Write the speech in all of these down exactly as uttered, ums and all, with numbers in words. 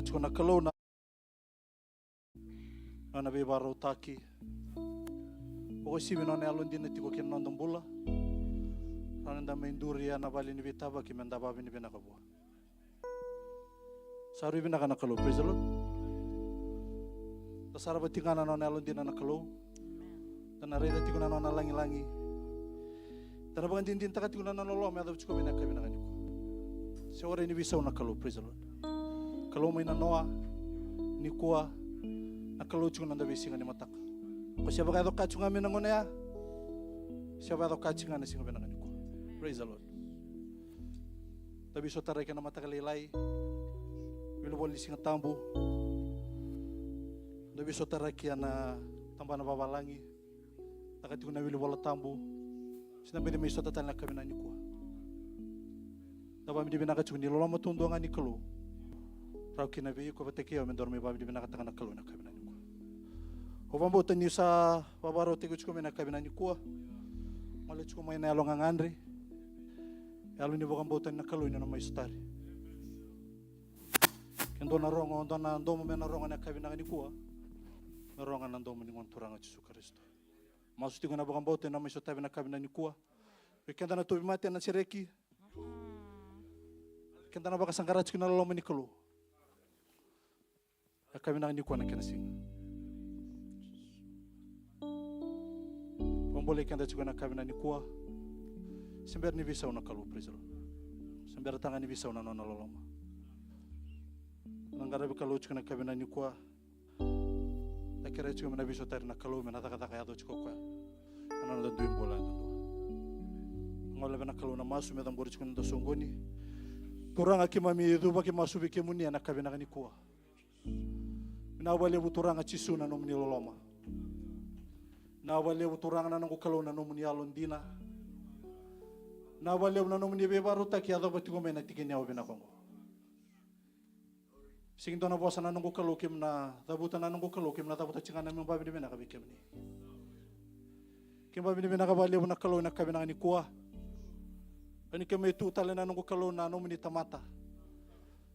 Tiko na Kalou na nona veivakarautaki. Vakauasivi na nona yalodina tiko kei na noda bula. Rawa ni da mai duri ena vale ni veitavaki me da vakavinavinaka vua. Sa rui vinaka na Kalou, praise the Lord. Da sarava tiko ga na nona yalodina na Kalou. Da na raica tiko na nona lagilagi. Da na vakadinadinataka tiko na nona loloma e yaco tiko mai na yakavi vinaka nikua. Se warai ni veisau na Kalou, praise the Lord. Kalou mai na noa, nikua, na Kalou tiko na noda veisiga ni mataka. Ko se vakayaco ka tiko ga mai na gauna ya, se vakayaco ka tiko ga na siga vinaka nikua. Praise the Lord. Da veisotaraki ena mataka lailai, wilivola ni Siga Tabu. Da veisotaraki ena tabana vavalagi. Da ka tiko na wilivola tabu. Se da beci mai sota tale na yakavi vinaka nikua. Da vakavinavinaka tiko ni loloma taudua ga ni Kalou. Rawa kina vei iko vata kei au me daru mai vakavinavinakataka na Kalou na yakavi vinaka nikua. Au vakabauta ni sa vakarautaki tiko mai na yakavi vinaka nikua. Gole tiko mai na yalo gagadre. Yalo ni vakabauta ni na Kalou ni na mai sotari. Ke dua na rogo, dua na domo me na rogo na yakavi vinaka nikua. Me rogo na domo ni Gone Turaga Jisu Karisito. Masu tiko na vakabauta ni na mai sotavi na yakavi vinaka nikua. Vei keda na tauvimate na sereki. Keda na vakasaqara tiko na loloma ni Kalou. Na yakavi vinaka nikua na kena siga. Vakabulai keda tiko na yakavi vinaka nikua. Se bera ni veisau na Kalou, praise the Lord. Se bera talega ni veisau na nona loloma. Na qaravi Kalou tiko na yakavi vinaka nikua. Da kerea tiko me na veisotari na Kalou me na cakacaka yaco tiko o koya. Ena noda dui bula yadudua. Gole vei na Kalou na masu me cabori tiko na noda soqoni. Turaga keimami cuvaki masu vei kemuni ena yakavi vinaka nikua. Vinaka vakalevu Turaga Jisu na nomuni loloma. Vinaka vakalevu Turaga na noqu Kalou na nomuni yalodina. Vinaka vakalevu na nomuni veivakarautaki yacova tiko mai na tiki ni aua vinaka oqo. Sega ni dua na vosa na noqu Kalou keimami na cavuta na noqu Kalou keimami na cavuta tiko ga na neimami vakavinavinaka vei kemuni. Keimami vakavinavinaka vakalevu na Kalou ena yakavi vinaka nikua. Oni keimami tu tale na noqu Kalou na nomuni tamata.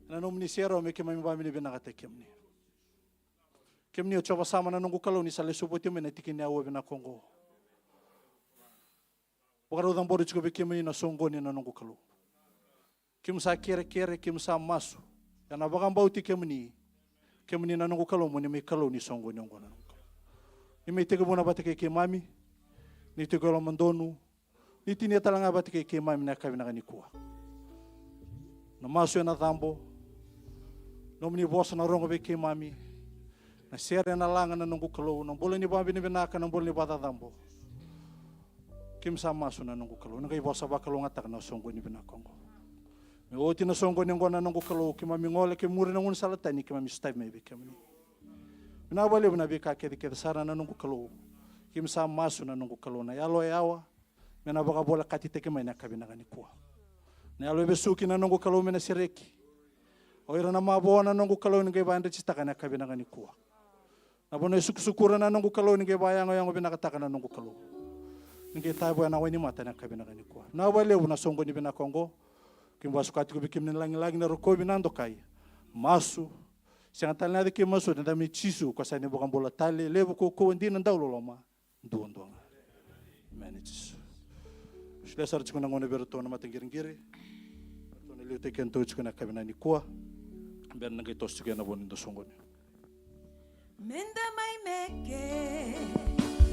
Na nomuni serau me keimami vakavinavinakataki kemuni. Kemuni o Jiova Sama na noqu Kalou ni sa lesu voti mai na tiki ni aua vinaka oqo. Vakarau cabori tiko vei kemuni na soqoni na noqu Kalou. Keimami sa kerekere, keimami sa masu. Ena vakabauti kemuni. Kemuni na noqu Kalou mo ni mai Kalou ni soqoni oqo na noqu Kalou. Ni mai tekivuna vata kei keimami. Ni tiko e lomadonu. Ni tinia talega vata kei keimami na yakavi vinaka nikua. Na masu ena cabo. Nomuni vosa na rogo vei keimami. Na sere ena laga na noqu Kalou. Na bula ni vakavinavinaka, na bula ni vakacacabo. Keimami sa masu na noqu Kalou. Na qai vosa vakalougatataka na soqoni vinaka oqo. Me oti na soqoni oqo na noqu Kalou. Keimami gole, ke muri na gaunisala tani, keimami sotavi mai vei kemuni. Vinaka vakalevu na veika kecekece sara na noqu Kalou. Keimami sa masu na noqu Kalou na yalo e yawa. Me na vakavolekatitaki mai na yakavi vinaka nikua. Na yalo e vesuki na noqu Kalou me na sereki. O ira na mavoa na noqu Kalou ni qai vakayadrati taka na yakavi vinaka nikua. Na vanua e sukusukura na noqu Kalou ni qai vakayagoyago vinakataka na noqu Kalou. Ni qai tavoya na wainimata na yakavi vinaka nikua. Vinaka vakalevu na soqoni vinaka oqo. Keimami vakasuka tiko vei kemuni na lagilagi na rokovi na dokai. Masu. Sega tale na yaca keimami masu, ena yacamuni Jisu, ko sa ni vakabula tale, levu kaukauwa dina dau loloma. Duadua ga. Emeni Jisu. Solia sara tiko na gauna vei iratou na mataqiriqiri. Ratou na liutaki kedatou tiko na yakavi vinaka nikua. Bera na qai toso tiko ena vanua ni da soqoni. Meda mai meke.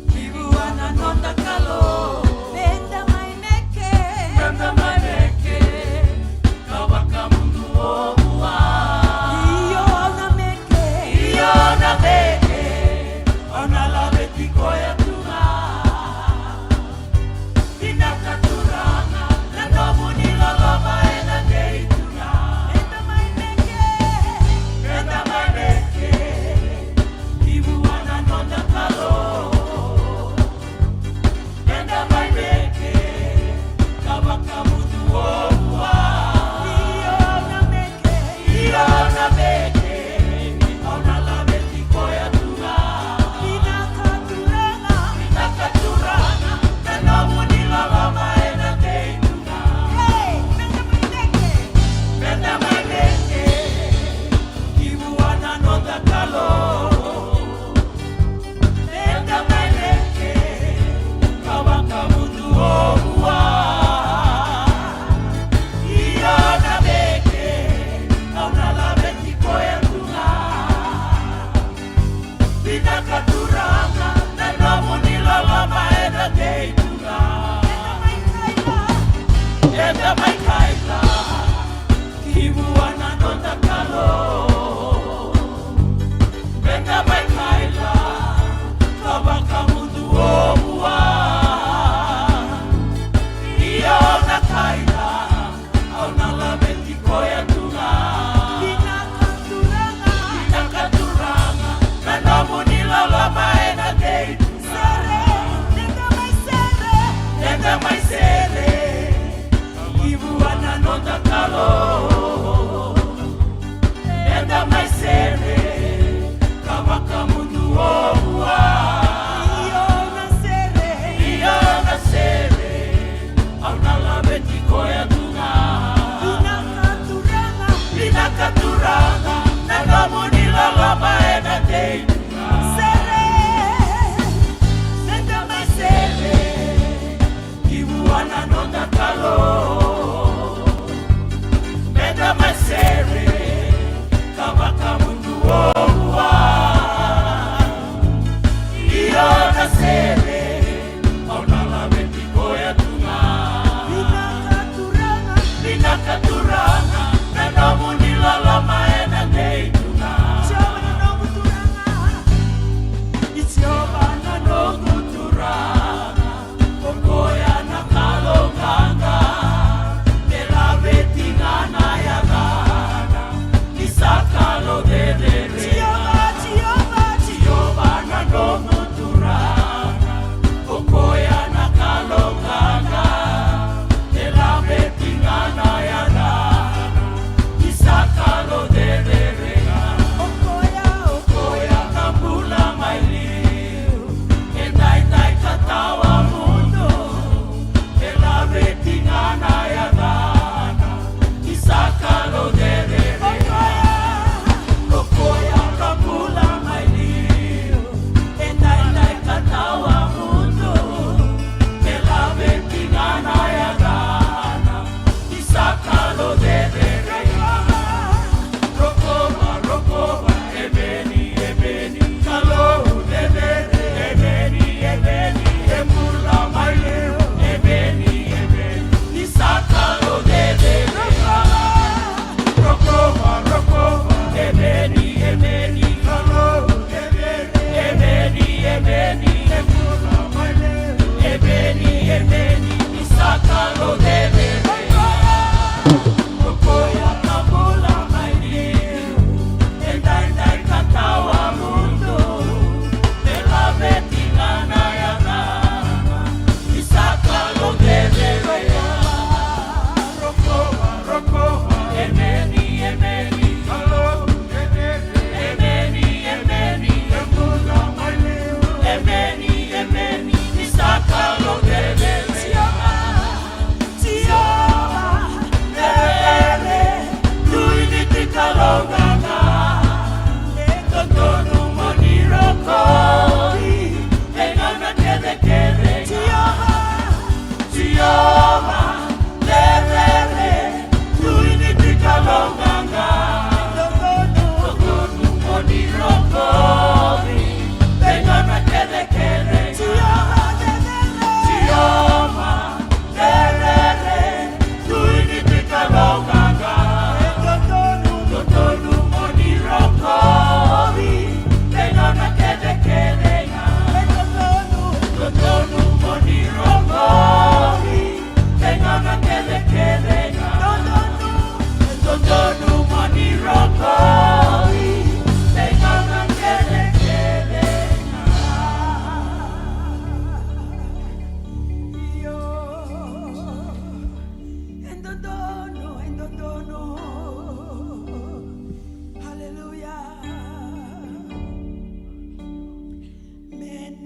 Ki vua na noda Kalou. Meda mai meke. Meda mai meke. Ka vakamudu o vua. Io na meke. Io na meke. Au na laveti koya tu ga. Vinaka Turaga, na nomuni loloma ena dei tu ga. Meda mai meke. Meda mai meke. Ki vua na noda Kalou. Meda mai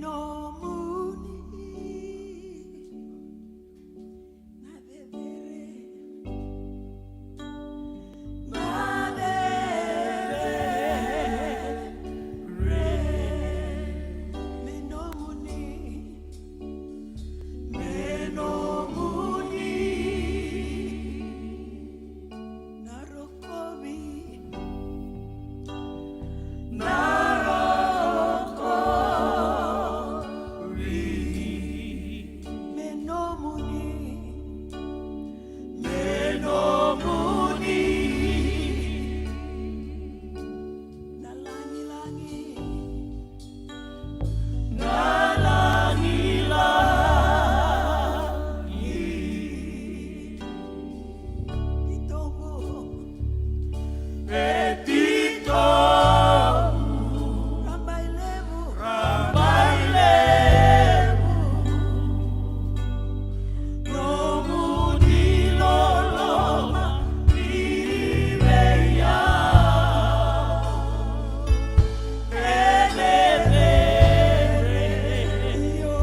Nomuni na cecere, na cecere, me nomuni, me nomuni na rokovi, na rokovi, me nomuni, me nomuni na lagilagi, na lagilagi. Titobu. E titobu. Rabailevu. Rabailevu. Nomuni loloma ni vei au. E cecere, io,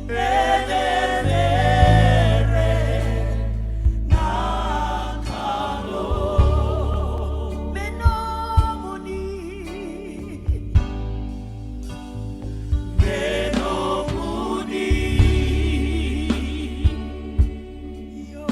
e cecere na Kalou. Me nomuni, me nomuni, io.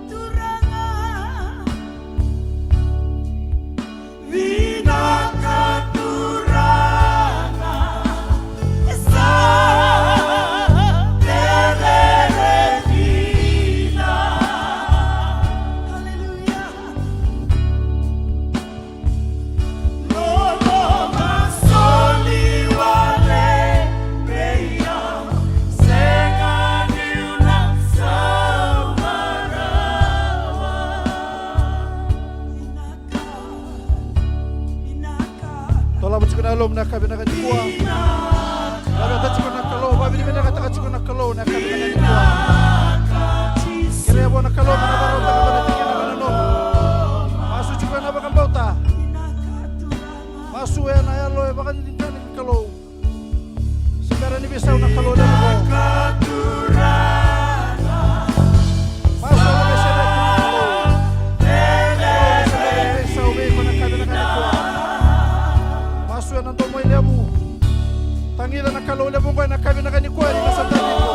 Turaga. Vinaka Turaga, sa cecere dina. Aleluya. Loloma soli wale vei au, sega niu na sauma rawa. Vinaka, vinaka. Dolava tiko na yalomu na yakavi vinaka nikua. Vinaka. Laveta tiko na Kalou, vakavinavinakataka tiko na Kalou na yakavi vinaka nikua. Vinaka, Jisu. Kerea vua na Kalou me na vakarautaka na tikina me na nomu. Masu tiko ena vakabauta. Vinaka, Turaga. Masu ena yalo e vakadinadina ni Kalou. Se bera ni veisau na Kalou levu qo. Masu ena veisereki na Kalou. Kalou, se bera ni veisau vei iko na yakavi vinaka nikua. Masu ena domo e levu. Tagica na Kalou levu qo ena yakavi vinaka nikua, ni na sa tavi iko.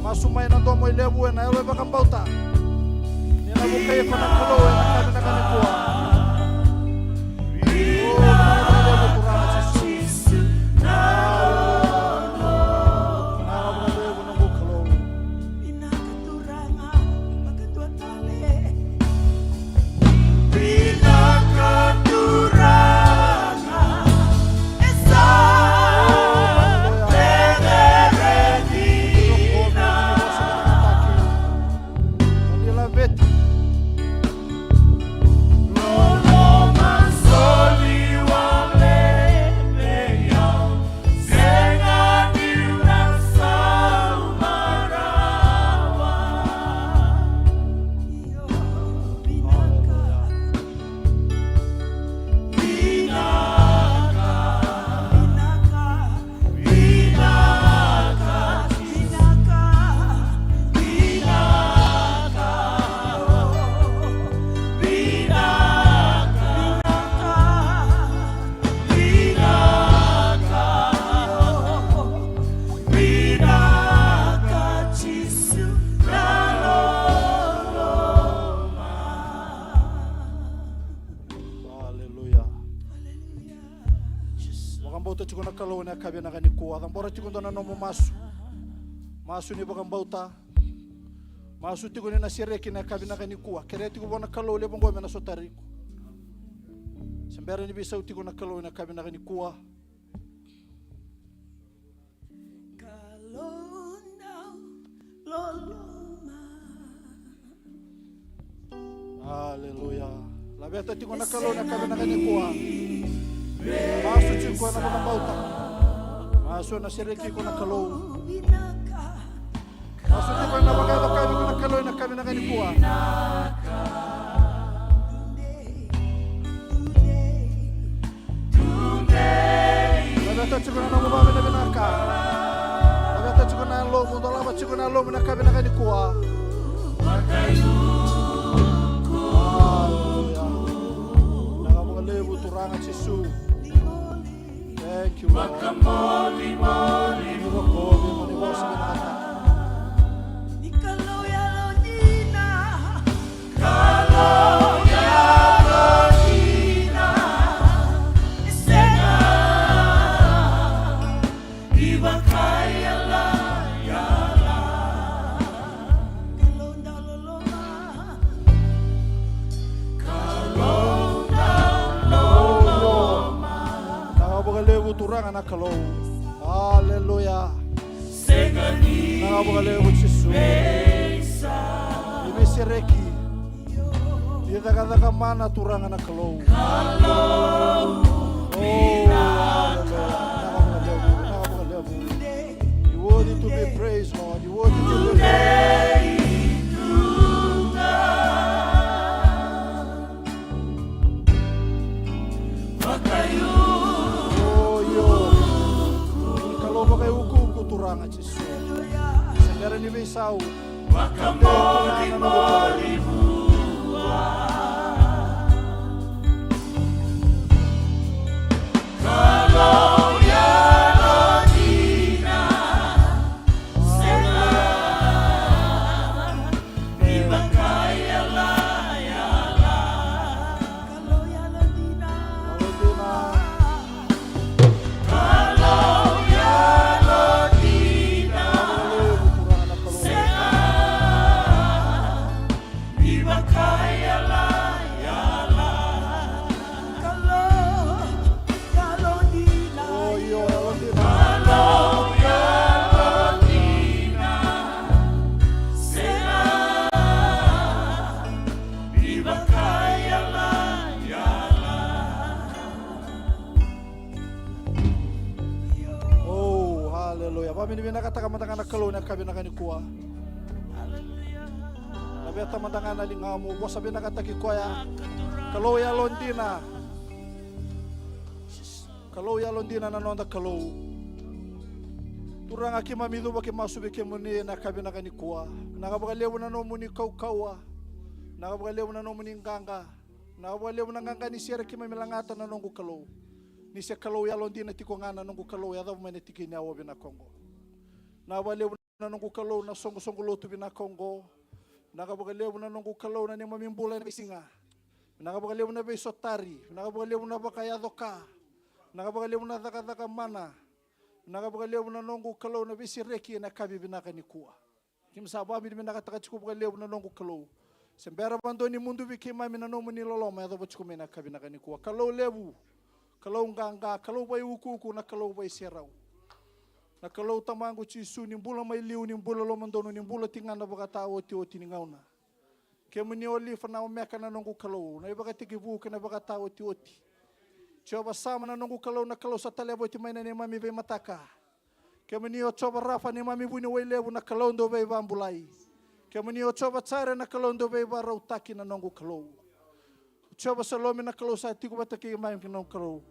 Masu mai na domo e levu ena yalo e vakabauta. Ni na vukei iko na Kalou ena yakavi vinaka nikua. O, na levu Turaga Jisu. Na levu na noqu Kalou. Vinaka Turaga, vakadua tale. Vinaka Turaga, e sa cecere dina. Ni laveti. Kalou ena yakavi vinaka nikua. Cabora tiko dua na nomu masu. Masu ni vakabauta. Masu tiko ni na sereki ena yakavi vinaka nikua. Kerea tiko vua na Kalou levu oqo me na sotari iko. Se bera ni veisau tiko na Kalou ena yakavi vinaka nikua. Kalou dau loloma. Aleluya. Laveta tiko na Kalou ena yakavi vinaka nikua. Masu tiko na vakabauta. Masu ena sereki iko na Kalou. Masu tiko ena vakayacori iko na Kalou ena yakavi vinaka nikua. Laveta tiko na nomu vavinavinaka. Laveta tiko na yalomu, dolava tiko na yalomu ena yakavi vinaka nikua. Aleluya. Vinaka vakalevu Turaga Jisu. Thank you, Lord. Ni rokovi mo ni vosa vinaka. Ni Kalou yalodina. Kalou yalodina. Sega ni vakaiyalayala. Kalou dau loloma. Kalou dau loloma. Vinaka vakalevu Turaga na Kalou. Aleluya. Sega ni. Vinaka vakalevu Jisu. Ni veisereki. Ni cakacaka mana Turaga na Kalou. Kalou. Oh, aleluya. Vinaka vakalevu, vinaka vakalevu. You worthy to be praised, Lord. You worthy to be praised. Oh, io. Ni Kalou vakaiukuuku Turaga Jisu. Se bera ni veisau. Vakamolimoli vua. Kalou yalodina. Sega ni vakaiyalayala. Kalou yalodina. Kalou yalodina. Sega ni vakaiyalayala. Kalou yalodina. Oh, io, yalodina. Kalou yalodina. Sega ni vakaiyalayala. Oh, aleluya. Vakavinavinakataka mada ga na Kalou ena yakavi vinaka nikua. Laveta mada ga na ligamu, vosa vinakataki koya. Kalou yalodina. Kalou yalodina na noda Kalou. Turaga keimami cuva, keimami masu vei kemuni ena yakavi vinaka nikua. Vinaka vakalevu na nomuni kaukauwa. Vinaka vakalevu na nomuni qaqa. Vinaka vakalevu na qaqa ni sere keimami lagata na noqu Kalou. Ni se Kalou yalodina tiko ga na noqu Kalou, yacova mai na tikina oqo vinaka oqo. Vinaka vakalevu na noqu Kalou na soqosoqo lotu vinaka oqo. Vinaka vakalevu na noqu Kalou na neimami bula ena veisiga. Vinaka vakalevu na veisotari. Vinaka vakalevu na vakayaco ka. Vinaka vakalevu na cakacaka mana. Vinaka vakalevu na noqu Kalou na veisereki ena yakavi vinaka nikua. Keimami sa vakavinavinakataka tiko vakalevu na noqu Kalou. Se bera vakadua ni mudu vei keimami na nomuni loloma e yacova tiko mai na yakavi vinaka nikua. Kalou levu, Kalou qaqa, Kalou vakaiukuuku, na Kalou vakaiserau. Na Kalou Tamaqu Jisu, ni bula mai liu, ni bula lomadonu, ni bula tiko ga na vakataotioti ni gauna. Kemuni o Alifa na Omeka na noqu Kalou, na ivakatekivu kei na vakataotioti. Jiova Sama na noqu Kalou, na Kalou sa taleva oti mai na neimami veimataka. Kemuni o Jiova Rafa, neimami vuniwai levu, na Kalou dau veivakabulai. Kemuni o Jiova Jaire, na Kalou dau veivakarautaki na noqu Kalou. Jiova Salomi, na Kalou sa tiko vata kei keimami na noqu Kalou.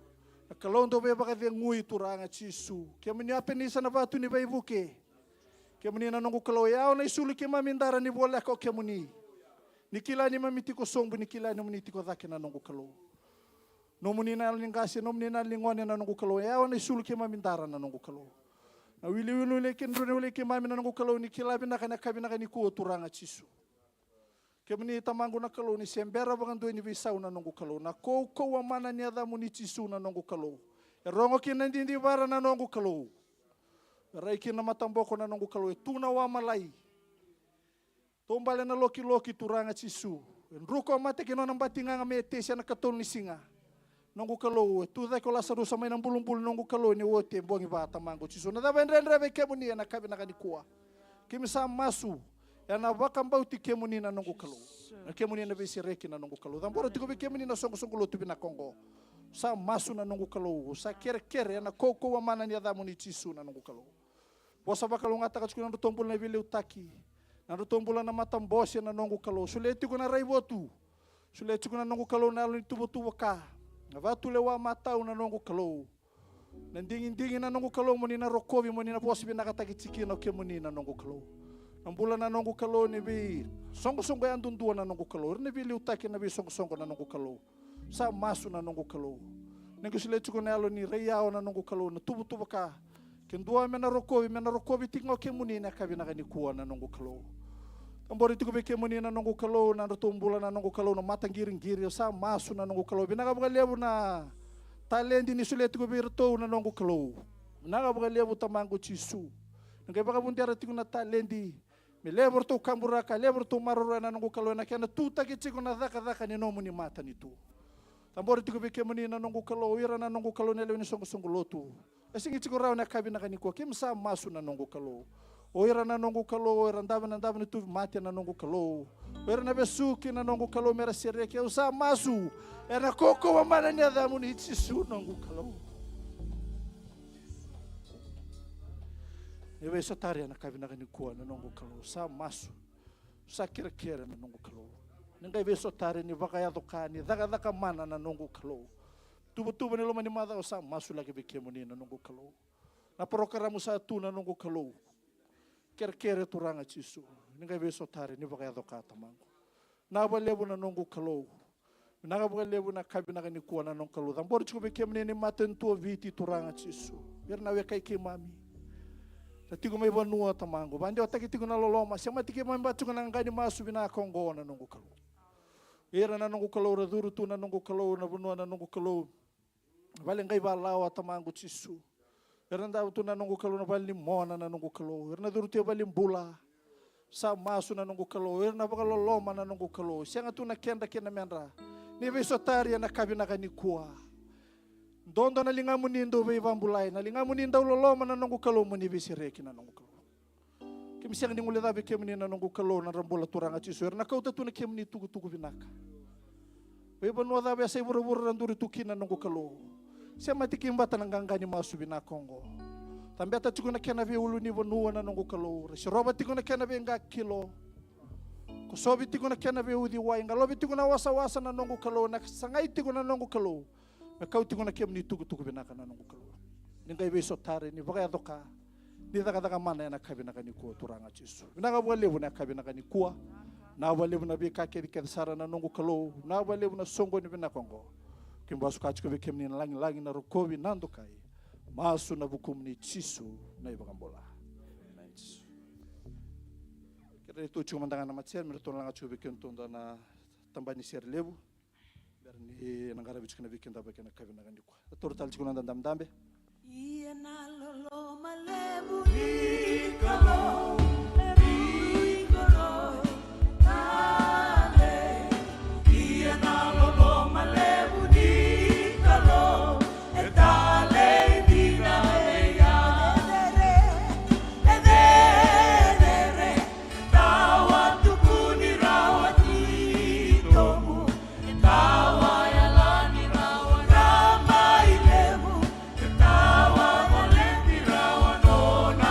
Na Kalou dau veivakacegui, Turaga Jisu. Kemuni o Epenisa, na vatu ni veivuke. Kemuni na noqu Kalou, e yawa na isulu keimami dara ni voleka o kemuni. Ni kila ni keimami tiko sobu, ni kila ni keimami tiko cake na noqu Kalou. Nomuni na yalo ni qase, nomuni na yalo ni gone na noqu Kalou. E yawa na isulu keimami dara na noqu Kalou. Na wiliwili ni ulei kei, drau ni ulei keimami na noqu Kalou, ni kila vinaka na yakavi vinaka nikua, Turaga Jisu. Kemuni Tamaqu na Kalou, ni se bera vakadua ni veisau na noqu Kalou. Na kaukauwa mana ni yacamuni Jisu na noqu Kalou. E rogo kina na didivara na noqu Kalou. E rai kina na mataboko na noqu Kalou. E tu na wamalai. Taubale na lokiloki Turaga Jisu. E druka o mate ki nona batigaga me tesi ena katolu ni siga. Noqu Kalou, e tu cake o Lasarusa mai na bulubulu noqu Kalou ni oti e bogi va Tamaqu Jisu. Na cava e dredre vei kemuni ena kavinaka nikua? Keimami sa masu, ena vakabauti kemuni na noqu Kalou. Na kemuni na veisereki na noqu Kalou. Cabora tiko vei kemuni na soqosoqo lotu vinaka oqo. Sa masu na noqu Kalou, sa kerekere ena kaukauwa mana ni yacamuni Jisu na noqu Kalou. Vosa vakalougatataka tiko na nodratou bula na veiliutaki. Na nodratou bula na matabose na noqu Kalou. Solia tiko na raivotu. Solia tiko na noqu Kalou na yalo ni tuvatuva ka. Na vatulewa matau na noqu Kalou. Na digidigi na noqu Kalou mo ni na rokovi mo ni na vosa vinakataki tiko kina o kemuni na noqu Kalou. Na bula na noqu Kalou ni veisoqosoqo yadudua na noqu Kalou. Ira na veiliutaki na veisoqosoqo na noqu Kalou. Sa masu na noqu Kalou. Ni qai solia tiko na yalo ni raiyawa na noqu Kalou, na tuvatuva ka. Ke dua me na rokovi, me na rokovi tiko ga o kemuni na kavinaka nikua na noqu Kalou. Cabori tiko vei kemuni na noqu Kalou, na nodratou bula na noqu Kalou, na mataqiriqiri, sa masu na noqu Kalou. Vinaka vakalevu na taledi ni solia tiko vei iratou na noqu Kalou. Vinaka vakalevu Tamaqu Jisu. Ni qai vakavudera tiko na taledi. Me levu ratou kaburaka, levu ratou maroroya na noqu Kalou, ena kena tutaki tiko na cakacaka ni nomuni matanitu. Cabori tiko vei kemuni na noqu Kalou, o ira na noqu Kalou na lewe ni soqosoqo lotu. E sega tiko rawa na kavinaka nikua, keimami sa masu na noqu Kalou. O ira na noqu Kalou, o ira dave na dave ni tauvimate na noqu Kalou. O ira na vesuki na noqu Kalou, mera sereki, au sa masu. Ena kaukauwa mana ni yacamuni Jisu noqu Kalou. Ni veisotari ena kavinaka nikua na noqu Kalou, sa masu. Sa kerekere na noqu Kalou. Ni qai veisotari ni vakayaco ka ni cakacaka mana na noqu Kalou. Tuvatuva ni loma ni macawa sa masu laki vei kemuni na noqu Kalou. Na parokaramu sa tu na noqu Kalou. Kerekere Turaga Jisu. Ni qai veisotari ni vakayaco ka Tamaqu. Vinaka vakalevu na noqu Kalou. Vinaka vakalevu na kavinaka nikua na noqu Kalou. Cabori tiko vei kemuni na matanitu o Viti Turaga Jisu. Ira na weka i keimami. Ra tiko mai vanua Tamaqu. Vakadewataki tiko na loloma. Semati keimami vata tiko na qaqa ni masu vinaka oqo na noqu Kalou. Ira na noqu Kalou ra curu tu na noqu Kalou na vanua na noqu Kalou. Vale qai valawa Tamaqu Jisu. Era na dau tu na noqu Kalou na vale ni mona na noqu Kalou. Era na curu tu e vale ni bula. Sa masu na noqu Kalou. Era na vakaloloma na noqu Kalou. Sega tu na kedra kei na medra. Ni veisotari ena kavinaka nikua. Dodo na ligamuni dau veivabulai. Na ligamuni dau loloma na noqu Kalou mo ni veisereki na noqu Kalou. Keimami sega ni guilecavi kemuni na noqu Kalou na nodra bula Turaga Jisu. Era na kauta tu na kemuni tukutuku vinaka. Veivanua cava e sa i vuravura ra duri tu kina na noqu Kalou. Semati kei bata na qaqa ni masu vinaka oqo. Tabeta tiko na kena veiulunivanua na noqu Kalou. Ra sirova tiko na kena veiqakilo. Kosovi tiko na kena veiuciwai. Qalovi tiko na wasawasa na noqu Kalou. Na sagai tiko na noqu Kalou. Me kau tiko na kemuni tukutuku vinaka na noqu Kalou. Ni qai veisotari, ni vakayaco ka, ni cakacaka mana ena ka vinaka nikua Turaga Jisu. Vinaka vakalevu na ka vinaka nikua. Vinaka vakalevu na veika kecekece sara na noqu Kalou. Vinaka vakalevu na soqoni vinaka oqo. Keimami vakasuka tiko vei kemuni na lagilagi, na rokovi, na dokai. Masu na vukumuni Jisu na iVakabula. Amen. Kerea ni tou tiko mada ga na matasere, me ratou na laga tiko vei kedatou dua na tabana ni sere levu. Bera ni na qaravi tiko na veikidavaki ena ka vinaka nikua. Da taura tale tiko na noda dabedabe. Ia na loloma levu ni Kalou, ni Kalou, tale. Ia na loloma levu ni Kalou, e tale i dina vei au. E cecere, e cecere, tawa tukuni rawa titobu. Tawa yalani rawa na mai levu, tawa voleti rawa nona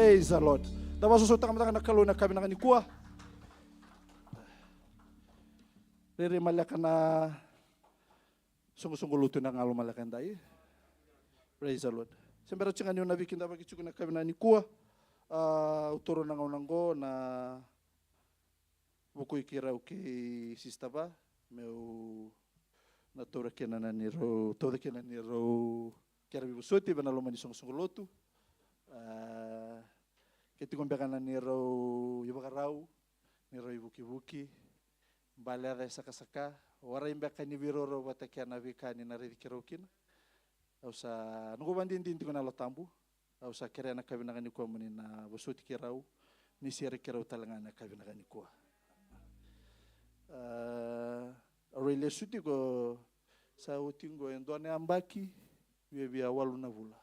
Praise the Lord. Da vakasosomitaka mada ga na Kalou ena yakavi vinaka nikua. Rairai maleka na soqosoqo lotu ena gauna maleka edai. Praise the Lord. Se bera tiko ga niu na veikidavaki tiko ena yakavi vinaka nikua. A, au taura na gauna oqo na vukui keirau kei Sister Va, meu na taura kina na neirau, tauca kina na neirau kere veivosoti vei na loma ni soqosoqo lotu. A, ke tiko beka na neirau ivakarau, neirau ivukivuki, bale yaca e sakasaka, warai beka ni veiraurau vata kei na veika ni na raici keirau kina. Au sa, noqu vakadinadina tiko na Yalo Tabu. Au sa kerea na yakavi vinaka nikua mo ni na vosoti keirau, ni sere keirau tale ga na yakavi vinaka nikua. A, au rai lesu tiko, sa oti qo e dua na yabaki, viavia walu na vula.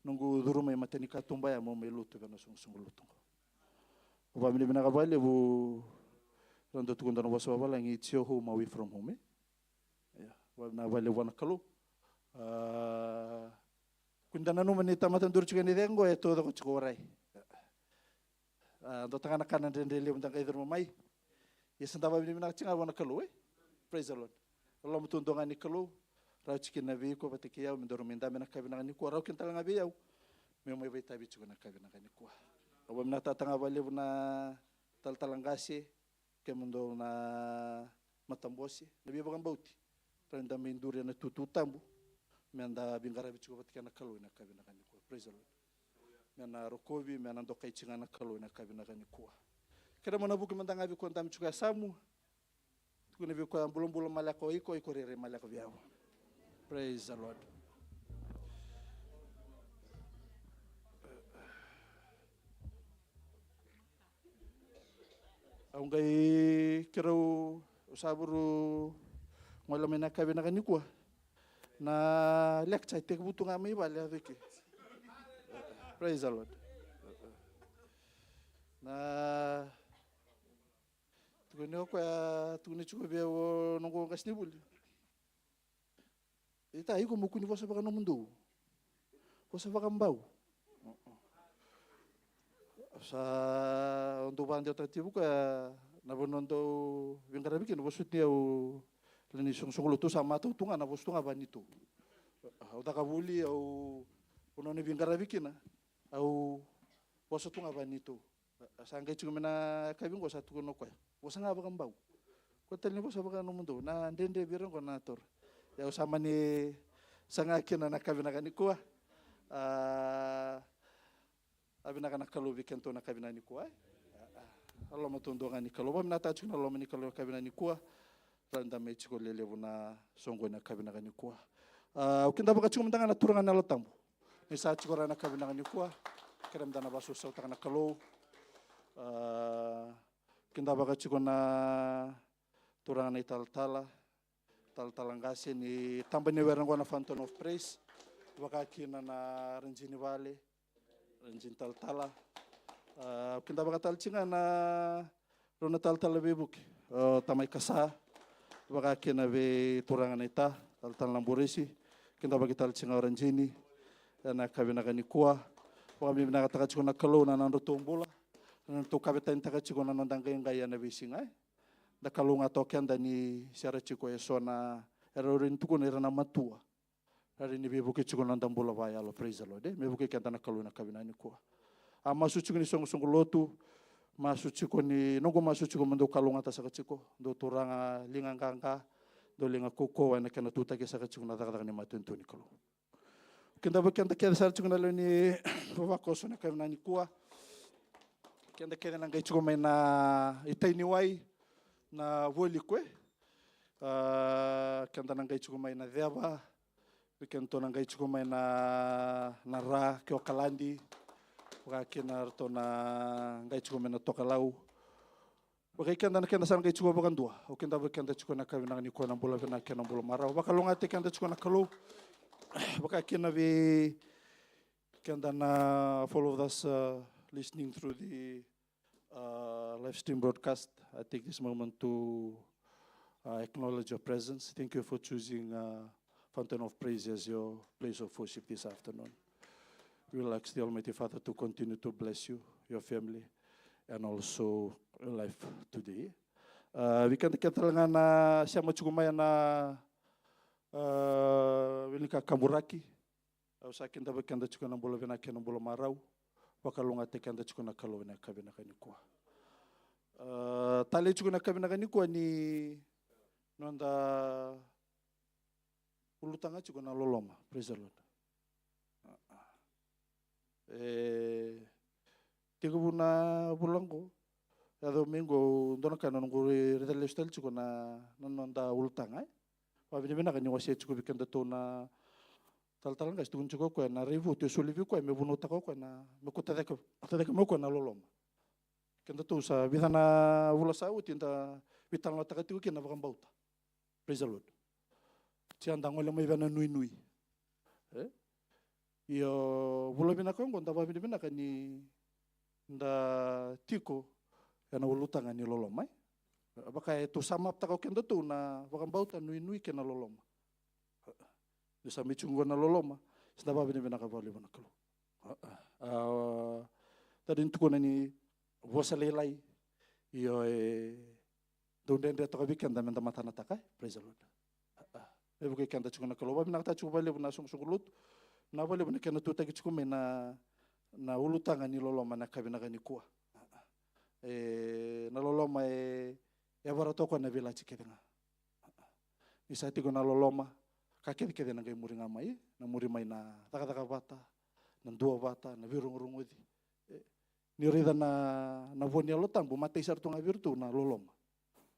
Noqu curu mai matanikatuba ya meu mai lotu vei na soqosoqo lotu qo. Au vakavinavinaka vakalevu, ra dau tukuna na vosa vavalagi, it's your home away from home, e? Ia, vakavinavinaka vakalevu vua na Kalou. A, kua ni da nanuma ni tamata duri tiko ena icegu e taucoko tiko warai. A, dua taka na ka na dredre levu da qai curuma mai. Ia sa da vakavinavinaka tiko ga vua na Kalou, e? Praise the Lord. Loloma tu dua ga ni Kalou. Rawa tiko kina vei iko vata kei au, me daru mai dabe ena yakavi vinaka nikua. Rawa kina tale ga vei au meu mai vakaitavi tiko ena yakavi vinaka nikua. Au vakavinavinakataka ga vakalevu na talatala qase, kemudou na matabose, na veivakabauti. Rawa ni da mai duri ena tutu tabu, me da veiqaravi tiko vata kei na Kalou ena yakavi vinaka nikua. Praise the Lord. Me na rokovi, me na dokai tiko ga na Kalou ena yakavi vinaka nikua. Kerea mo na vuki mada ga vei koya dabe tiko e yasamu. Tukuna vei koya bulabula maleka o iko, iko rairai maleka vei au. Praise the Lord. Au qai keirau, au sa vuru gole mai na yakavi vinaka nikua. Na lecture e tekivu tu ga mai vale, a veke. Praise the Lord. Na tukuni o koya, tukuni tiko vei au o noqu qasenivuli. Ita, iko mo kua ni vosa vakanomudou. Vosa vakabau. Sa dau vakadewataka tiko vei koya na vanua dau veiqaravi kina, vosoti au, lewe ni soqosoqo lotu, sa matau tu ga na vosa tu ga vakaNitou. Au caka vuli, au vanua ni veiqaravi kina, au vosa tu ga vakaNitou. A, sa qai tiko mai na yakavi qo sa tukuna o koya, vosa ga vakabau. Ko tale ni vosa vakanomudou, na dredre vei ira qo na toro. Ia au sa mani saga kina na yakavi vinaka nikua. A, a vinaka na Kalou vei kedatou na yakavi vinaka nikua, e? A, a, a loma tu dua ga ni Kalou. Vakavinavinakataka tiko na loma ni Kalou na yakavi vinaka nikua. Rawa ni da mai tiko lelevu na soqo ena yakavi vinaka nikua. A, au kidavaka tiko mada ga na turaga na Yalo Tabu. Ni sa tiko rawa na yakavi vinaka nikua. Kerea mada na vakasausau taka na Kalou. A, kidavaka tiko na turaga na italatala, talatala qase ni taba ni were qo na Fountain of Praise. Vaka kina na radini vale, radini talatala. A, kidavaka tale tiko ga na rau na talatala veivuke, o tamai Kasa, vaka kina vei turaga na ita, talatala na Buresi. Kidavaki tale tiko ga o radini ena yakavi vinaka nikua. Vakavinavinakataka tiko na Kalou na nodratou bula, na nodratou kavetanitaka tiko na noda qaiqai ena veisiga, e. Da kalougata o keda ni sera tiko eso na, era rai ni tukuna ira na matua. Rairai ni veivuke tiko na noda bula vakayalo, praise the Lord, e? Me vukei keda na Kalou ena yakavi vinaka nikua. A masu tiko ni soqosoqo lotu, masu tiko ni, noqu masu tiko mo dou kalougata saka tiko, dou turaga liga qaqa, dou liga kaukauwa ena kena tutaki saka tiko na cakacaka ni matanitu ni Kalou. Kidavaki keda kece sara tiko na lewe ni vavakoso ena yakavi vinaka nikua. Keda kece na qai tiko mai na itai ni wai, na Vualiku, e. A, keda na qai tiko mai na ceva, vei kedatou na qai tiko mai na, na Ra kei Okaladi, vaka kina ratou na qai tiko mai na Tokalau. Vaka i keda na keda sa na qai tiko vakadua. Au kidavaki keda tiko ena yakavi vinaka nikua na bula vinaka kei na bula marau. Vakalougatataki keda tiko na Kalou. Vaka kina vei keda na, for all of us, uh, listening through the, uh, live stream broadcast, I take this moment to, uh, acknowledge your presence. Thank you for choosing, uh, Fountain of Praise as your place of worship this afternoon. We'll ask the Almighty Father to continue to bless you, your family, and also your life today. Uh, vei keda kece tale ga na sema tiko mai na, uh, wilika kaburaki. Au sa kidavaki keda tiko na bula vinaka kei na bula marau. Vakalougatataki keda tiko na Kalou ena yakavi vinaka nikua. Uh, talei tiko na yakavi vinaka nikua ni noda ulutaga tiko na loloma. Praise the Lord. E tekivu na vula qo, yaco mai qo, dua na ka na noqu raica lesu tale tiko na, na noda ulutaga, e. Vakavinavinaka ni wasea tiko vei kedatou na talatala qase, tukuni tiko o koya na raivotu e soli vei koya me vunautaka o koya na, me kauta cake, kauta cake mai o koya na loloma. Kedatou sa vica na vula sa oti da veitalanoataka tiko kina na vakabauta. Praise the Lord. Tia da gole mai vei na nuinui. E? Io, vula vinaka oqo da vakavinavinaka ni da tiko ena ulutaga ni loloma, e? Vaka e tou samaptaka o kedatou na vakabauta, nuinui kei na loloma. Ni sa mai tiko qo na loloma, sa da vakavinavinaka vakalevu na Kalou. A, a, a, da ni tukuna ni vosa lailai, io, e dau dredre toka vei keda me da matanataka, e? Praise the Lord. A, a. Me vukei keda tiko na Kalou. Vakavinavinakataka tiko vakalevu na soqosoqo lotu. Na vakalevu na kena tutaki tiko mai na, na ulutaga ni loloma na yakavi vinaka nikua. A, a. E, na loloma e, e yavara toka na veilaci kece ga. Ni sa tiko na loloma, ka kecekece na qai muri ga mai, na muri mai na cakacaka vata, na dua vata, na veirogorogoci. E, ni raica na, na vo ni Yalo Tabu, matai sara tu ga vei iratou na loloma.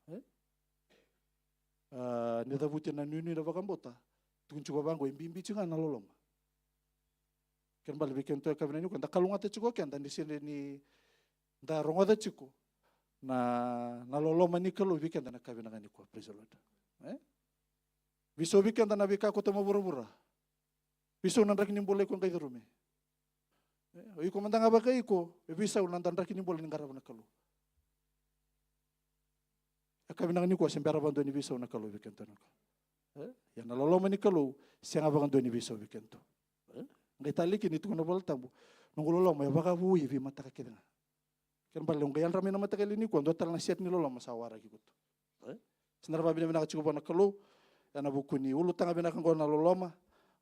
E? A, ni cavuti na nuinui na vakabauta, tukuni tiko vaqo, e bibi tiko ga na loloma. Kena bale vei kedatou yakavi vinaka nikua, da kalougata tiko keda, ni sega ni da rogoca tiko na, na loloma ni Kalou vei keda na yakavi vinaka nikua. Praise the Lord. E? Veisau vei keda na veika koto mai vuravura. Veisau na draki ni bula iko qai curuma. E? O iko mada ga vaka iko, e veisau na draki ni bula ni qarava na Kalou. Yakavi vinaka nikua se bera vakadua ni veisau na Kalou vei kedatou nikua. E? Ia na loloma ni Kalou, sega vakadua ni veisau vei kedatou. E? Qai talei kina ni tukuna na iVola Tabu, noqu loloma e vakavoui vei mataka kece ga. Kena bale, au qai yadra mai na mataka lailai nikua, dua tale na set ni loloma sa waraki koto. E? Sa da vakavinavinaka tiko vua na Kalou ena vuku ni ulutaga vinaka qo na loloma.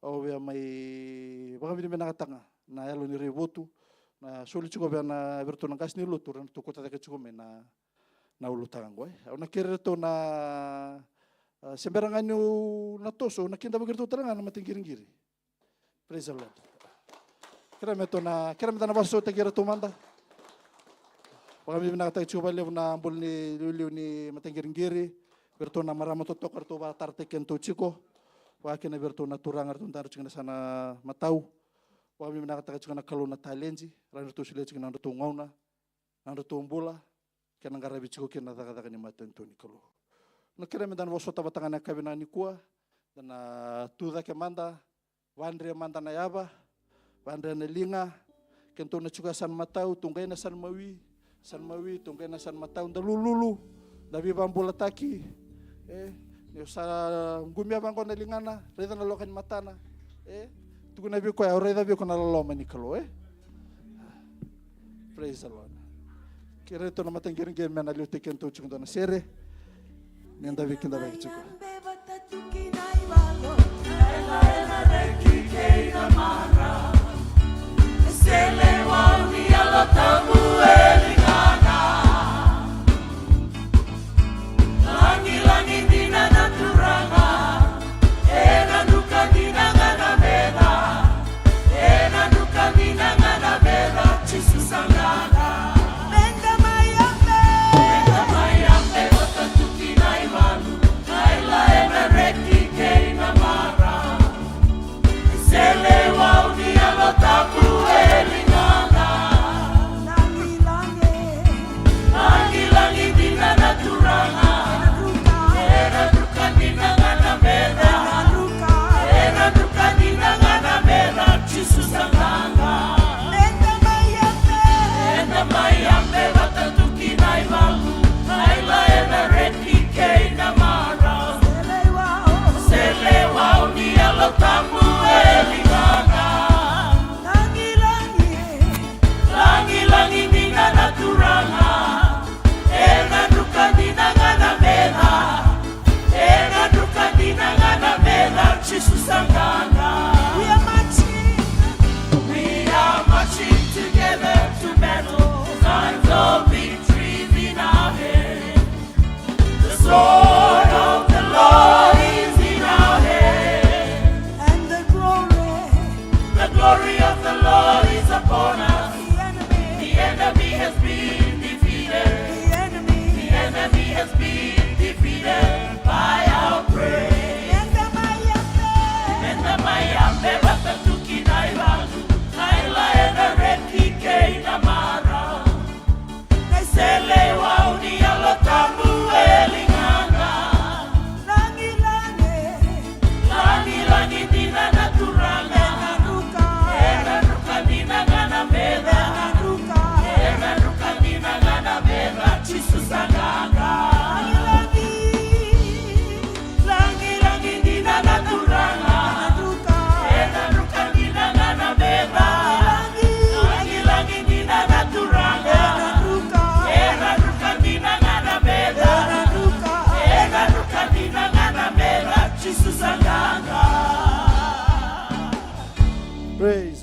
Au via mai vakavinavinakataka na yalo ni raivotu na soli tiko vei na, vei iratou na qase ni lotu, ra na tu kauta cake tiko mai na, na ulutaga qo, e. Au na kerei iratou na, a, se bera ga niu na toso, au na kidavaki iratou tale ga na mataqiriqiri. Praise the Lord. Kere me tou na, kere me da na vakasautaki iratou mada. Vakavinavinakataki tiko vakalevu na bula ni liuliu ni mataqiriqiri. Vei iratou na marama totoka, ratou vakatarataki kedatou tiko. Vakakina vei iratou na turaga, ratou daru tiko na yasana matau. Vakavinavinakataka tiko na Kalou na taledi, ra ratou solia tiko na nodratou gauna, na nodratou bula, kei na qaravi tiko kina na cakacaka ni matanitu ni Kalou. Na kere me da na vosota vata ga na yakavi vinaka nikua, da na tu cake mada, vadre mada na yava, vadre na liga, kedatou na tiko yasana matau, tou qai na yasana mawi, yasana mawi, tou qai na yasana matau, da lululu, da veivakabulataki, e, ni o sa qumia vaqo na ligana, raica na loka ni matana, e, tukuna vei koya, au raica vei iko na loloma ni Kalou, e. Praise the Lord. Kerei iratou na mataqiriqiri me na liutaki kedatou tiko dua na sere. Ni da veikidavaki tiko.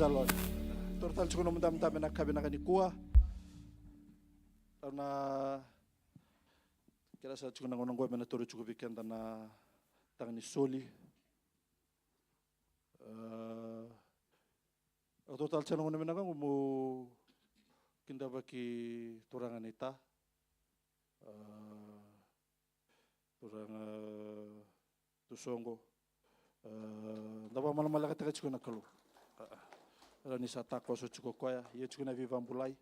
Lord. Toro tale tiko na nomu dabedabe na ka vinaka nikua. Au na kerea sara tiko na gauna oqo me na toro tiko vei keda na taga ni soli. A, au toro tale tiko na gauna vinaka oqo meu kidavaki turaga na ita. A, turaga tu soqo. A, da vakamalamalekataka tiko na Kalou. A, a, ni sa takoso tiko koya, ia tiko na veivabulai.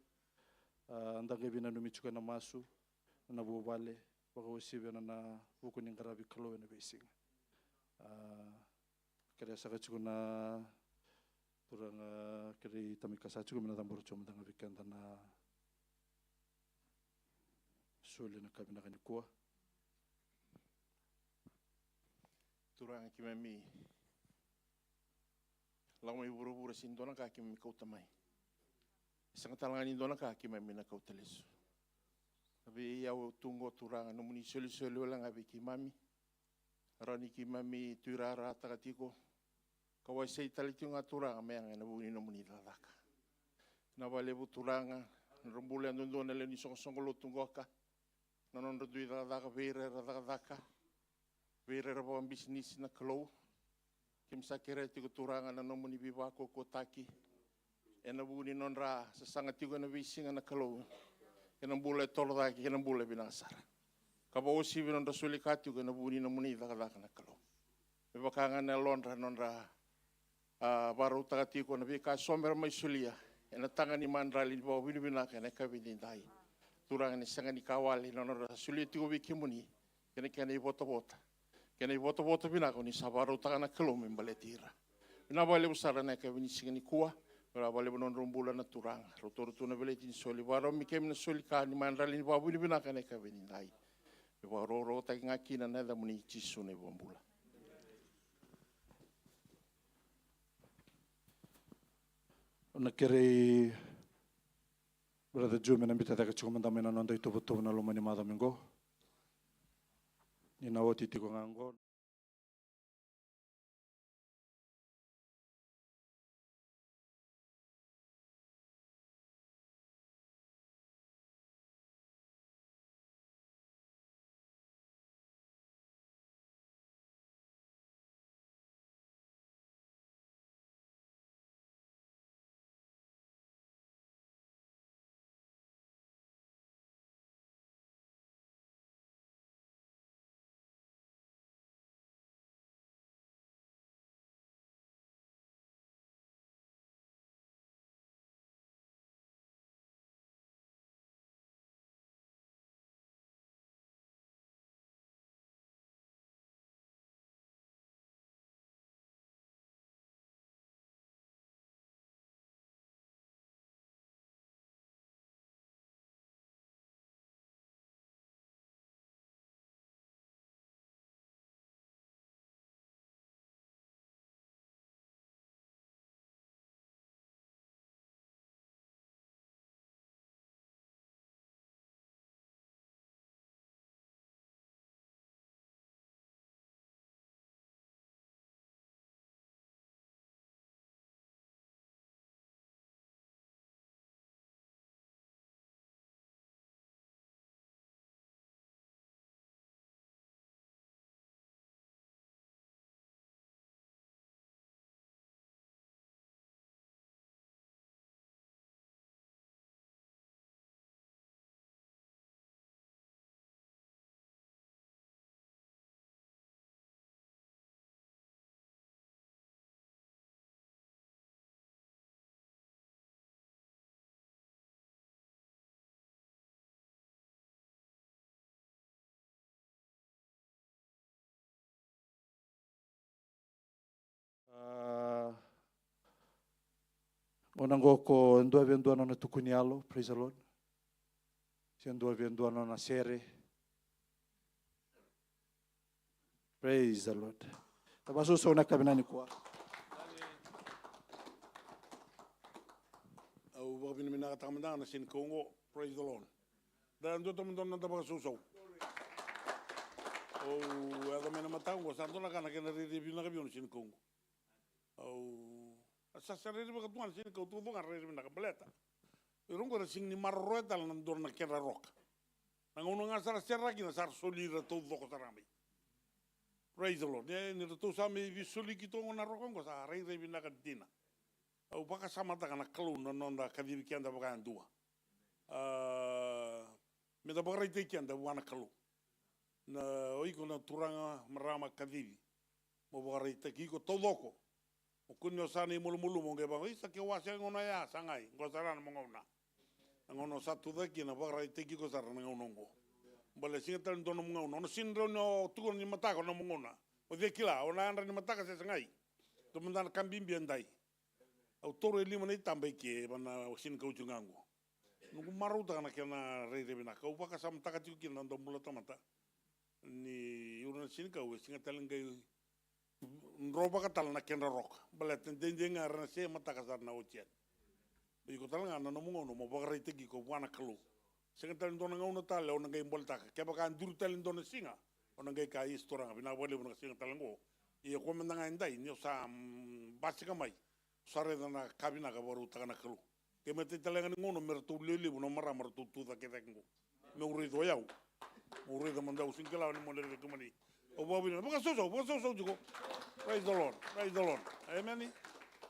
A, da qai veinanumi tiko ena masu, na vuvale, vakauasivi ena na vuku ni qaravi Kalou ena veisiga. A, kerea saka tiko na turaga, kerei tamai ka sa tiko me na cabora tiko mada ga vei keda na soli na ka vinaka nikua. Turaga, keimami lako mai vuravura, sega ni dua na ka keimami kauta mai. Sega tale ga ni dua na ka keimami na kauta lesu. Vei au tu oqo, Turaga, nomuni solisoli wale ga vei keimami. Rawa ni keimami tuirarataka tiko ka wasei tale tiko ga, Turaga, me yaga ena vuku ni nomuni cakacaka. Vinaka vakalevu, Turaga, na nodra bula yadudua na lewe ni soqosoqo lotu qoka, na nodra dui cakacaka, vei ira era cakacaka, vei ira era vakabisinisi, na Kalou. Keimami sa kerea tiko, Turaga, na nomuni veivakaukauwataki ena vuku ni nodra sasaga tiko ena veisiga, na Kalou, ena bula e toro cake kei na bula e vinaka sara. Ka vakauasivi nodra soli ka tiko ena vuku ni nomuni cakacaka, na Kalou. Me vaka ga na yalodra, nodra, a, vakarautaka tiko na veika eso mera mai solia ena taga ni madrali ni vakavinavinaka ena yakavi edaidai. Turaga, ni sega ni ka wale na nodra solia tiko vei kemuni, kei na kena ivotavota, kei na ivotavota vinaka o ni sa vakarautaka, na Kalou, me baleti ira. Vinaka vakalevu sara na yakavi ni siga nikua. Vinaka vakalevu na nodrau bula, na Turaga. Rau taura tu na veleti ni soli, vakarau mai keimami na soli ka ni madrali ni vakavinavinaka ena yakavi edaidai. Me vakarokorokotaki ga kina na yacamuni, Jisu na iVakabula. Au na kerei Brother Joe me na biuta cake tiko mada mai na noda itovotovo na loma ni macawa mai qo. Ni na oti tiko ga qo. A, gauna qo ko dua vei dua nona tukuni yalo, praise the Lord. Se dua vei dua nona sere. Praise the Lord. Da vakasausau na yakavi nikua. Au vakavinavinakataka mada ga na siga nikua oqo. Praise the Lord. Da dua tale mada na noda vakasausau. Au yaco mai na mataka oqo, sa dua na ka na kena rairai vinaka vei au na siga nikua oqo. Au Sa sa rairai vakatugana sini kau tukutuku ga rairai vinaka baleta. Ira oqo era sigi ni maroroya tale na dua na kedra roka. Na gauna ga sa ra sera kina sa ra soli ira taucoko sara mai. Praise the Lord. Ni ratou sa mai veisoli keitou oqo na roka oqo sa rairai vinaka dina. Au vakasamataka na Kalou na noda kacivi keda vakayadua. A, meda vakaraitaki keda vua na Kalou. Na o iko na turaga marama kacivi. Mo vakaraitaki iko taucoko. O kua ni o sa na imalumalumu o qai vaqo, isa ke wase gauna ya sa qai, qo sara na mo gauna. Na gauna o sa tucake kina vakaraitaki iko sara na gauna oqo. Bale siga tale dua na mo gauna. Ono sini drau ni o tukuna ni mataka o na mo gauna. O cei kila, o na yadra ni mataka se sa qai. Tou mada na ka bibi e dai. Au taura e lima na itaba i ke, vana sini kauti ga qo. Noqu marautaka na kena rairai vinaka. Au vakasamataka tiko kina na dau bula tamata. Ni ura na sinikau e siga tale qai dro vakatale na kedra roka. Baleta dede ga era na se mataka sara na oti yani. Iko tale ga na nomu gauna mo vakaraitaki iko vua na Kalou. Sega tale dua na gauna tale o na qai boletaka. Kevaka duri tale dua na siga o na qai ka isi turaga vinaka vakalevu na siga tale qo. Ia ko meda ga e dai ni o sa basika mai. Sa raica na ka vinaka vakarautaka na Kalou. Kei matai tale ga ni gauna me ratou lewe levu na marama ratou tu cake cake qo. Meu raica o yau. Meu raica mada au sini kila ni mo raica kemuni. Au vakavinavinaka. Vakasausau, vakasausau tiko. Praise the Lord. Praise the Lord. Amen.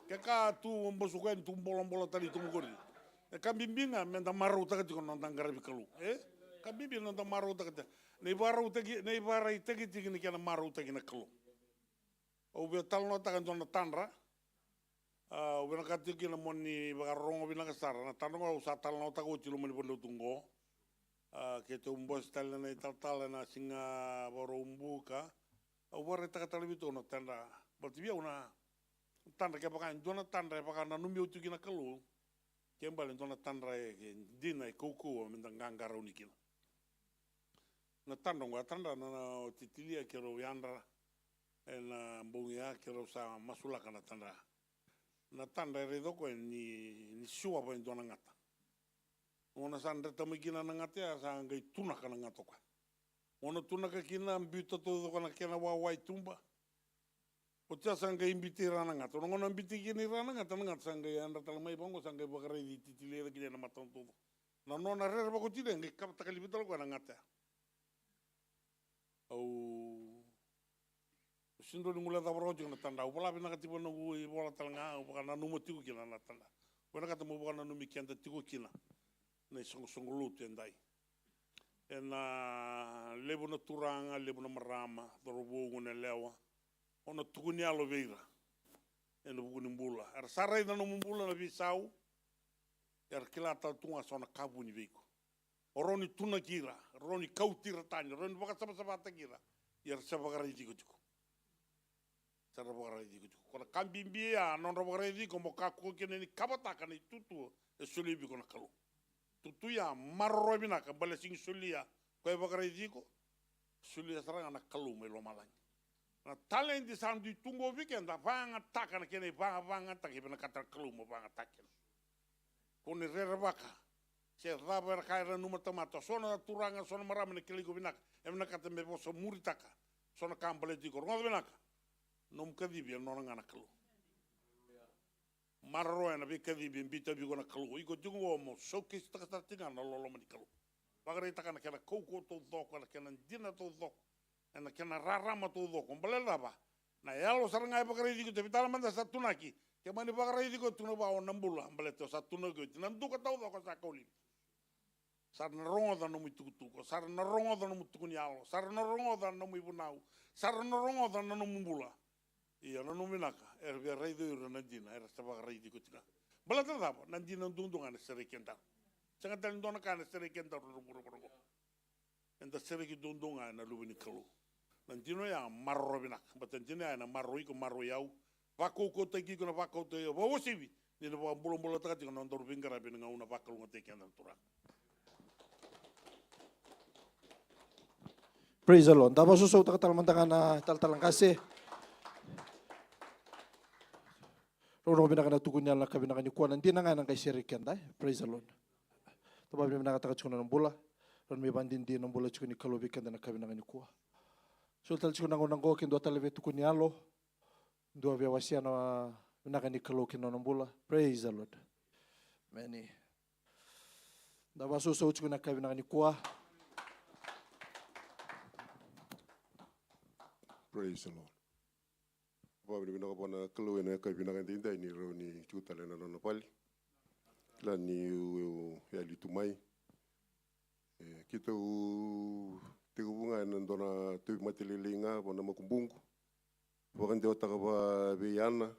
Ke ka tu basuka yani tu bolabola tale tu mukori. E ka bibi ga meda marautaka tiko na noda qaravi Kalou. E? Ka bibi na noda marautaka tiko. Na ivakarautaki, na ivakaraitaki tiko ni kena marautaki na Kalou. Au via talanoataka e dua na tadra. Au vinakata tiko kina mo ni vakarorogo vinaka sara na tadra qo au sa talanoataka oti loma ni valelotu qo. Keitou bose tale na italatala ena siga Vakaraubuka. Au vakaraitaka tale vei tou na tadra. Baleta vei au na tadra kevaka e dua na tadra e vakananumi au tiko kina Kalou. Ke bale e dua na tadra e dina e kaukauwa meda qaqarauni kina. Na tadra qo a tadra na titilia keirau yadra. Ena bogi ya keirau sa masulaka na tadra. Na tadra e raica o koya ni, ni siwava e dua na gata. Gauna sa dreta mai kina na gata ya sa qai tunaka na gata o koya. Gauna tunaka kina biuta taucoko na kena wawa i tuba. Oti ya sa qai biuti ira na gata. Gauna biuti kina ira na gata, na gata sa qai yadra tale mai vaqo sa qai vakaraici titilia kina ena matana taucoko. Na nona rere vakaoti ya qai kavata ka livi tale o koya na gata ya. Au sini dro ni guilecava rawa tiko na tadra. Au vola vinaka tiko na noqu ivola tale ga au vakananuma tiko kina na tadra. Vinakata meu vakananumi keda tiko kina na isoqosoqo lotu e dai. Ena levu na turaga, levu na marama, cauravou, goneyalewa. O na tukuni yalo vei ira ena vuku ni bula. Era sa raica na nomu bula na veisau. Era kila tale tu ga so na ka vuni vei iko. O rawa ni tunaki ira, rawa ni kauti ira tani, rawa ni vakasavasavataki ira. Ia era sa vakaraici iko tiko. Sa ra vakaraici iko tiko. Ko na ka bibi ya, nodra vakaraici iko mo kakua kina ni kavataka na itutu e solia vei iko na Kalou. Tutu ya maroroya vinaka, bale sigi solia ko e vakaraici iko. Solia sara ga na Kalou mai lomalagi. Na taledi sa dui tu qo vei keda, vagataka na kena ivagavagataki, vinakata na Kalou mo vagataka kina. Ko ni rerevaka se cava era ka era nanuma tamata, so na turaga, so na marama ena kilai iko vinaka, e vinakata me vosa muritaka so na ka baleti iko. Rogoca vinaka, nomu kacivi e nona ga na Kalou. Maroroya na veikacivi e biuta vei iko na Kalou. Iko tiko qo mo saukesitaka sara tiko ga na loloma ni Kalou. Vakaraitaka na kena kaukaua taucoko, na kena dina taucoko, ena kena rarama taucoko. Baleta na cava? Na yalo sara ga e vakaraici iko, tevitala mada sa tunaki. Ke mani vakaraici iko, tukuna vua o na bula, baleta o sa tunaki oti. Na duka taucoko sa kau lili. Sa ra na rogoca na nomu itukutuku, sa ra na rogoca na nomu tukuni yalo, sa ra na rogoca na nomu ivunau, sa ra na rogoca na nomu bula. Ia na nomu vinaka era via raici ira na dina, era sa vakaraici iko tiko ga. Baleta na cava? Na dina duadua ga ena sereki kedaru. Sega tale ni dua na ka ena sereki kedaru na vuravura qo. Eda sereki duadua ga ena Luve ni Kalou. Na dina oya maroroya vinaka, baleta na dina ya ena maroroi iko, maroroi au. Vakaukauwataki iko, na vakaukauwataki au, vakauasivi ni na vakabulabulataka tiko na nodaru veiqaravi ena gauna vakalougatataki keda na Turaga. Praise the Lord. Da vakasausautaka tale mada ga na talatala qase. Rogoca vinaka na tukuni yalo ena yakavi vinaka nikua, na dina ga ena qai sereki keda, e? Praise the Lord. Da vakavinavinakataka tiko na bula. Rawa ni mai vakadinadina na bula tiko ni Kalou vei keda ena yakavi vinaka nikua. Soli tale tiko na gauna qo ke dua tale veitukuni yalo. Dua via wasea na Vinaka ni Kalou kei na nona bula. Praise the Lord. Meni. Da vasoso tiko na ka vinaka ni kua. Praise the Lord. Vakavinavinaka vua na Kalou ena yakavi vinaka edaidai ni rawa ni tiko tale ena nona vale. Kila ni u, u yali tu mai. E, keitou tekivu ga ena dua na tauvimate lailai ga vua na makubuqu. Vakadewataka vua vei Ana.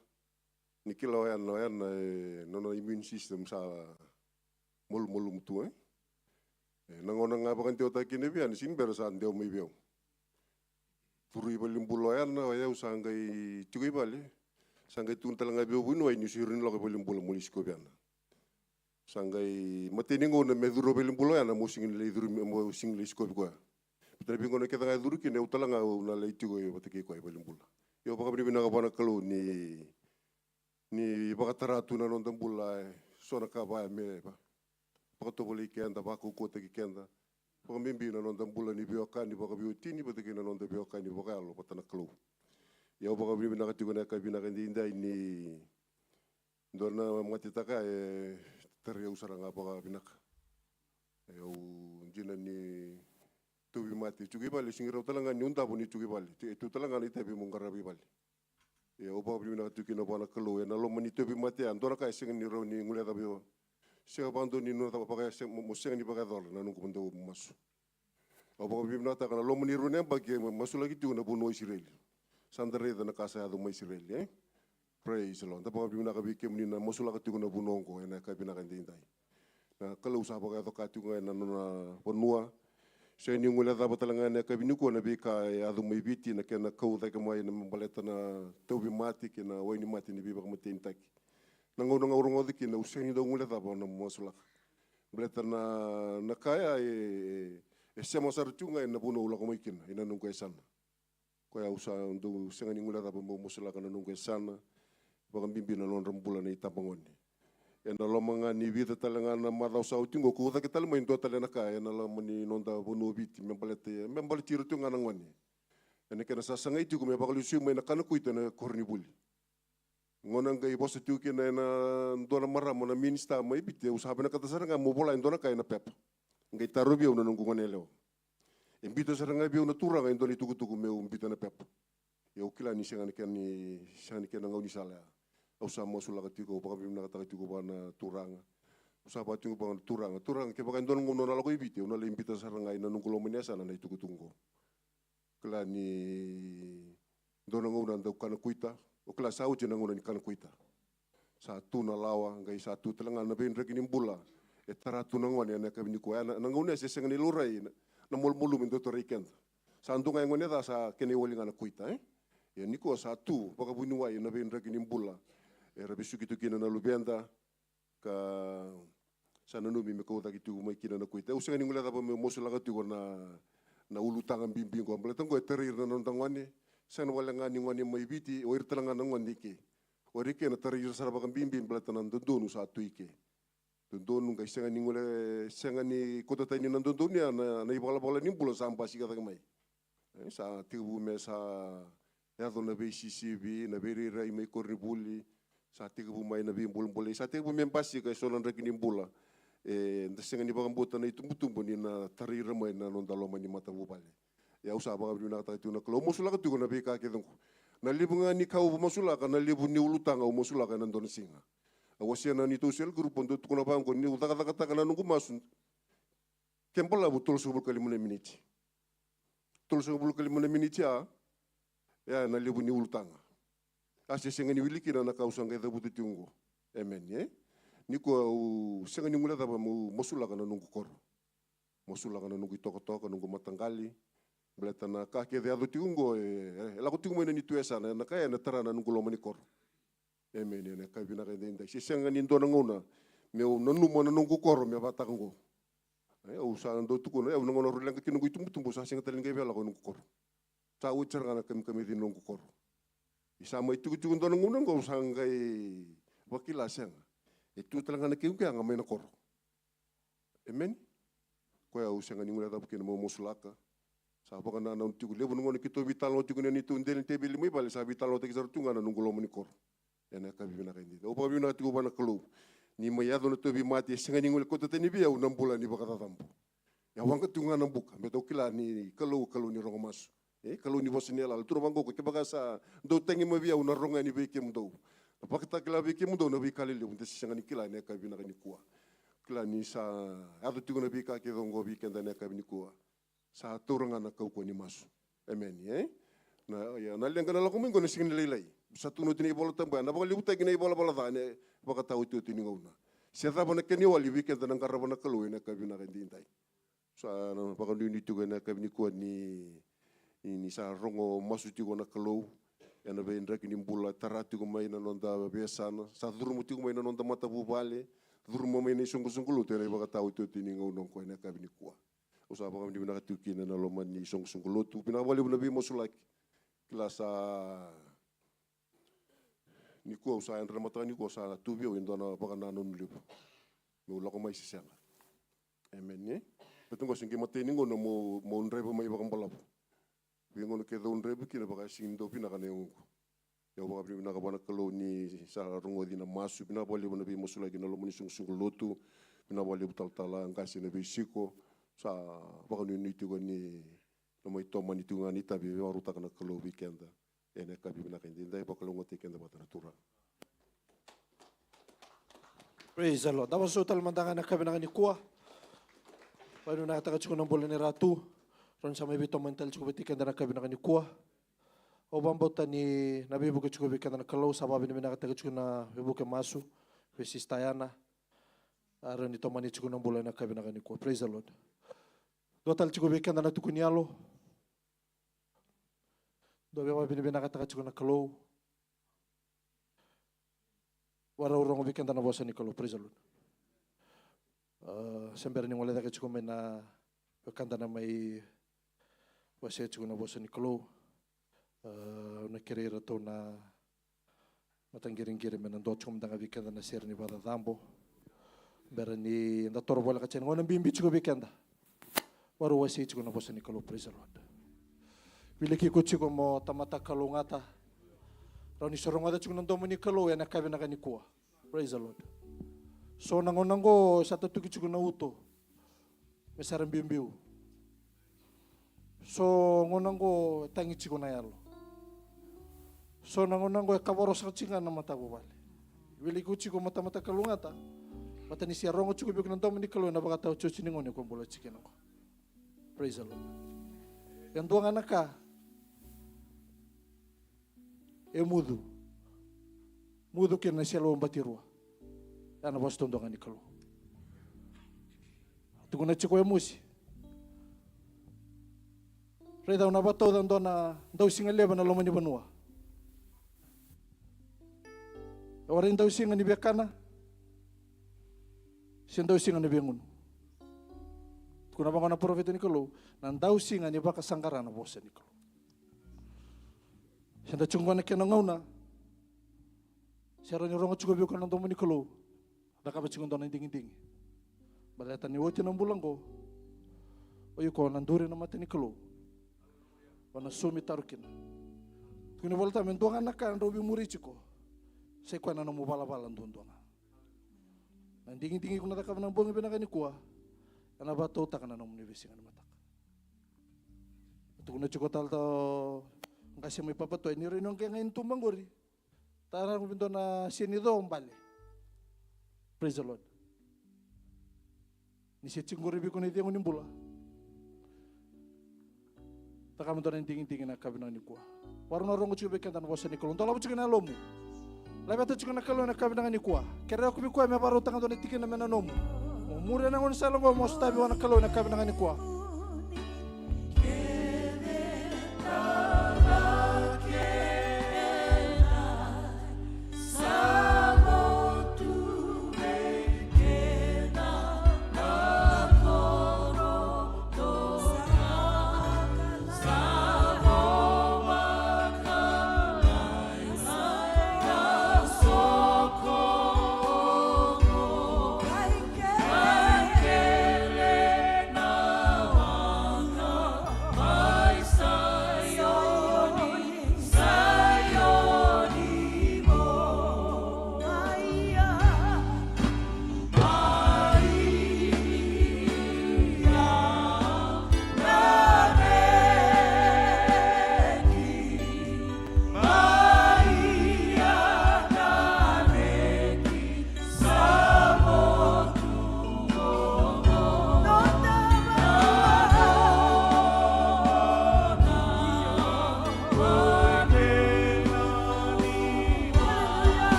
Ni kila o Ana, o Ana, e, nona immune system sa malumalumu tu, e. E, na gauna ga vakadewataka kina vei Ana, sega ni bera sa dewa mai vei au. Curu i valenibula o Ana, o yau sa qai tiko i vale. Sa qai tukuna tale ga vei au vuniwai niu sega ni lako i valenibula mo ni sikovi Ana. Sa qai mateni gauna me curu i valenibula o Ana, mo sega ni lai curu, mo sega ni lai sikovi koya. Baleta na veigauna kece ga e curu kina, au tale ga au na lai tiko vata kei koya i valenibula. Io, vakavinavinaka vua na Kalou ni, ni vakatara tu na noda bula, e, so na ka vaya me va, vakatovolei keda, vakaukauwataki keda. Vakabibi na noda bula ni veiwekani vakaveiwatini, vata kei na noda veiwekani vakayalo vata na Kalou. Ia au vakavinavinaka tiko ena yakavi vinaka edaidai ni dua na matetaka e tarai au sara ga vakavinaka. E, au dina ni tauvimate tiko i vale, sega ni rawa tale ga niu davo ni tiko i vale. E tu tale ga na itavi meu qarava i vale. Ia au vakavinavinaka tiko kina vua na Kalou ena loma ni tauvimate ya, dua na ka e sega ni rawa ni guilecava. Sega vakadua ni nona cava vaka, se-, mo, mo sega ni vakayacora na noqu dau masu. Au vakavinavinakataka na loma ni rua na yabaki e ma-, masulaki tiko na vanua o Isireli. Sa da raica na ka sa yaco mai Isireli, e? Praise the Lord. Da vakavinavinaka vei kemuni na masulaka tiko na vanua oqo ena yakavi vinaka edaidai. Na Kalou sa vakayaco ka tiko ga ena nona vanua. Sega ni guilecava tale ga ena yakavi nikua na veika e yaco mai Viti, na kena kau cake mai na baleta na tauvimate kei na wainimate ni veivakamatenitaki. Na gauna ga au rogoca kina, au sega ni dau guilecava na masulaka. Baleta na, na ka ya e, e, e sema sara tiko ga ena vanua au lako mai kina, ena noqu yasana. Koya au sa dau sega ni guilecava meu masulaka na noqu yasana, vakabibi na nodra bula na itabagone. Ena loma ga ni vica tale ga na macawa sa oti qo, kau cake tale mai dua tale na ka ena loma ni noda vanua o Viti, me baleti, me baleti ira tiko ga na gone. Ena kena sasagai tiko me vakalesui mai na kana kuita ena koronivuli. Gauna qai vosa tiko kina ena dua na marama na minisita mai Viti, au sa vinakata sara ga meu vola e dua na ka ena pepa. Qai tarovi au na noqu goneyalewa. E biuta sara ga vei au na turaga e dua na itukutuku meu biuta na pepa. Ia au kila ni sega ni kena, ni sega ni kena gaunisala ya. Au sa masulaka tiko, au vakavinavinakataka tiko vua na turaga. Au sa vaka tiko vua na turaga, turaga, kevaka e dua na gauna o na lako i Viti, au na lai biuta sara ga ena noqu loma ni yasana na itukutuku qo. Kila ni dua na gauna dau kana kuita. O kila sa oti na gauna ni kana kuita. Sa tu na lawa, qai sa tu tale ga na veidraki ni bula e tara tu na gone ena yakavi nikua. Na, na gauna ya se sega ni laurai na, na malumalumu e dau tarai keda. Sa dua ga e gone ca, sa kena iwali ga na kuita, e? Ia nikua sa tu vakavuniwai na veidraki ni bula era vesuki tu kina na luveda, ka sa nanumi me kau cake tiko mai kina na kuita. Au sega ni guilecava meu masulaka tiko na, na ulutaga bibi qo, baleta qo e tarai ira na noda gone. Sega wale ga ni gone mai Viti, o ira tale ga na gone i ke. O ira i ke na tarai ira sara vakabibi baleta na dodonu sa tu i ke. Dodonu, qai sega ni gule, sega ni kauta tani na dodonu ya na, na ivalavala ni bula sa basika cake mai. E, sa tekivu me sa yaco na veisisivi, na veirairai mai koronivuli, sa tekivu mai na veibulabolei, sa tekivu me basika eso na draki ni bula. E, da sega ni vakabauta na itubutubu ni na tarai ira mai na noda loma ni matavuvale. Ia au sa vakavinavinakataka tiko na Kalou, au masulaka tiko na veika kece oqo. Na levu ga ni ka au masulaka, na levu ni ulutaga au masulaka ena dua na siga. Au wasea na neitou cell group, au dau tukuna vaqo, niu cakacakataka na noqu masu, ke balavu tolusagavulu ka lima na miniti. Tolusagavulu ka lima na miniti ya, ya na levu ni ulutaga. A se sega ni wili kina na ka au sa qai cavuta tiko oqo. Emeni, e? Nikua au sega ni guilecava meu masulaka na noqu koro. Masulaka na noqu itokatoka, noqu mataqali. Baleta na ka kece yaco tiko oqo, e, e lako tiko mai na neitou yasana, na ka ya ena tara na noqu loma ni koro. Emeni, ena yakavi vinaka edaidai. Se sega ni dua na gauna meu nanuma na noqu koro me vakataka oqo. E, au sa dau tukuna, e, au na gauna au leqa kina noqu itubutubu, sa sega tale ni qai via lako noqu koro. Sa oti sara ga na kamikamica ni noqu koro. Ia sa mai tikotiko dua na gauna oqo, au sa qai vakila sega. E tu tale ga na kequ yaga mai na koro. Emeni. Koya au sega ni guilecava kina meu masulaka. Sa vakanananu tiko, levu na gauna keitou veitalanoa tiko ena neitou dela ni teveli mai vale, sa veitalanoataki sara tu ga na noqu loma ni koro. Ena yakavi vinaka edaidai, au vakavinavinaka tiko vua na Kalou ni mai yaco na tauvimate, e sega ni guilecavi tani vei au na bula ni vakacacabo. E waqa tiko ga na buka, baleta au kila ni Kalou, Kalou ni rogo masu. E, Kalou ni vosa ni yalayala. Tukuna vaqo, kevaka sa dou tagi mai vei au, au na rogo yani vei kemudou. Na vakatakila vei kemudou na veika lelevu da se sega ni kila ena yakavi vinaka nikua. Kila ni sa yaco tiko na veika kece oqo vei keda ena yakavi nikua. Sa taura ga na kaukauwa ni masu. Emeni, e? Na, ia, na leqa na lako mai oqo na sega ni lailai. Sa tukuna oti na iVola Tabu, ena vakalevutaki na ivalavala ca ena vakataotioti ni gauna. Se cava na kena iwali vei keda na qarava na Kalou ena yakavi vinaka edaidai. Sa na vakanuinui tiko ena yakavi nikua ni, ni, ni sa rogo masu tiko na Kalou ena veidraki ni bula, tara tiko mai na noda veiyasana, sa curuma tiko mai na noda matavuvale, curuma mai na isoqosoqo lotu ena ivakataotioti ni gauna oqo ena yakavi nikua. Au sa vakavinavinaka tiko kina ena loma ni soqosoqo lotu. Vinaka vakalevu na veimasulaki. Kila sa nikua au sa yadra na mataka nikua sa tu vei au e dua na vakanananu levu. Meu lako mai se sega. Emeni, e? Baleta oqo se qai matai ni gauna meu, meu draiva mai vakabalavu. Veigauna kece au draiva kina vaka e sega ni dau vinaka na yagoqu. Ia au vakavinavinaka vua na Kalou ni sa rogoci na masu, vinaka vakalevu na veimasulaki ena loma ni soqosoqo lotu, vinaka vakalevu talatala qase na veisiko, sa vakanuinui tiko ni na mai tomani tiko ga na itavi e vakarautaka na Kalou vei keda. Ena yakavi vinaka edaidai, vakalougatataki keda vata na Turaga. Praise the Lord. Da vakasau tale mada ga ena yakavi vinaka nikua. Vakavinavinakataka tiko na bula ni Ratu. Rau ni sa mai veitomani tale tiko vata kei keda ena yakavi vinaka nikua. Au vakabauta ni na veivuke tiko vei keda na Kalou, sa vakavinavinakataka tiko na veivuke masu vei Sister Yana. A rau ni tomani tiko na bula ena yakavi vinaka nikua. Praise the Lord. Dua tale tiko vei keda na tukuni yalo. Dua via vakavinavinakataka tiko na Kalou. Varau rogo vei keda na vosa ni Kalou, praise the Lord. A, se bera ni gole cake tiko mai na wekada na mai wasea tiko na vosa ni Kalou. A, au na kerei iratou na mataqiriqiri me na dua tiko mada ga vei keda na sere ni vakacacabo. Bera ni da toro voleka tiko ena gauna bibi tiko vei keda. Varau wasei tiko na vosa ni Kalou, praise the Lord. Wiliki iko tiko mo tamata kalougata. Rau ni sa rogoca tiko na domo ni Kalou ena yakavi vinaka nikua. Praise the Lord. So na gauna oqo sa tatuki tiko na uto me sa ra biubiu. So gauna oqo e tagi tiko na yalo. So na gauna oqo e kavoro saka tiko ga na matavuvale. Wiliki iko tiko mo tamata kalougata. Baleta ni sa rogo tiko vei iko na domo ni Kalou ena vakataotioti ni gauna ko bula tiko kina oqo. Praise the Lord. E dua ga na ka e mucu. Mucu kina na selau batirua. Ya na vosa duadua ga ni Kalou. Tukuna tiko o Emosi. Raica au na vakatauca dua na dausiga levu ena loma ni vanua. E warai dausiga ni vekana se dausiga ni vegunu. Tukuna vaqo na parofita ni Kalou, na dausiga ni vakasaqara na vosa ni Kalou. Se da tiko qo na kena gauna, se rawa ni rogo tiko vei iko na domo ni Kalou, cakava tiko dua na digidigi. Baleta ni oti na bula qo, o iko na duri na mata ni Kalou. O na sumi taro kina. Tukuni volata me dua ga na ka drau veimuri tiko. Sai koya na nomu valavala duadua ga. Na digidigi ko na cakava na bogi vinaka nikua, ena vakatautaka na nomuni veisiga ni mataka. Tukuna tiko tale o qase mai Papatoa, ni raica ni o qai ga ni tuba qori. Tara vei dua na seni co bale. Praise the Lord. Ni se tiko qori vei iko na icegu ni bula. Taka me dua na digidigi na yakavi vinaka nikua. Varau na rogo tiko vei keda na vosa ni Kalou. Dolava tiko na yalomu. Laveta tiko na Kalou na yakavi vinaka nikua. Kerea tiko vei koya me vakarautaka dua na tikina me na nomu. Mo muria na gaunisala oqo mo sotavi vua na Kalou na yakavi vinaka nikua.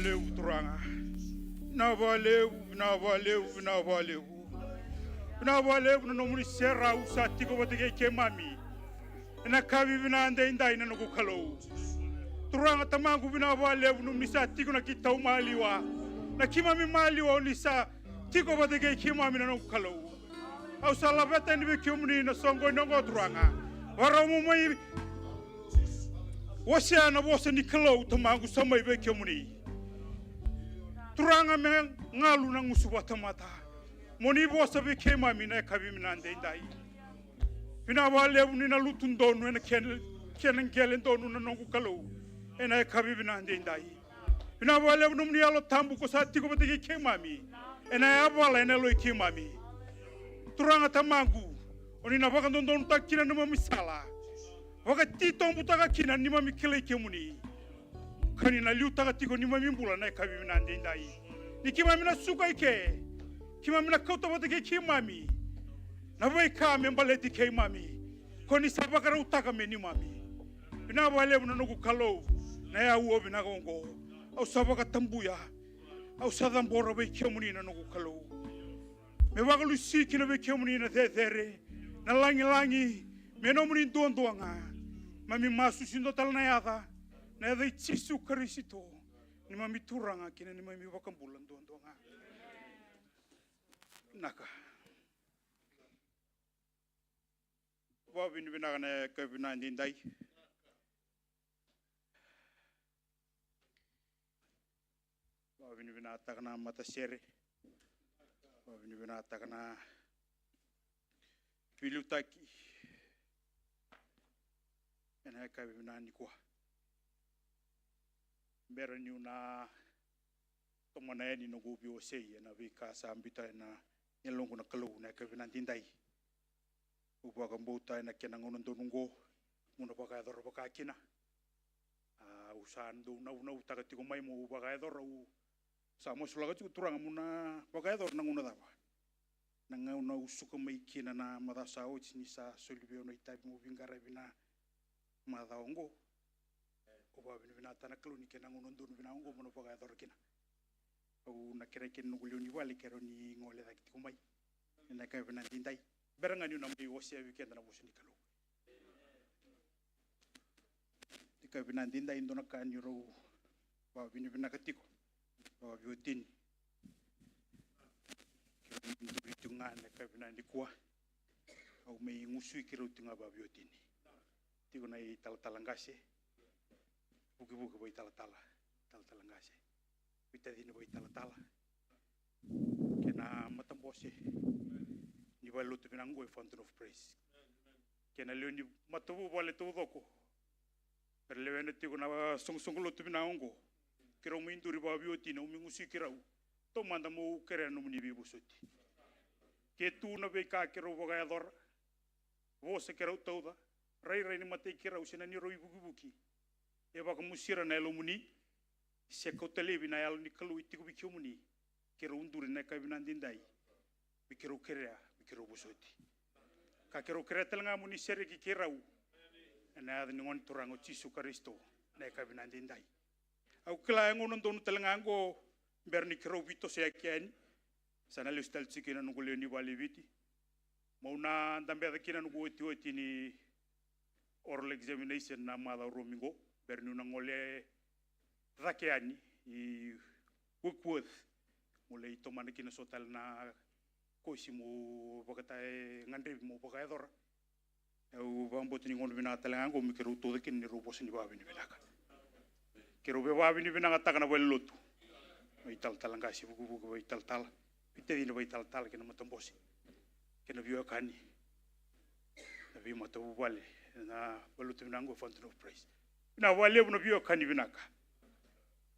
Levu Turaga. Vinaka vakalevu, vinaka vakalevu, vinaka vakalevu. Vinaka vakalevu na nomuni serau sa tiko vata kei keimami ena yakavi vinaka edaidai na noqu Kalou. Turaga Tamaqu, vinaka vakalevu nomuni sa tiko na keitou maliwa, na keimami maliwa, oni sa tiko vata kei keimami na noqu Kalou. Au sa laveta yani vei kemuni na soqoni oqo Turaga. Vakarau mo mai wasea na vosa ni Kalou Tamaqu sa mai vei kemuni. Turaga, me galu na gusu vakatamata, mo ni vosa vei keimami na yakavi vinaka edaidai. Vinaka vakalevu ni na lutu donu ena kena, kena qele donu na noqu Kalou ena yakavi vinaka edaidai. Vinaka vakalevu nomuni Yalo Tabu ko sa tiko vata kei keimami ena yavala ena yalo i keimami. Turaga Tamaqu, oni na vakadodonutaka kina na neimami sala, vakatitobutaka kina na neimami kilai kemuni, ka ni na liutaka tiko na neimami bula na yakavi vinaka edaidai. Ni keimami na suka i ke, keimami na kauta vata kei keimami na veika me baleti keimami, ko ni sa vakarautaka me neimami. Vinaka vakalevu na noqu Kalou, na aua vinaka oqo. Au sa vakatabuya, au sa cabora vei kemuni na noqu Kalou. Me vakalusi kina vei kemuni na cecere, na lagilagi, me nomuni duadua ga. Mami masu sara tale na yaca, na yaca i Jisu Karisito, neimami Turaga kei na neimami iVakabula duadua ga. Vinaka. Vakavinavinaka na yakavi vinaka edaidai. Vakavinavinakataka na matasere. Vakavinavinakataka na veiliutaki ena yakavi vinaka nikua. Bera niu na tomana yani noqu veiwasei ena veika sa biuta ena yaloqu na Kalou na yakavi vinaka edaidai. Au vakabauta ena kena gauna donu oqo mo na vakayacora vaka kina. A, au sa dau naunautaka tiko mai mo vakayacora, au sa masulaka tiko Turaga mo na vakayacora na gauna cava? Na gauna au suka mai kina na macawa sa oti ni sa soli vei au na itavi mo veiqaravi na macawa oqo. Au vakavinavinakataka na Kalou ni kena gauna donu vinaka oqo mo na vakayacora kina. Au na kerea kina noqu lewe ni vale ke rau ni gole cake tiko mai ena yakavi vinaka edaidai. Bera ga niu na mai wasea vei keda na vosa ni Kalou. Yakavi vinaka edaidai, dua na ka niu rau vakavinavinaka tiko vakaveiwatini. Keirau mai duri tiko ga ena yakavi vinaka nikua. Au mai gusui keirau tiko ga vakaveiwatini. Tiko na italatala qase, vukivuki vakaitalatala, talatala qase, veitacini vakaitalatala, kei na matabose ni valelotu vinaka oqo e Fountain of Praise, kei na lewe ni matavuvale taucoko era lewena tiko na soqosoqo lotu vinaka oqo. Keirau mai duri vakaveiwatini, au mai gusui keirau. Taumada meu kerea na nomuni veivosoti. Ke tu na veika keirau vakayacora, vosa keirau tauca, rairai ni matai keirau se na neirau ivukivuki, e vakamusira na yalomuni, se kauta laivi na Yalo ni Kalou e tiko vei kemuni. Keirau duri na yakavi vinaka edaidai me keirau kerea, me keirau vosoti. Ka keirau kerea tale ga mo ni sereki keirau ena yaca ni Gone Turaga o Jisu Karisito na yakavi vinaka edaidai. Au kila e gauna donu tale ga oqo, bera ni keirau veitosoyaki yani, sa na lesu tale tiko kina noqu lewe ni vale e Viti. Meu na dabeca kina noqu otioti ni oral examination na macawa Romi oqo, bera niu na gole cake yani i Warkworth. Meu lai tomana kina so tale na kosi meu vakata e gadrevi meu vakayacora. Au vakabauta ni gauna vinaka tale ga oqo me keirau tauca kina neirau vosa ni vakavinavinaka. Keirau veivakavinavinakataka na valelotu, na italatala qase, vukivuki vakaitalatala, veitacini vakaitalatala kei na matabose, kei na veiwekani, na veimatavuvale ena valelotu vinaka oqo e Fountain of Praise. Vinaka vakalevu na veiwekani vinaka.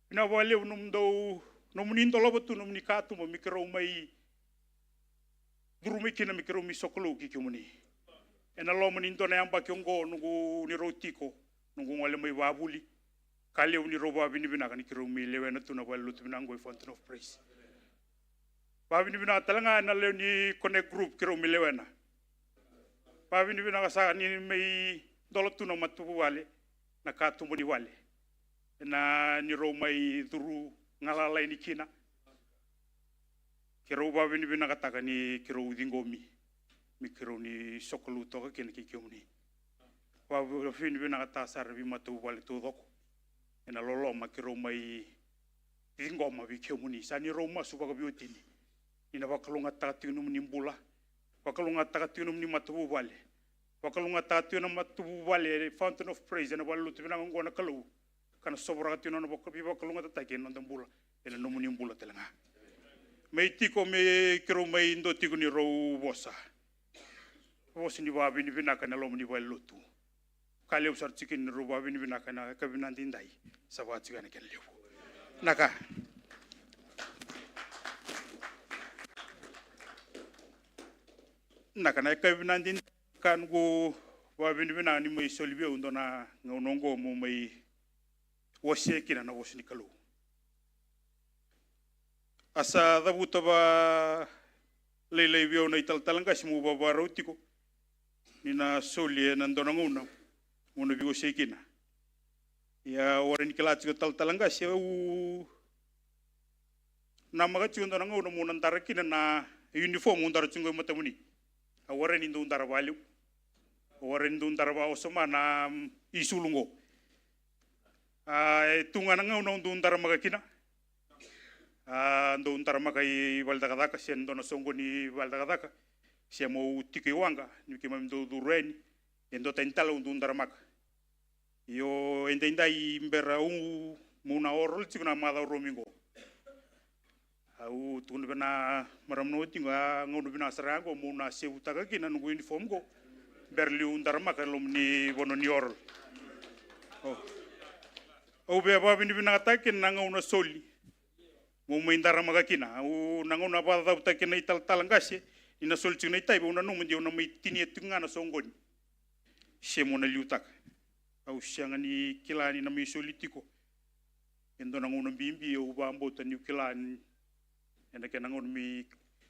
Vinaka vakalevu nomudou, nomuni dolava tu nomuni katuba me keirau mai curu mai kina me keirau mai sokalou kei kemuni. Ena loma ni dua na yabaki oqo noqu, ni rau tiko, noqu gole mai vakavuli. Ka levu ni rau vakavinavinaka ni keirau mai lewena tu na valelotu vinaka oqo e Fountain of Praise. Vakavinavinaka tale ga na lewe ni Connect Group keirau mai lewena. Vakavinavinaka saka ni mai dola tu na matavuvale, na katuba ni vale, ena ni rau mai curu galala yani kina. Keirau vakavinavinakataka ni keirau ciqomi me keirau ni sokalou toka kina kei kemuni. Vakavinavinakataka sara vei matavuvale taucoko ena loloma keirau mai ciqoma vei kemuni. Sa neirau masu vakaveiwatini ni na vakalougatataka tiko nomuni bula, vakalougatataka tiko nomuni matavuvale, vakalougatataka tiko na matavuvale e Fountain of Praise ena valelotu vinaka oqo na Kalou, ka na sovaraka tiko na nona vaka- veivakalougatataki ena noda bula, ena nomuni bula tale ga. Mai tiko me keirau mai dua tiko ni rau vosa, vosa ni vakavinavinaka ena loma ni valelotu. Ka levu sara tiko ni rau vakavinavinaka ena yakavi vinaka daidai. Sa vaka tiko ena kena levu. Na ka. Na ka na yakavi vinaka daidai. Ka noqu vakavinavinaka ni mai soli vei au dua na gauna oqo mo mai wasea kina na vosa ni Kalou. A sa cavuta vakalailai vei au na italatala qase meu vavarau tiko ni na soli ena dua na gauna meu na veiwasei kina. Ia au warai ni kila tiko talatala qase, au namaka tiko dua na gauna meu na dara kina na uniform au dara tiko qo e matamuni. Au warai ni dau dara vakalevu. Au warai ni dau dara vakawasoma na, mm, isulu qo. A, e tu ga na gauna au dau daramaka kina. A, dau daramaka i vale cakacaka se dua na soqo ni vale cakacaka, se meu tiko i waqa ni keimami dau curu yani. E dua tani tale au dau daramaka. Io, edaidai bera au meu na oral tiko na macawa romi qo. Au tukuna vei na marama na watiqu, a gauna vinaka sara ga qo meu na sevutaka kina na noqu uniform qo. Bera liu daramaka e loma ni vanua ni oral. O. Au via vakavinavinakataka kina na gauna soli meu mai daramaka kina. Au na gauna vakacavutaka kina na italatala qase ni na soli tiko na itavi, au nanuma de au na mai tinia tiko ga na soqoni. Se mo na liutaka. Au sega ni kila ni na mai soli tiko. E dua na gauna bibi au vakabauta niu kila ni ena kena gauna mai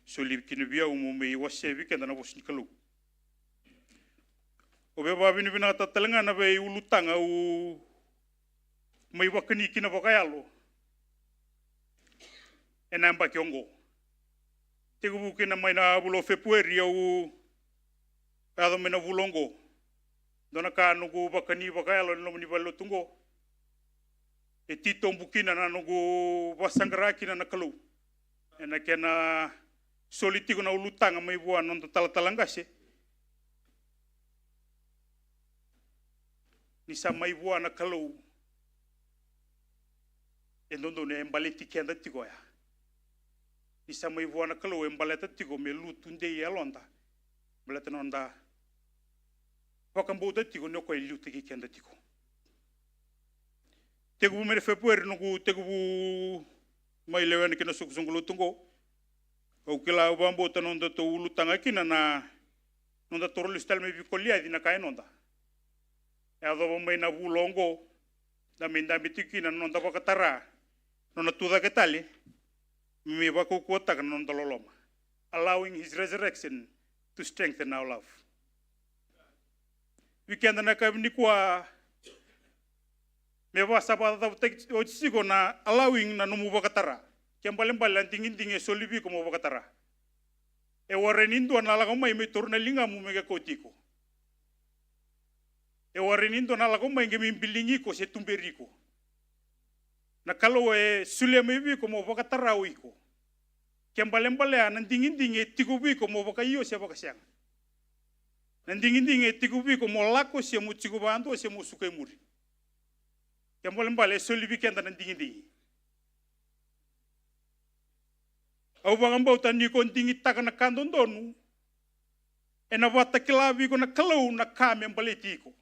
soli kina vei au mo mai wasea vei keda na vosa ni Kalou. Au via vakavinavinakataka tale ga na veiulutaga au mai vakani kina vakayalo ena yabaki oqo. Tekivu kina mai na vula o Fepueri au yaco mai na vula oqo. Dua na ka noqu vakani vakayalo ena loma ni valelotu oqo. E titobu kina na noqu vakasaqara kina na Kalou ena kena soli tiko na ulutaga mai vua na noda talatala qase. Ni sa mai vua na Kalou, e dodonu e baleti keda tiko oya. Ni sa mai vua na Kalou e baleta tiko me lutu dei e yaloda. Baleta na noda vakabauta tiko ni o koya e liutaki keda tiko. Tekivu mai na Fepueri noqu tekivu mai lewena kina soqosoqo lotu oqo. Au kila au vakabauta na nodatou ulutaga kina na nodatou lesu tale mai vei Koliaci na ka e noda. E yacova mai na vula oqo da mai dabe tiko kina na noda vakatara na nona tucake tale me mai vakaukauwataka na noda loloma. Allowing his resurrection to strengthen our love. Vei keda na yakavi nikua, me vaka sa vakacavutaki oti tiko na allowing na nomu vakatara. Ke balebale na digidigi e soli vei iko mo vakatara. E warai ni dua na lako mai me taura na ligamu me qai kauti iko. E warai ni dua na lako mai qai mai biligi iko se tuberi iko. Na Kalou e solia mai vei iko mo vakatara o iko. Ke balebalea na digidigi e tiko vei iko mo vakaio se vakasega. Na digidigi e tiko vei iko mo lako se mo tiko vakadua se mo suka i muri. Ke balebale e soli vei keda na digidigi. Au vakabauta ni ko digitaka na ka dodonu, ena vakatakila vei iko na Kalou na ka me baleti iko.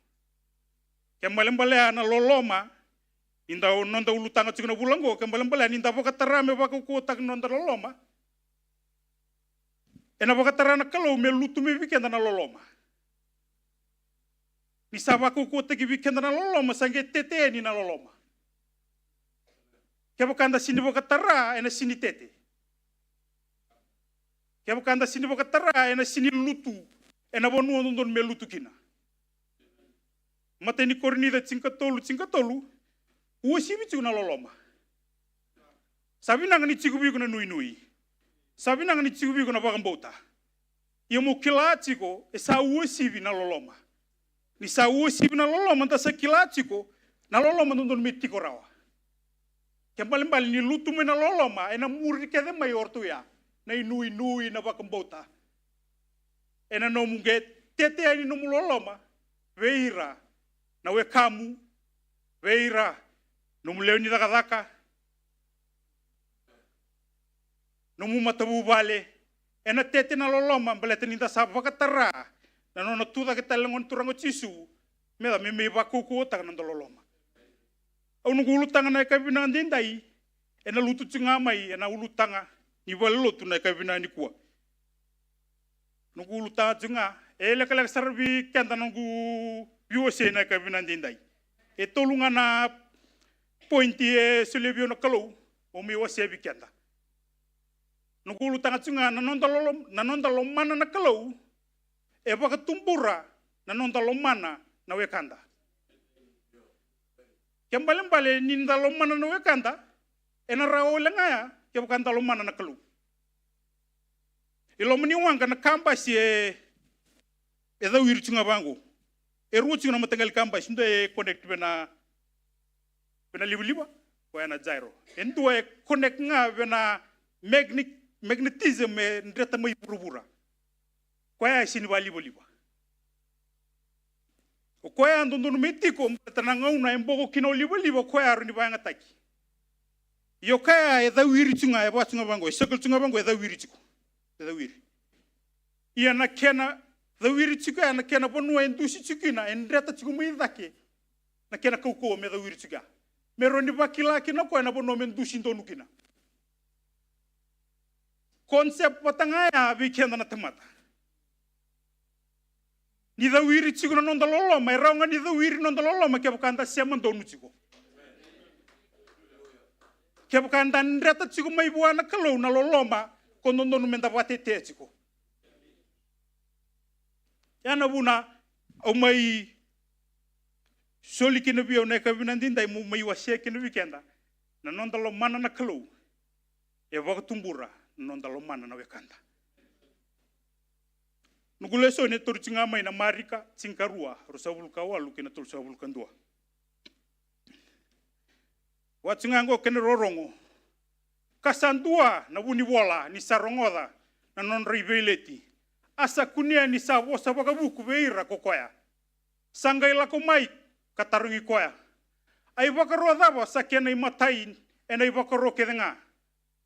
Ke balebalea na loloma, ni da noda ulutaga tiko na vula oqo, ke balebalea ni da vakatara me vakaukauwataka na noda loloma. Ena vakatara na Kalou me lutu mai vei keda na loloma. Ni sa vakaukauwataki vei keda na loloma, sa qai tete yani na loloma. Kevaka da sini vakatara, ena sini tete. Kevaka da sini vakatara, ena sini lutu ena vanua dodonu me lutu kina. Matai ni Korinica tinikatolu, tinikatolu, uasivi tiko na loloma. Sa vinaka ni tiko vei iko na nuinui. Sa vinaka ni tiko vei iko na vakabauta. Ia mo kila tiko, e sa uasivi na loloma. Ni sa uasivi na loloma, da sa kila tiko, na loloma dodonu me tiko rawa. Ke balebale ni lutu mai na loloma, ena muri kece mai o ratou ya. Na inuinui, na vakabauta. Ena nomu qai tete yani nomu loloma, vei ira, na wekamu, vei ira, nomu lewe ni cakacaka, nomu matavuvale, ena tete na loloma, baleta ni da sa vakatara, na nona tucake tale na Gone Turaga o Jisu, me da me mai vakaukauwataka na noda loloma. Au noqu ulutaga na yakavi vinaka daidai, ena lutu tiko ga mai, ena ulutaga, ni vale lotu na yakavi vinaka nikua. Noqu ulutaga tiko ga, e lekaleka sara vei keda noqu veiwasei na yakavi vinaka daidai. E tolu ga na point e solia vei au na Kalou, mo mai wasea vei keda. Noqu ulutaga tiko ga na noda lolo-, na noda lomana na Kalou, e vakatubura na noda lomana na wekada. Ke balebale ni da lomana na wekada, ena rawa wale ga ya, kevaka da lomana na Kalou. I loma ni waqa na kabasi e, e cawiri tiko ga vaqo. E rua tiko na mataqali kabasi, dua e connect vei na, vei na livaliva, koya na gyro. E dua e connect ga vei na magnet-, magnetism e dreta mai vuravura. Koya e sega ni vakalivaliva. O koya dodonu me tiko, baleta na gauna e boko kina o livaliva, o koya e rawa ni vakayagataki. Ia o koya e cawiri tiko ga, e vaka tiko ga vaqo, e circle tiko ga vaqo, e cawiri tiko. E cawiri. Ia na kena cawiri tiko ya, na kena vanua e dusi tiko kina, e dreta tiko mai cake. Na kena kaukauwa me cawiri tiko ya. Me rawa ni vakila kina o koya na vanua me dusi donu kina. Concept vata ga ya vei keda na tamata. Ni cawiri tiko na noda loloma, e rawa ga ni cawiri noda loloma kevaka da sema donu tiko. Kevaka da dreta tiko mai vua na Kalou na loloma, ko dodonu me da vakatetea tiko. Ya na vuna, au mai soli kina vei au na yakavi vinaka daidai mo mai wasea kina vei keda. Na noda lomana na Kalou. E vakatubura na noda lomana na wekada. Noqu lesoni e tauri tiko ga mai na Marika, tinikarua, ruasagavulu ka walu kei na tolusagavulu ka dua. Vaka tiko ga oqo kena rorogo. Ka sa dua na vunivola ni sa rogoca na nodra i veileti. A sa kunea ni sa vosa vakavuku vei ira ko koya. Sa qai lako mai ka tarogi koya. A i vakaro cava sa kena i matai ena i vakaro kece ga.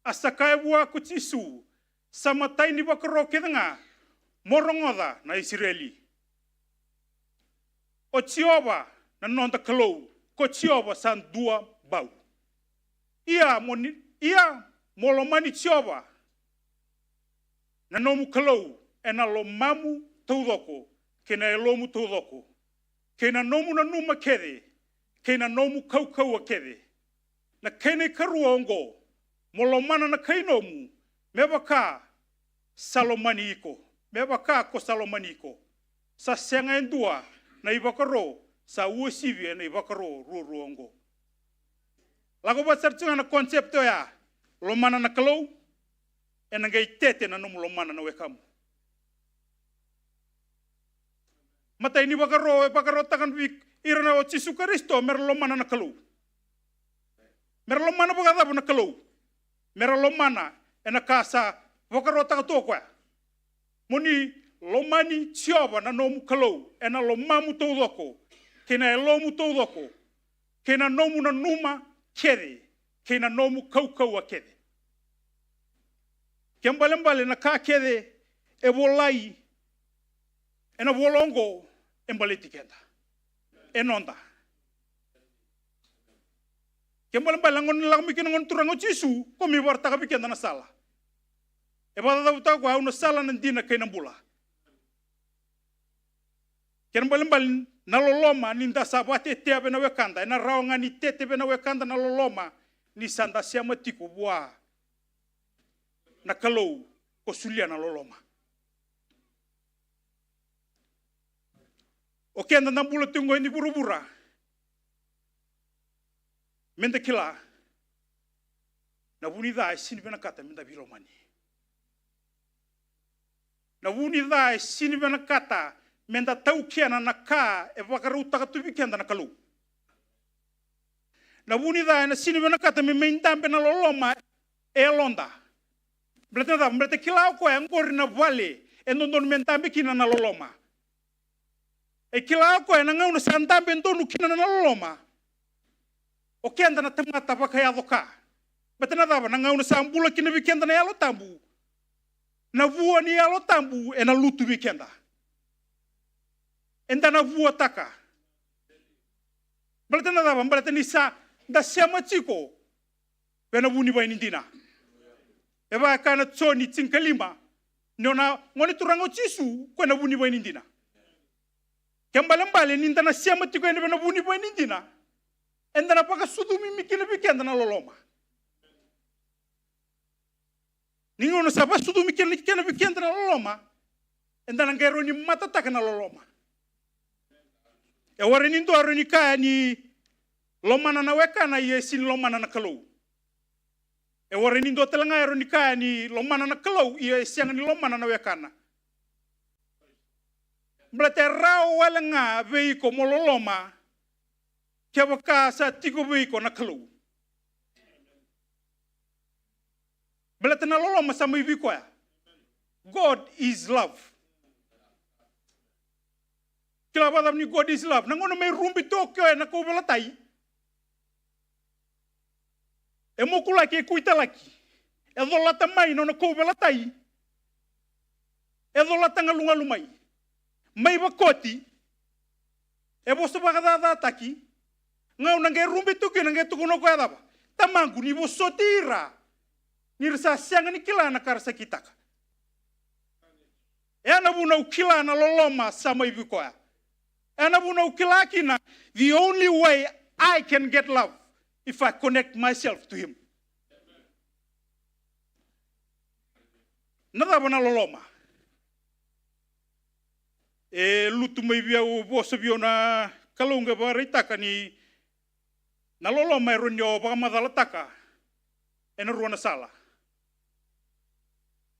A sa kaya vua ko Jisu, sa matai ni vakaro kece ga, mo rogoca na Isireli. O Jiova na noda Kalou, ko Jiova sa dua bau. Ia mo ni, ia mo lomani Jiova na nomu Kalou ena lomamu taucoko, kei na yalomu taucoko, kei na nomu nanuma kece, kei na nomu kaukauwa kece. Na kena i karua oqo, mo lomana na kai nomu, me vaka sa lomani iko, me vaka ko sa lomani iko. Sa sega e dua na i vakaro sa uasivi ena i vakaro ruarua oqo. Lako vata sara tiko ga na concept oya, lomana na Kalou, ena qai tete na nomu lomana na wekamu. Matai ni vakaro, e vakarotaka vei ira na o Jisu Karisito, mera lomana na Kalou. Mera lomana vakacava na Kalou? Mera lomana ena ka sa vakarotaka tu o koya. Mo ni lomani Jiova na nomu Kalou ena lomamu taucoko, kei na yalomu taucoko, kei na nomu nanuma kece, kei na nomu kaukauwa kece. Ke balebale na ka kece e volai ena vola oqo e baleti keda. E noda. Ke balebale na gauna ni lako mai kina na Gone Turaga o Jisu, ko mai vakaraitaka vei keda na sala. E vakacavutaka koya, au na sala, na dina kei na bula. Kena balebale na loloma ni da sa vakatetea vei na wekada, ena rawa ga ni tete vei na wekada na loloma ni sa da sema tiko vua na Kalou ko solia na loloma. O keda na bula tiko qo e vuravura, meda kila Na vu ni ca e sini vinakata meda veilomani. Na vu ni ca e sini vinakata meda taukena na ka e vakarautaka tu vei keda na Kalou. Na vu ni ca ena sini vinakata me mai dabe na loloma e yaloda. Baleta na cava? Baleta e kila o koya oqori na vale e dodonu me dabe kina na loloma. E kila o koya na gauna sa dabe donu kina na loloma, o keda na tamata vakayaco ka. Baleta na cava? Na gauna sa bula kina vei keda na Yalo Tabu, na vua ni Yalo Tabu ena lutu vei keda. Eda na vuataka. Baleta na cava? Baleta ni sa da sema tiko vei na vunivaini dina. E vaka e kaya na Joni tinikalima, ni o na Gone Turaga o Jisu, koya na vunivaini dina. Ke balebale ni da na sema tiko yani vei na vunivaini dina, eda na vakasucumi kina vei keda na loloma. Ni gauna sa vakasucumi kina, kina vei keda na loloma, eda na qai rawa ni matataka na loloma. E warai ni dua e rawa ni kaya ni lomana na wekana ia e sini lomana na Kalou. E warai ni dua tale ga e rawa ni kaya ni lomana na Kalou ia e sega ni lomana na wekana. Baleta e rawa wale ga vei iko mo loloma kevaka sa tiko vei iko na Kalou. Baleta na loloma sa mai vei koya. God is love. Kila vakacava ni God is love? Na gauna mai rube tu o koya ena kauveilatai, e mokulaki, e kuitalaki, e colata mai na nona kauveilatai, e colata galugalu mai, mai vakoti, e vosa vakacacataki. Gauna qai rube tu kina, qai tukuna o koya cava? Tamaqu, ni vosoti ira, ni ra sa sega ni kila na ka ra sa kitaka. E na vuna au kila na loloma sa mai vei koya. E na vuna au kila kina, the only way I can get love if I connect myself to him. Na cava na loloma? E lutu mai vei au, vosa vei au na Kalou qai vakaraitaka ni na loloma e rawa ni o vakamacalataka ena rua na sala.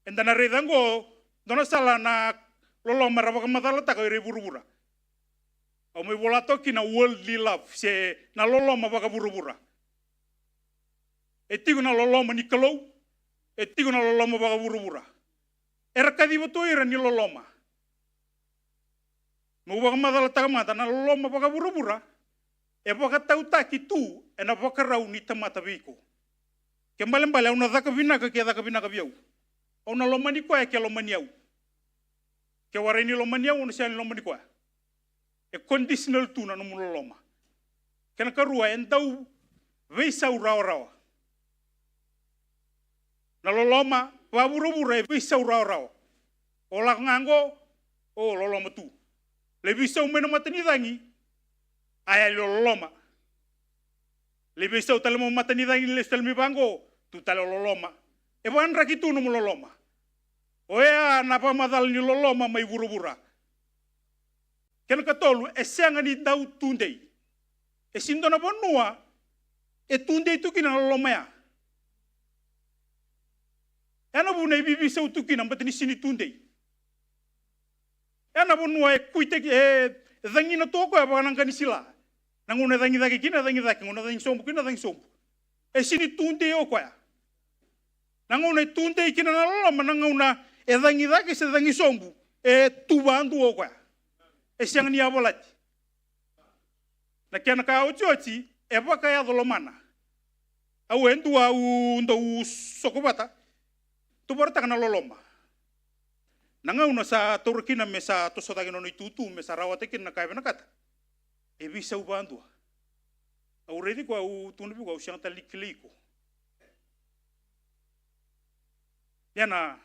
Eda na raica oqo, dua na sala na loloma era vakamacalataka o ira e vuravura. Au mai vola toka kina worldly love, se na loloma vakavuravura. E tiko na loloma ni Kalou, e tiko na loloma vakavuravura. Era kaciva tu o ira ni loloma. Meu vakamacalataka mada, na loloma vakavuravura e vakatautaki tu ena vakarau ni tamata vei iko. Ke balebale, au na caka vinaka ke caka vinaka vei au. Au na lomani koya ke lomani au. Ke warai ni lomani au, au na sega ni lomani koya. E conditional tu na nomu loloma. Kena karua, e dau veisau rawarawa. Na loloma vakavuravura e veisau rawarawa. O lako ga qo, o loloma tu. Lai veisau mai na matanicagi, a yali o loloma. Lai veisau tale mai matanicagi, lesu tale mai vaqo, tu tale o loloma. E vakadraki tu nomu loloma. Oya na vakamacala ni loloma mai vuravura. Kena katolu, e sega ni dau tudei. E sini dua na vanua e tudei tu kina na loloma ya. E na vuna e veiveisau tu kina, baleta ni sini tudei. E na vanua e kuitaki, e cagina tu o koya vaka na qa ni sila. Na gauna e cagi cake kina, e cagi cake, gauna e cagi sobu kina, e cagi sobu. E sini tudei o koya. Na gauna e tudei kina na loloma, na gauna e cagi cake se cagi sobu, e tu vadua o koya. E sega ni yavalati. Na kena ka otioti, e vakayaco lomana. Au e dua au dau soko vata, tuvarataka na loloma. Na gauna sa taura kina me sa toso cake na nona itutu, me sa rawata kina na ka e vinakata, e veisau vadua. Au raici koya, au tukuna vei koya, au sega tale ni kilai iko. Ia na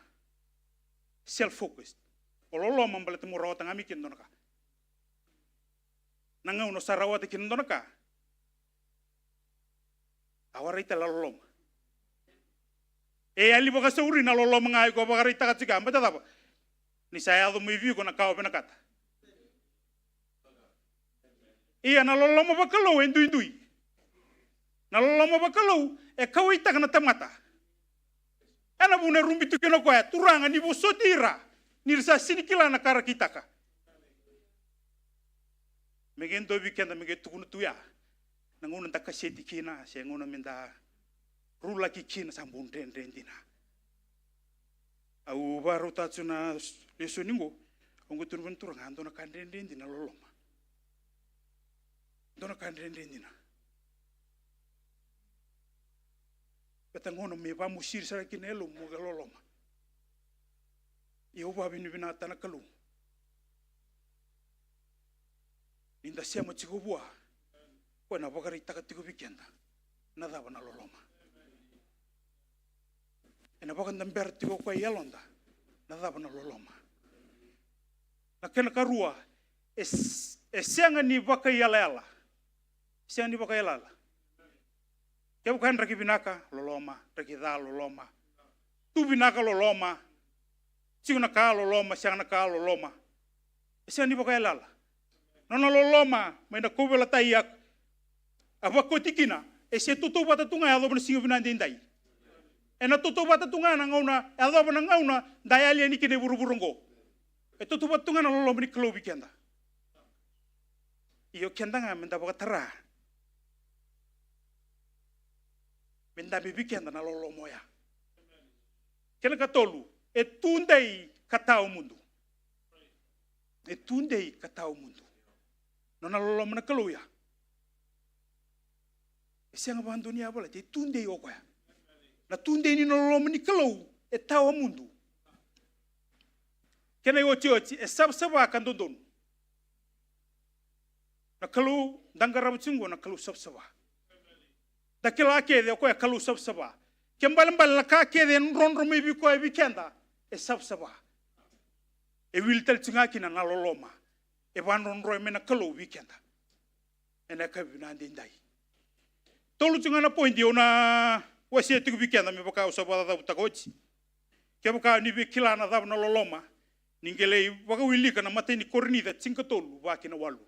self focused. O loloma baleta mo rawata ga mai kina dua na ka. Na gauna sa rawata kina dua na ka, a warai tale na loloma. E yali vakasauri na loloma ga iko vakaraitaka tiko ya, baleta cava? Ni sa yaco mai vei iko na ka o vinakata. Ia na loloma vakalou e duidui. Na loloma vakalou e kauwaitaka na tamata. Na vuna e rubi tu kina o koya, Turaga, ni vosoti ira, ni ra sa sini kila na ka ra kitaka. Me qai dua vei keda me qai tukuna tu ya na gauna da kaseti kina se gauna me da rulaki kina, sa bau dredre dina. Au vakarautaka tu na lesoni qo, au qai tukuna vei na Turaga, dua na ka dredre dina na loloma. Dua na ka dredre dina. Beta gauna me vamusiri sara kina e yalomu mo qai loloma. Ia au vakavinavinakataka na Kalou ni da sema tiko vua, koya na vakaraitaka tiko vei keda na cava na loloma. Ena vakadabera tiko o koya i yaloda na cava na loloma. Na kena karua, e s-, e sega ni vakaiyalayala. Sega ni vakaiyalayala. Kevaka e draki vinaka, loloma, draki ca, loloma. Tu vinaka, loloma. Tiko na ka, loloma, sega na ka, loloma. E sega ni vakaiyalayala. Nona loloma mai na kauveilatai a, a vakoti kina, e se tautauvata tu ga e yacova na siga vinaka edaidai. Ena tautauvata tu ga na gauna, e yacova na gauna da yali yani kina i vuravura oqo. E tautauvata tu ga na loloma ni Kalou vei keda. Io, keda ga me da vakatara me dabe vei keda na loloma oya. Kena katolu, e tudei ka tawa mudu. E tudei ka tawa mudu. Nona loloma na Kalou ya. E sega vakadua ni yavalati, e tudei o koya. Na tudei ni na loloma ni Kalou e tawa mudu. Kena iotioti, e savasava ka dodonu. Na Kalou da qarava tiko qo na Kalou savasava. Da kila kece o koya Kalou savasava. Ke balebale na ka kece e drodro mai vei koya vei keda e savasava. E wili tale tiko ga kina na loloma e vakadrodroya mai na Kalou vei keda. Ena yakavi vinaka edaidai. Tolu tiko ga na point au na wasea tiko vei keda me vaka au sa vakacavutaka oti. Kevaka ni via kila na cava na loloma, ni qai lai vakawilika na imatai ni Korinica tinikatolu, va ki na walu.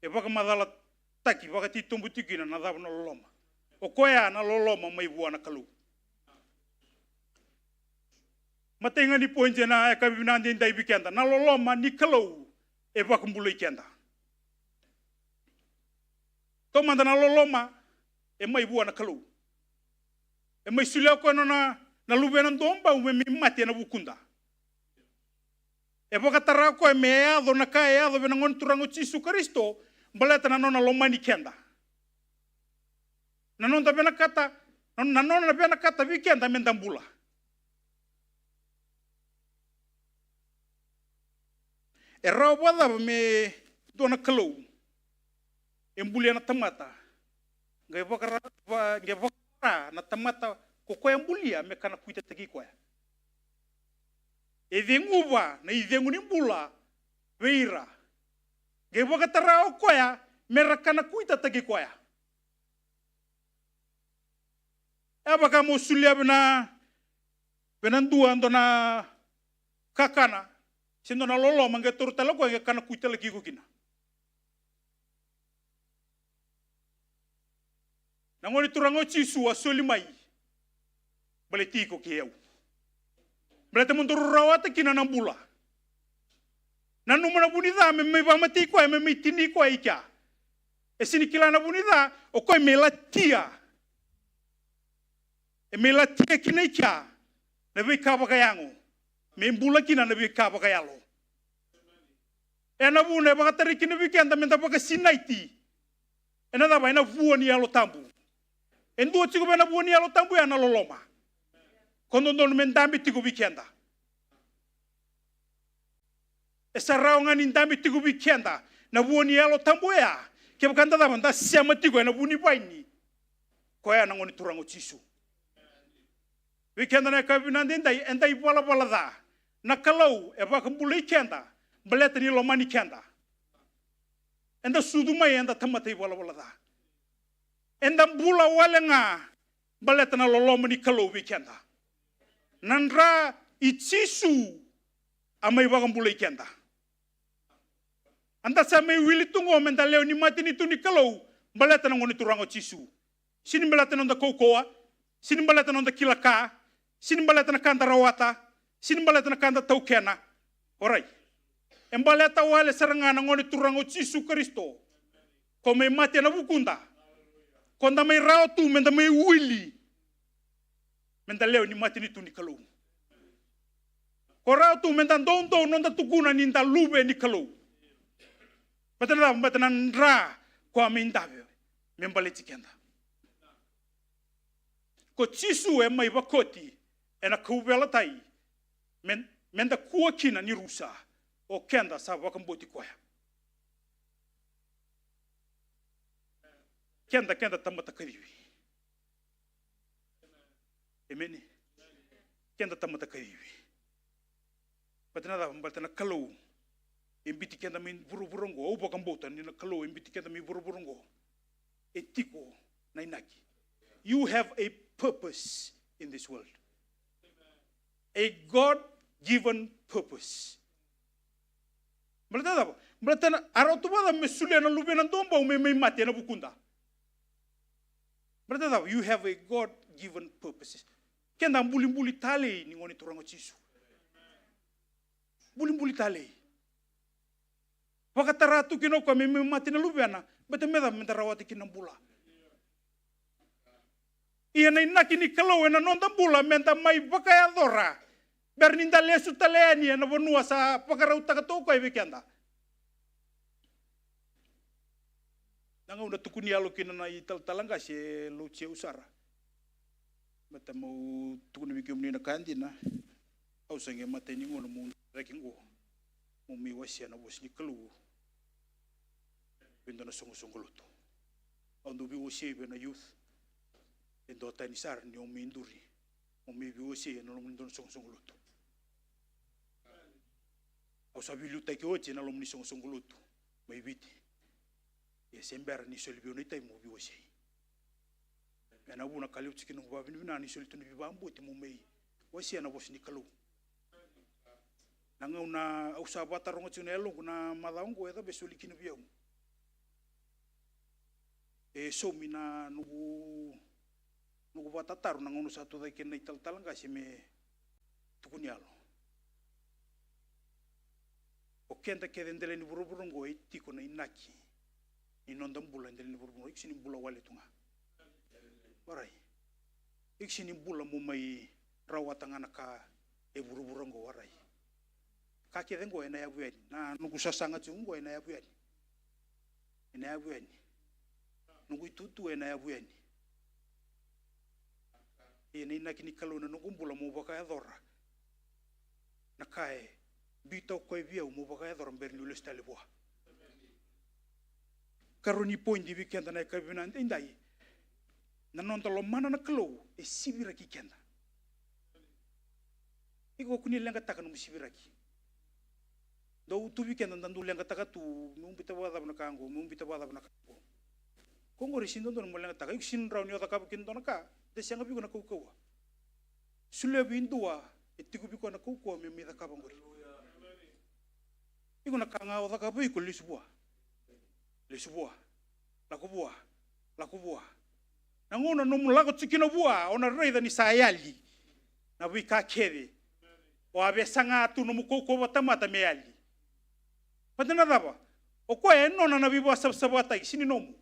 E vakamacalataki, vakatitobu tiko kina na cava na loloma. O koya na loloma mai vua na Kalou. Matai ga ni point ena yakavi vinaka edaidai vei keda, na loloma ni Kalou e vakabulai keda. Taumada na loloma e mai vua na Kalou. E mai solia o koya na nona, na Luvena duabau me mai mate ena vukuda. E vakatara o koya me yaco na ka e yaco vei na Gone Turaga o Jisu Karisito, baleta na nona lomani keda. Na noda vinakata, na, na nona vinakata vei keda me da bula. E rawa vakacava me dua na Kalou e bulia na tamata, qai vakara-, va-, qai vakatara na tamata ko koya e bulia me kana kuitataki koya? E ceguva na icegu ni bula vei ira, qai vakatara o koya me ra kana kuitataki koya. E vaka mo solia vei na, vei na dua, dua na kakana se dua na loloma, qai taura tale o koya qai kana kuitalaki iko kina. Na Gone Turaga o Jisu a soli mai baleti iko kei au, baleta mo daru rawata kina na bula. Nanuma na vu ni ca me mai vakamatei koya, me mai tinei koya i kea. E sini kila na vu ni ca, o koya me latia. E me latia kina i kea na veika vakayago, me bula kina na veika vakayalo. E na vuna e vakatarai kina vei keda me da vakasinaiti. E na cava? E na vua ni Yalo Tabu. E dua tiko vei na vua ni Yalo Tabu ya na loloma. Ko dodonu me dabe tiko vei keda. E sa rawa ga ni dabe tiko vei keda na vua ni Yalo Tabu oya kevaka da cava? Da sema tiko e na vunivaini, koya na Gone Turaga o Jisu. Vei keda na yakavi vinaka edaidai, eda ivalavala ca. Na Kalou e vakabulai keda baleta ni lomani keda. Eda sucu mai, eda tamata ivalavala ca. Eda bula wale ga baleta na loloma ni Kalou vei keda. Na dra i Jisu a mai vakabulai keda. Eda sa mai wili tu qo me da lewe ni matanitu ni Kalou baleta na Gone Turaga o Jisu. Sini baleta na noda kaukauwa, sini baleta na noda kila ka, Sini baleta na ka da rawata, sini baleta na ka da taukena. Orait. E baleta wale sara ga na Gone Turaga o Jisu Karisito, ko mai mate ena vukuda. Ko da mai rawa tu me da mai wili, me da lewe ni matanitu ni Kalou. Ko rawa tu me da doudou noda tukuna ni da luve ni Kalou. Baleta na cava? Baleta na dra ko a mai dave me baleti keda. Ko Jisu e mai vakoti ena kauveilatai me, me da kua kina ni rusa, o keda sa vakabauti koya. Keda, keda tamata kacivi. Emeni. Keda tamata kacivi. Baleta na cava? Baleta na Kalou e biuti keda mai vuravura oqo. Au vakabauta ni na Kalou e biuti keda mai vuravura oqo, e tiko na inaki. You have a purpose in this world. A God-given purpose. Baleta na cava? Baleta na, a rawa tu vakacava me solia na Luvena duabau me mai mate ena vukuda? Baleta na cava? You have a God-given purpose. Keda bulibuli talei ni Gone Turaga o Jisu. Bulibuli talei. Vakatara tu kina o koya me mai mate na Luvena, baleta me cava? Me da rawata kina na bula. Ia na inaki ni Kalou ena noda bula me da mai vakayacora, bera ni da lesu tale yani ena vanua sa vakarautaka tu o koya vei keda. Na gauna tukuni yalo kina na italatala qase e lauti au sara. Baleta meu tukuna vei kemuni na ka dina, au sa qai matai ni gauna meu draki qo, meu mai wasea na vosa ni Kalou vei dua na soqosoqo lotu. Au dau veiwasei vei na youth e dua tani sara ni au mai duri, meu mai veiwasei ena loma ni dua na soqosoqo lotu. Au sa veiliutaki oti ena loma ni soqosoqo lotu mai Viti. Ia se bera ni soli vei au na itai meu veiwasei. Ena vuna ka levu tiko na noqu vakavinavinaka ni soli tu na veivakabauti meu mai wasea na vosa ni Kalou. Na gauna au sa vakataroga tiko na yaloqu na macawa oqo, e cava e soli kina vei au. E saumi na noqu, noqu vakatataro na gauna sa tucake kina na italatala qase me tukuni yalo. O keda kece e dela ni vuravura oqo e tiko na inaki ni noda bula e dela ni vuravura oqo. Iko sega ni bula wale tu ga. Warai. Iko sega ni bula mo mai rawata ga na ka e vuravura oqo, warai. Ka kece oqo ena yavu yani. Na noqu sasaga tiko oqo ena yavu yani. Ena yavu yani. Noqu itutu ena yavu yani. Ia na inaki ni Kalou ena noqu bula meu vakayacora na ka e biuta o koya vei au meu vakayacora bera niu lesu tale vua. Karua ni poidi vei keda na yakavi vinaka edaidai. Na noda lomana na Kalou e siviraki keda. Iko kua ni leqataka nomu siviraki. Dau tu vei keda da dau leqataka tu, meu biuta vakacava na ka oqo, meu biuta vakacava na ka oqo. Ko oqori sega ni dodonu mo leqataka, iko sega ni rawa ni o cakava kina dua na ka de sega vei iko na kaukauwa. Solia vei dua e tiko vei koya na kaukauwa me mai cakava oqori. Iko na ka ga o cakava iko, lesu vua. Lesu vua. Lako vua. Lako vua. Na gauna nomu lako tiko kina vua, o na raica ni sa yali na veika kece o a via saga tu nomu kaukauwa vakatamata me yali. Baleta na cava? O koya e nona na veivakasavasavataki, sega ni nomu.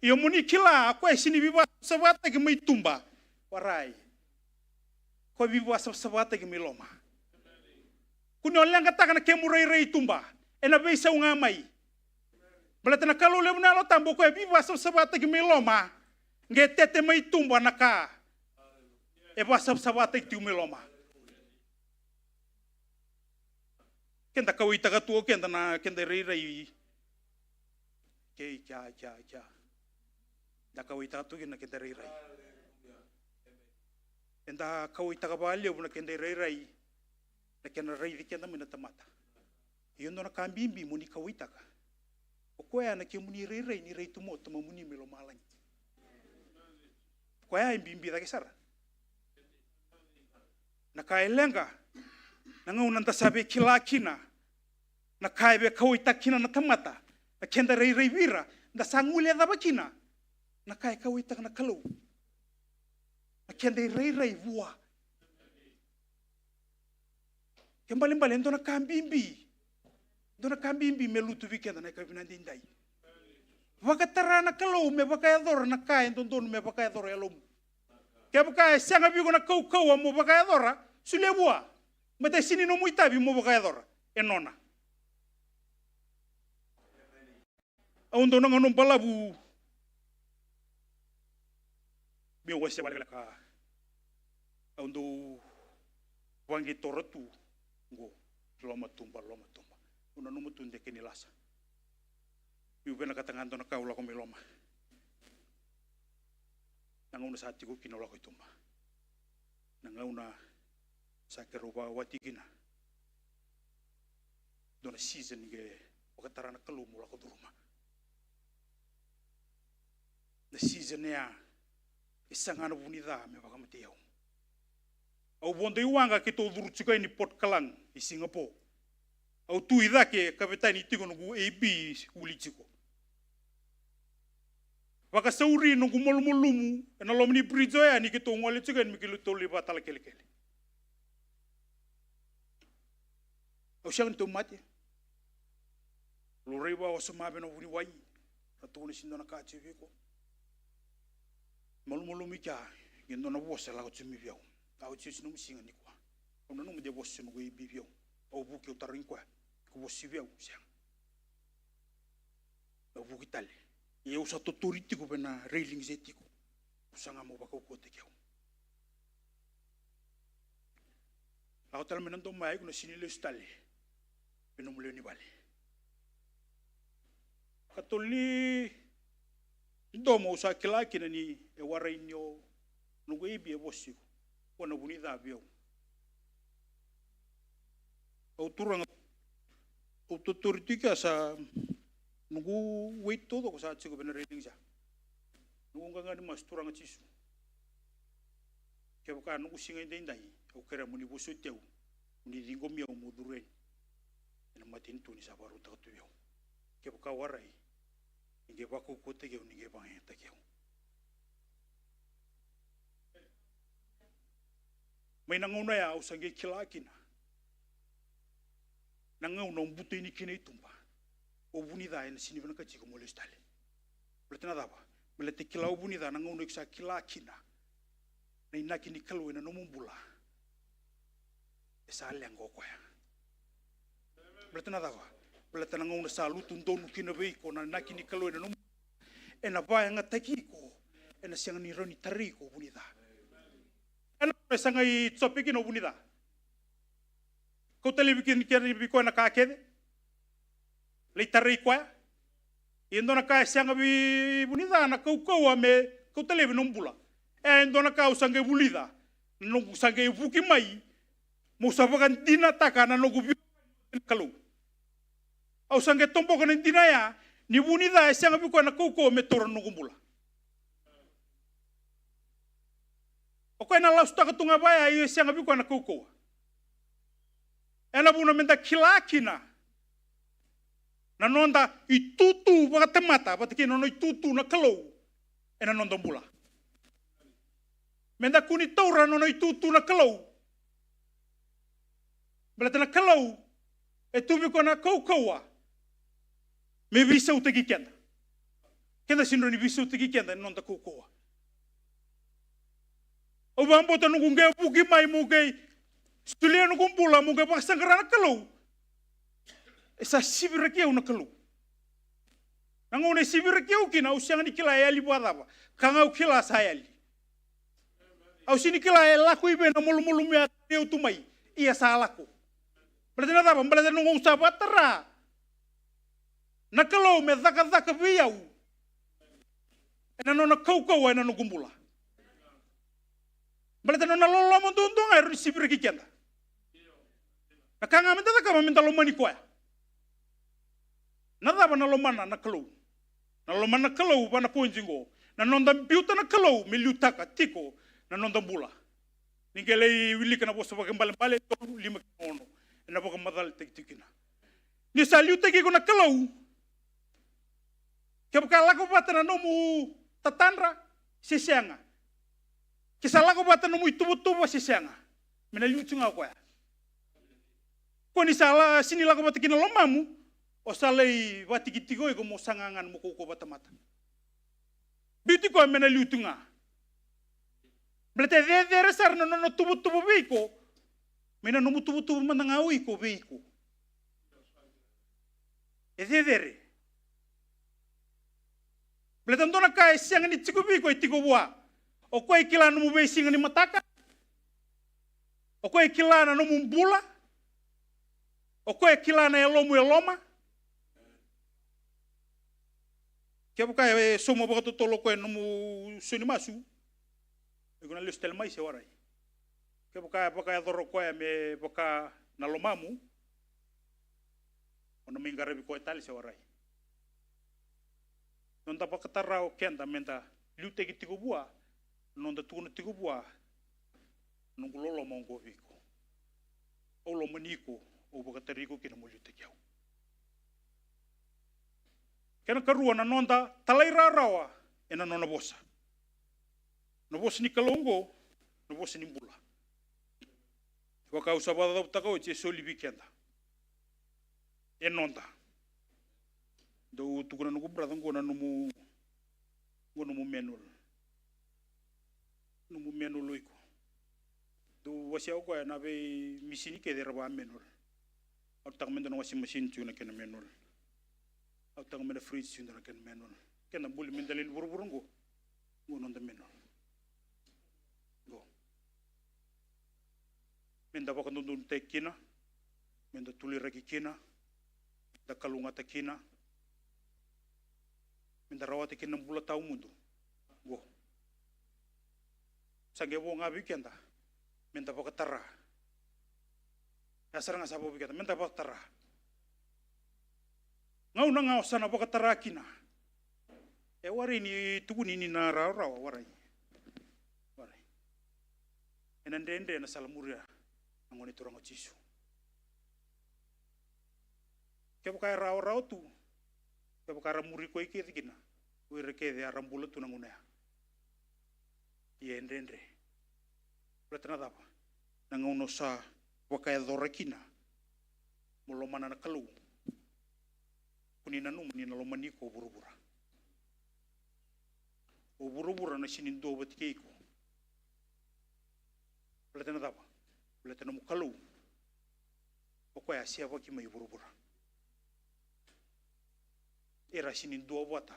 Ia mo ni kila, o koya e sega ni veivakasavasavataki mai tuba. Warai. Koya e veivakasavasavataki mai loma. Kua ni o leqataka na kemu rairai i tuba. Ena veisau ga mai. Baleta na Kalou levu na Yalo Tabu, o koya e veivakasavasavataki mai loma. Qai tete mai tuba na ka e vakasavasavataki tiko mai loma. Keda kauwaitaka tu o keda na keda irairai. Kei, kea, kea, kea. Da kauwaitaka tu kina na keda irairai. Eda kauwaitaka vakalevu na keda irairai. Na kena raici keda mai na tamata. Ia dua na ka bibi mo ni kauwaitaka. O koya na kemuni irairai ni rai tu mai o tamamuni mai lomalagi. Koya e bibi cake sara. Na ka e leqa, na gauna da sa via kila kina na ka e via kauwaitaka kina na tamata, na keda rairai vei ira, da sa guilecava kina na ka e kauwaitaka na Kalou. Na keda irairai vua. Ke balebale e dua na ka bibi. Dua na ka bibi me lutu vei keda na yakavi vinaka edaidai. Vakatara na Kalou me vakayacora na ka e dodonu me vakayacora e yalomu. Kevaka e sega vei iko na kaukauwa mo vakayacora, solia vua. Baleta e sega ni nomu itavi mo vakayacora, e nona. Au dau na gauna balavu meu wasea vakalekaleka. Au dau vaqitora tu qo, loma tuba, loma tuba. Au nanuma tu de kena ilasa. Meu vinakata ga dua na ka au lako mai loma. Na gauna sa tiko kina au lako i tuba. Na gauna sa keirau vakawati kina. Dua na season qe vakatara na Kalou mo lako curuma. Na season ya e saga na vu ni ca me vakamatei au. Au vodo i waqa keitou curu tiko yani Port Klang i Singapore. Au tu i cake, kavetani tiko noqu A B, vuli tiko. Vakasauri noqu malumalumu ena loma ni bridge oya ni keitou gole tiko yani me keitou lai vakatalakelekele. Au sega ni tauvimate. Laurai vakawasoma vei na vuniwai. Ra tukuna sega ni dua na ka tiko vei iko. Malumalumu i kea, qai dua na vosa e lako tiko mai vei au. Au tiko sega nomu siga nikua. Au nanuma de vosa noqu A B vei au. Au vuki au tarogi koya. Iko vosa vei au, sega. Au vuki tale. Ia au sa totori tiko vei na railings e tiko. Au saga mo vakaukauwataki au. Lako tale mai na domo ya, iko na sega ni lesu tale vei nomu lewe ni vale. Katolu ni domo au sa kila kina ni e warai ni o noqu A B e vosa tiko. Ko na vu ni ca vei au. Au turaga, au totori tiko ya sa noqu weight taucoko sa tiko vei na railings ya. Noqu qaqa ni masu, Turaga Jisu. Kevaka noqu siga edaidai, au kerea mo ni vosoti au, mo ni ciqomi au mo curu yani ena matanitu ni sa vakarautaka tu vei au. Kevaka warai, ni qai vakaukauwataki au, ni qai vakayagataki au. Mai na gauna ya au sa qai kila kina na gauna au buta yani kina i tuba. O vu ni ca ena sega ni vinakati iko mo lesu tale. Baleta na cava? Baleta kila o vu ni ca na gauna iko sa kila kina na inaki ni Kalou ena nomu bula. E sa leqa o koya. Baleta na cava? Baleta na gauna sa lutu donu kina vei iko na inaki ni Kalou ena nomu, ena vakayagataki iko, ena sega ni rawa ni tarai iko o vu ni ca. Ena gauna e sa qai Jope kina o vu ni ca. Kauta laivi kina, kina vei koya na ka kece. Lai tarai koya. Ia e dua na ka e sega vei vu ni ca na kaukauwa me kauta laivi nomu bula. E dua na ka au sa qai vulica, noqu sa qai vuki mai, meu sa vakadinataka na noqu veiwekani na Kalou. Au sa qai toboka na dina ya, ni vu ni ca e sega vei koya na kaukauwa me taura na noqu bula. O koya na lasutaka tu ga vaya, ia e sega vei koya na kaukauwa. Ena vuna meda kila kina na noda itutu vakatamata vata kei na nona itutu na Kalou ena noda bula. Meda kua ni taura na nona itutu na Kalou. Baleta na Kalou e tu vei koya na kaukauwa me veisautaki keda. Keda sega ni rawa ni veisautaki keda ena noda kaukauwa. Au vakabauta noqu qai vuki mai meu qai solia noqu bula meu qai vakasaqara na Kalou. E sa siviraki au na Kalou. Na gauna e siviraki au kina au sega ni kila e yali vakacava. Ka ga au kila sa yali. Au sega ni kila e lako i vei na malumalumu ya, tari au tu mai. Ia sa lako. Baleta na cava? Baleta na noqu sa vakatara na Kalou me cakacaka vei au ena nona kaukauwa ena noqu bula. Baleta na nona loloma duadua ga e rawa ni siviraki keda. Na ka ga meda cakava meda lomani koya. Na cava na lomana na Kalou? Na lomana na Kalou vua na poidi qo, na noda biuta na Kalou me liutaka tiko na noda bula. Ni qai lai wilika na Vosa Vakaibalebale tolu, lima kei na ono, ena vakamacalataki tiko kina. Ni sa liutaki iko na Kalou, kevaka lako vata na nomu tatadra se sega, Ke sa lako vata nomu ituvatuva se sega, me na liu tu ga o koya. Ko ni sa la, sini lako vata kina lomamu, o sa lai vatikitiko iko mo saga ga na mo kaukaua vata mata. Biuti koya me na liu tu ga. Baleta e cecere sara na nona tuvatuva vei iko mai na nomu tuvatuva mada ga o iko vei iko. E cecere. Baleta dua na ka e sega ni tiko vei iko e tiko vua. O koya e kila nomu veisiga ni mataka. O koya e kila na nomu bula. O koya e kila na yalomu e loma. Kevaka e sauma vakatotolo o koya na nomu sau ni masu, iko na lesu tale mai se warai. Kevaka e vakayacora o koya me vaka na lomamu, o na mai qaravi koya tale se warai. Noda vakatara o keda meda liutaki tiko vua, noda tukuna tiko vua, noqu loloma oqo vei iko. Au lomani iko, au vakatari iko kina mo liutaki au. Kena karua, na noda talairawarawa ena nona vosa. Na vosa ni Kalou oqo, na vosa ni bula. Vaka au sa vakacavutaka oti, e soli vei keda. E noda. Dau tukuna noqu brother, oqo na nomu, oqo nomu manual. Nomu manual o iko. Dau wasea o koya na veimisini kece era va manual. Au taka meda na washing machine tu na kena manual. Au taka meda fridge tu na kena manual. Keda buli meda lai vuravura oqo. Oqo noda manual. Oqo. Meda vakadodonutaki kina, meda tuliraki kina, meda kalougata kina, meda rawata kina na bula tawamudu. Qo. Sa qai vo ga vei keda, meda vakatara. Ya sara ga sa vo vei keda, meda vakatara. Gauna ga o sa na vakatara kina. E warai ni tukuni ni na rawarawa, warai. Warai. Ena dredre na sala muria na Gone Turaga o Jisu. Kevaka e rawarawa tu, kevaka era muri koya kece kina, o ira kece era bula tu na gauna ya. Ia e dredre. Baleta na cava? Na gauna o sa vakayacora kina mo lomana na Kalou, ko ni nanuma ni na lomani iko o vuravura. O vuravura na sini duavata kei iko. Baleta na cava? Baleta nomu Kalou, o koya a sevaki mai vuravura. Era sini duavata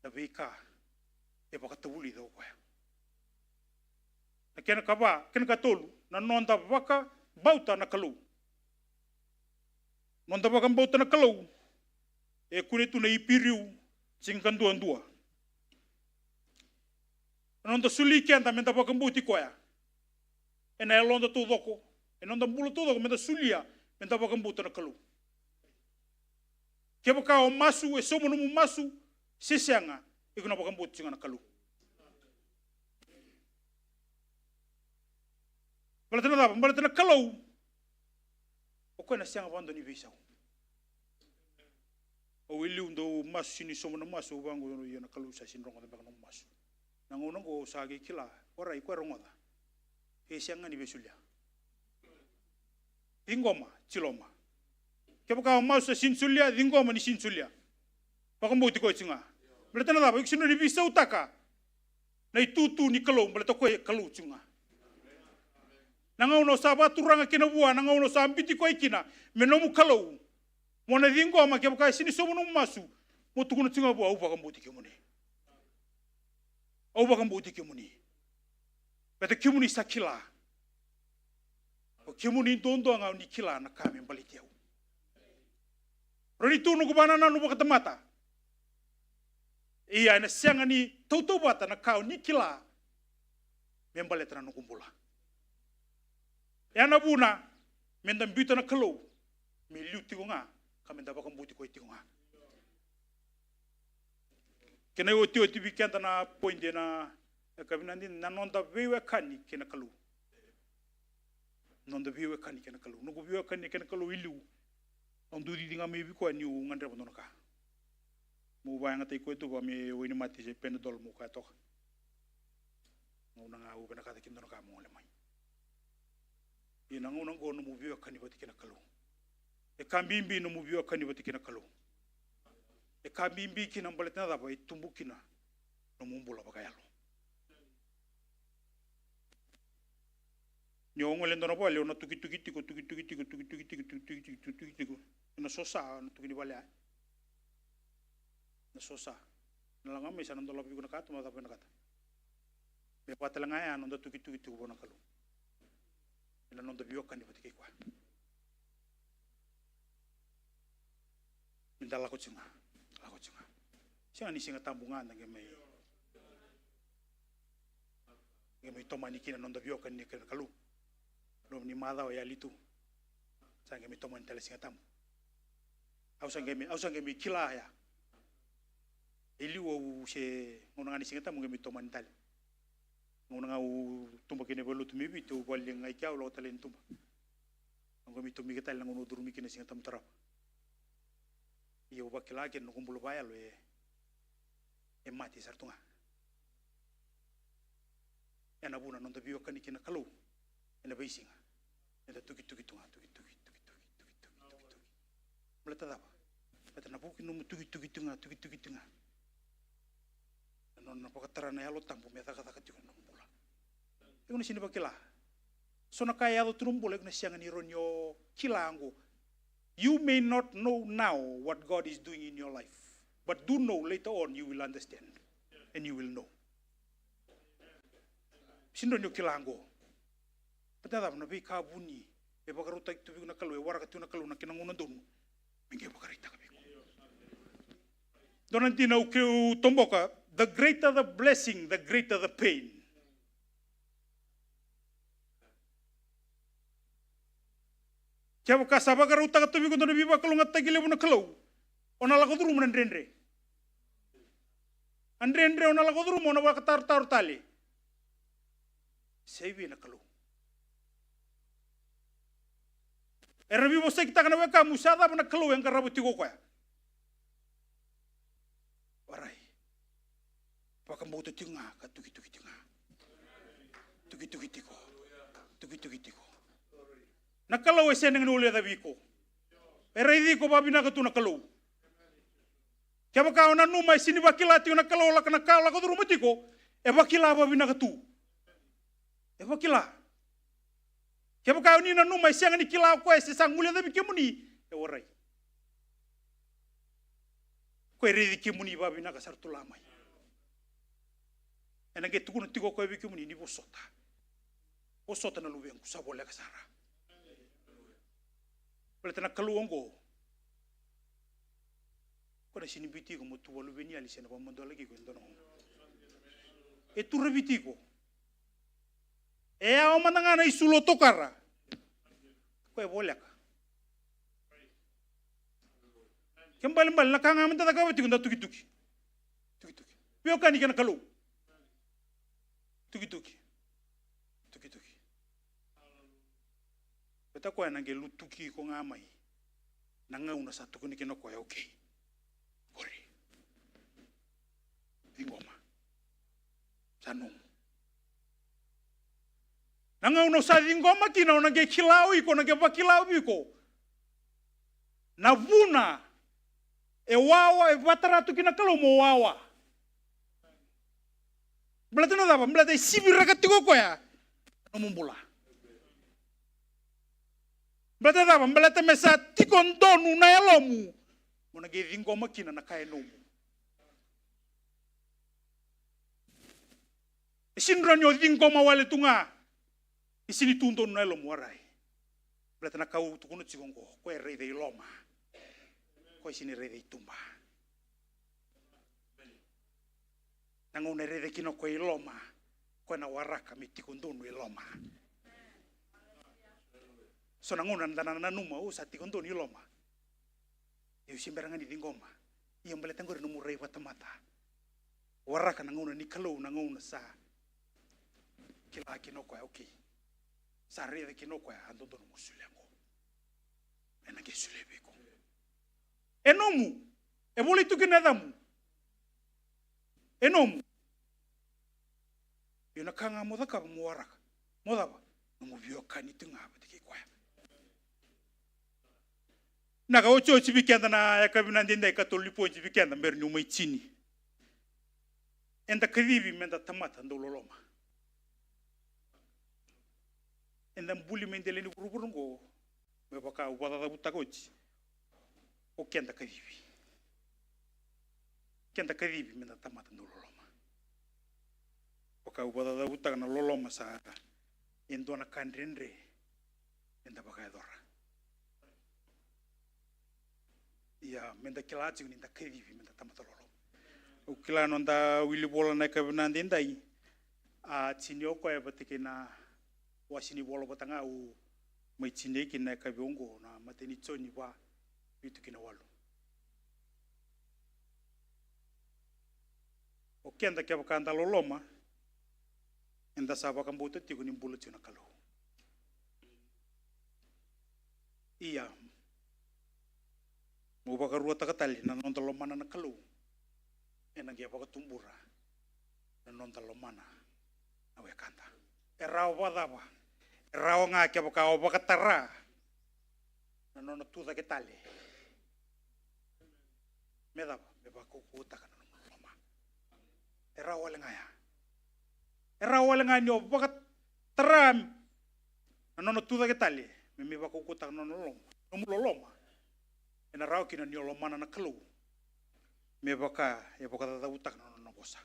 na veika e vakatavulica o koya. Na kena ka va, kena ka tolu, na noda vakabauta na Kalou. Noda vakabauta na Kalou, e kune tu na Iperiu tinikadua dua. Na noda soli keda meda vakabauti koya ena yaloda taucoko, ena noda bula taucoko, meda solia meda vakabauta na Kalou. Kevaka o masu, e sauma nomu masu se sega, iko na vakabauta tiko ga na Kalou. Baleta na cava? Baleta na Kalou, o koya na sega vakadua ni veisau. Au e liu dau masu, sini sauma na masu, au vaqo, ia na Kalou sa sini rogoca beka nomu masu. Na gauna oqo au sa qai kila, warai, koya rogoca. E sega ga ni veisolia. Ciqoma, tiloma. Kevaka o masu sa sini solia, ciqoma ni sini solia. Vakabauti koya tiko ga. Baleta na cava? Iko sini rawa ni veisautaka na itutu ni Kalou, baleta o koya e Kalou tiko ga. Na gauna o sa vakaturaga kina vua, na gauna o sa biuti koya kina me nomu Kalou, mo na ciqoma, kevaka e sini sauma nomu masu, mo tukuna tiko ga vua, au vakabauti kemuni. Au vakabauti kemuni. Baleta kemuni sa kila. O kemuni duadua ga o ni kila na ka me baleti au. Rawa ni tu noqu vakanananu vakatamata. Ia ena sega ni tautauvata na ka o ni kila me baleta na noqu bula. Ya na vuna meda biuta na Kalou me liu tiko ga, ka meda vakabauti koya tiko ga. Kena iotioti vei keda na point ena yakavi nikua, na noda veiwekani kei na Kalou. Noda veiwekani kei na Kalou. Noqu veiwekani kei na Kalou e liu. Au dau cici ga mai vei koya niu gadreva dua na ka. Meu vakayagataki koya tu vaka me wainimate se Panadol meu kaya toka. Gauna ga au vinakata kina dua na ka mo gole mai. Ia na gauna oqo nomu veiwekani vata kei na Kalou. E ka bibi nomu veiwekani vata kei na Kalou. E ka bibi kina baleta na cava? E tubu kina nomu bula vakayalo. Ni o gole e dua na vale, o na tukituki tiko, tukituki tiko, tukituki tiko, tukituki tiko, tukituki tiko. E na sosa, o na tukuni vale ya. Na sosa. Na laga mai sa na dolava vei iko na ka, tu ma cava e na kata. Me vaka tale ga ya na noda tukituki tiko vua na Kalou. E na noda veiwekani vata kei koya. Ni da lako tiko ga, lako tiko ga. Sega ni Siga Tabu ga da qai mai, qai mai tomani kina na noda veiwekani kei na Kalou. Loma ni macawa e yali tu. Sa qai mai tomani tale Siga Tabu. Au sa qai mai, au sa qai mai kila ya. E liu au se gauna ga ni Siga Tabu qai mai tomani tale. Gauna ga au tuba kina e valenilotu mai Viti, au valiga i kea, au lako tale i tuba. Au qai mai tomika tale na gauna au curumi kina Siga Tabu tarava. Ia au vakila kina noqu bula vakayalo e, e mate sara tu ga. E na vuna noda veiwekani kei na Kalou e na veisiga. Eda tukituki tu ga, tukituki, tukituki, tukituki, tukituki. Baleta cava? Baleta na vuku ni nomu tukituki tu ga, tukituki tu ga, na nona vakatara na Yalo Tabu me cakacaka tiko na nomu bula. Iko na sega ni vakila. So na ka e yaco tu nomu bula, iko na sega ni rawa ni o kila oqo. You may not know now what God is doing in your life, but do know later on you will understand and you will know. Sega ni rawa ni o kila oqo. Baleta na cava? Na veika vuni e vakarautaki tu vei iko na Kalou, e waraka tu na Kalou na kena gauna donu me qai vakaraitaka vei iko. Dua na dina au keu toboka, the greater the blessing, the greater the pain. Kevaka sa vakarautaka tu vei iko dua na veivakalougatataki levu na Kalou, o na lako curuma na dredre. A dredre o na lako curuma, o na vakatarotaro tale. Sa i vei na Kalou? Era veivosakitaka na wekamu, sa cava na Kalou e qarava tiko o koya? Warai. Vakabauta tiko ga ka tukituki tiko ga. Tukituki tiko. Tukituki tiko. Na Kalou e sega ni guilecavi iko. E raici iko vakavinaka tu na Kalou. Kevaka o nanuma e sega ni vakila tiko na Kalou laka na ka o lako curuma tiko, e vakila vakavinaka tu. E vakila. Kevaka o ni nanuma e sega ni kila o koya se sa guilecavi kemuni, e warai. Koya e raici kemuni vakavinaka sara tu la mai. Ena qai tukuna tiko o koya vei kemuni ni vosota. Vosota na luvequ, sa voleka sara. Baleta na Kalou oqo, koya na sega ni biuti iko mo tu vakaluveniyali se na vakamadualaki iko e dua na gauna. E turaviti iko. E yawa mada ga na isulu o tokara. Koya e voleka. Ke balebale na ka ga meda cakava tiko da tukituki. Tukituki. Veiwekani kei na Kalou. Tukituki. Tukituki. Baleta koya na qai lutuki iko ga mai na gauna sa tukuni kina o koya, okay. Qori. Ciqoma. Sa nomu. Na gauna o sa ciqoma kina, o na qai kila o iko, o na qai vakila o iko na vuna e wawa, e vakatara tu kina na Kalou mo wawa. Baleta na cava? Baleta e siviraka tiko o koya na nomu bula. Baleta na cava? Baleta me sa tiko donu na yalomu, mo na qai ciqoma kina na ka e nomu. E sega ni rawa ni o ciqoma wale tu ga. E sega ni tu donu na yalomu, warai. Baleta na ka au tukuna tiko oqo, koya e raica i loma. Koya e sega ni raica i tuba. Na gauna e raica kina o koya i loma, koya na waraka me tiko donu i loma. So na gauna da na nanuma, au sa tiko donu i loma. Au se bera ga ni ciqoma. Ia baleta qori nomu rai vakatamata. Waraka na gauna ni Kalou, na gauna sa kila kina o koya, okay. Sa raica kina o koya, a dodonu mo solia qo. Ena qai solia vei iko. E nomu. E volai tu kina na yacamu. E nomu. Io, na ka ga mo cakava mo waraka. Mo cava? Nomu veiwekani tu ga vata kei koya. Na ka otioti vei keda na yakavi vinaka edaidai, ka tolu ni pointi vei keda, bera niu mai tini. Eda kacivi meda tamata dau loloma. Eda buli mai dela ni vuravura oqo, me vaka au vakacacavutaka oti, o keda kacivi. Keda kacivi meda tamata dau loloma. Vaka au vakacacavutaka, na loloma sa e dua na ka dredre eda vakayacora. Ia, meda kila tiko ni da kacivi meda tamata loloma. Au kila noda wili vola na yakavi vinaka edaidai, a tini o koya vata kei na wase ni vola vata ga au mai tini kina na yakavi oqo, na imatai ni Joni va, vitu ki na walu. O keda kevaka da loloma, eda sa vakabauta tiko ni bula tiko na Kalou. Ia, mo vakaruataka tale na noda lomana na Kalou, ena qai vakatubura na noda lomana na wekada. E rawa vakacava? E rawa ga kevaka o vakatara na nona tucake tale. Me cava? Me vakaukauwataka na nomu loloma. E rawa wale ga ya. E rawa wale ga ni o vakatara na nona tucake tale me mai vakaukauwataka na nona loloma, nomu loloma. Ena rawa kina ni o lomana na Kalou me vaka e vakacacavutaka na nona vosa.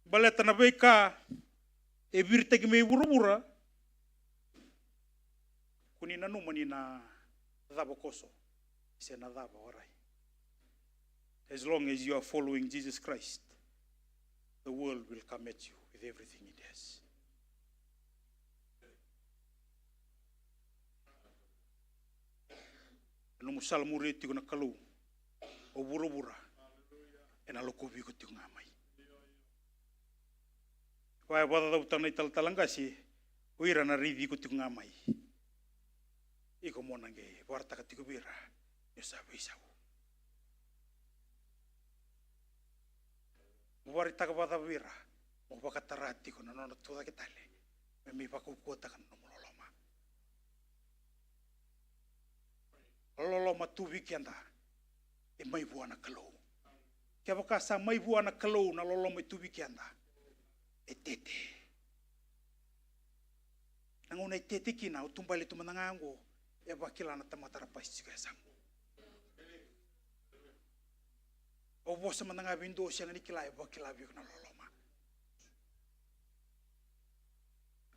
Baleta na veika e viritaki mai vuravura, ko ni nanuma ni na cava koso se na cava warai. As long as you are following Jesus Christ, the world will come at you with everything it has. Na nomu salamuria tiko na Kalou, o vuravura ena lokovi iko tiko ga mai. Koya e vakacaucautaka na italatala qase, o ira na raici iko tiko ga mai. Iko mo na qai vakaraitaka tiko vei ira ni o sa veisau. Mo vakaraitaka vakacava vei ira? Mo vakatara tiko na nona tucake tale me mai vakaukauwataka na nomu loloma. Loloma tu vei keda e mai vua na Kalou. Kevaka sa mai vua na Kalou na loloma e tu vei keda, e tete. Na gauna e tete kina, o tubale tu mada ga oqo, e vakila na tamata ra pasi tiko e yasamu. O vosa mada ga vei dua o sega ni kila, e vakila vei iko na loloma.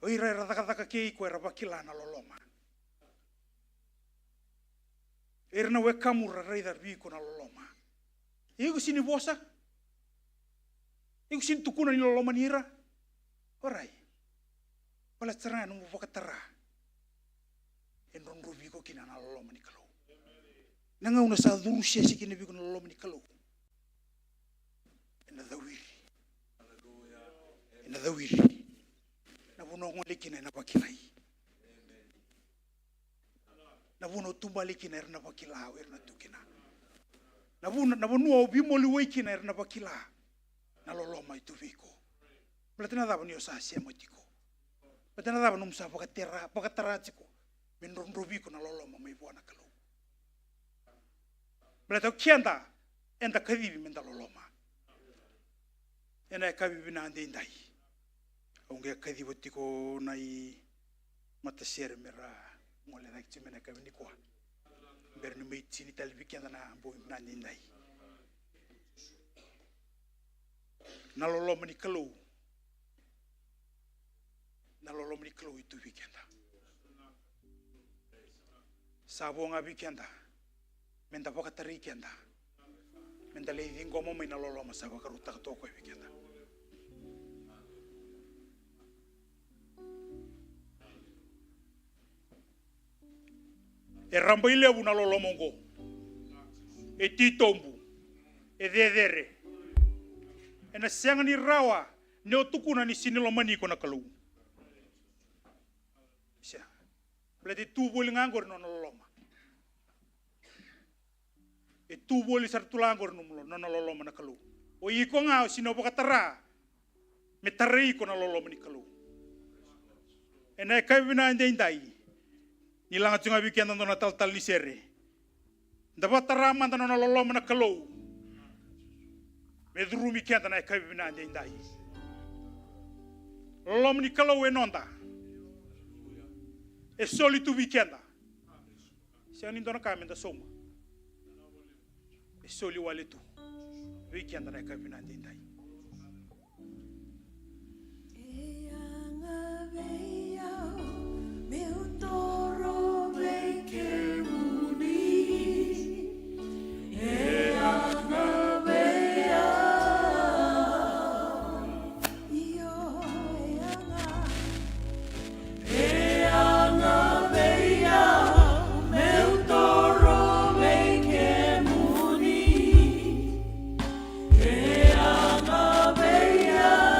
O ira era cakacaka kei iko era vakila na loloma. Ira na wekamu ra raica vei iko na loloma. Iko sini vosa. Iko sini tukuna ni loloma ni ira. Orai. Baleta sara ga nomu vakatara. E drodrovi iko kina na loloma ni Kalou. Na gauna sa curu sese kina vei iko na loloma ni Kalou, ena cawiri. Ena cawiri. Na vanua o gole kina ena vakilai. Na vanua o tubale kina era na vakila o ira na tu kina. Na vanua, na vanua o veimaliwai kina era na vakila na loloma e tu vei iko. Baleta na cava? Ni o sa sema tiko. Baleta na cava? Nomu sa vakatara, vakatara tiko me drodrovi iko na loloma mai vua na Kalou. Baleta o keda eda kacivi meda loloma. Ena yakavi vinaka edaidai, au qai kaciva tiko na imatasere me ra gole cake tiko mai na yakavi nikua, bera ni mai tini tale vei keda na bogi vinaka edaidai. Na loloma ni Kalou. Na loloma ni Kalou e tu vei keda. Sa vo ga vei keda meda vakatarai keda, meda lai ciqoma mai na loloma sa vakarautaka tu o koya vei keda. E rabailevu na loloma oqo. E titobu. E cecere. Ena sega ni rawa ni o tukuna ni sini lomani iko na Kalou. Sega. Baleta e tu voli ga oqori na nona loloma. E tu voli sara tu la oqori na nona loloma na Kalou. O iko ga o sega ni vakatara me tarai iko na loloma ni Kalou. Ena yakavi vinaka edaidai, ni laga tiko ga vei keda dua na talatala ni sere, da vakatara mada na nona loloma na Kalou me curumi keda na yakavi vinaka edaidai. Loloma ni Kalou e noda. E soli tu vei keda. Sega ni dua na ka meda sauma. E soli wale tu vei keda na yakavi vinaka edaidai. E yaga vei au meu toro vei kemuni. E yaga vei au. Io, e yaga. E yaga vei au meu toro vei kemuni. E yaga vei au.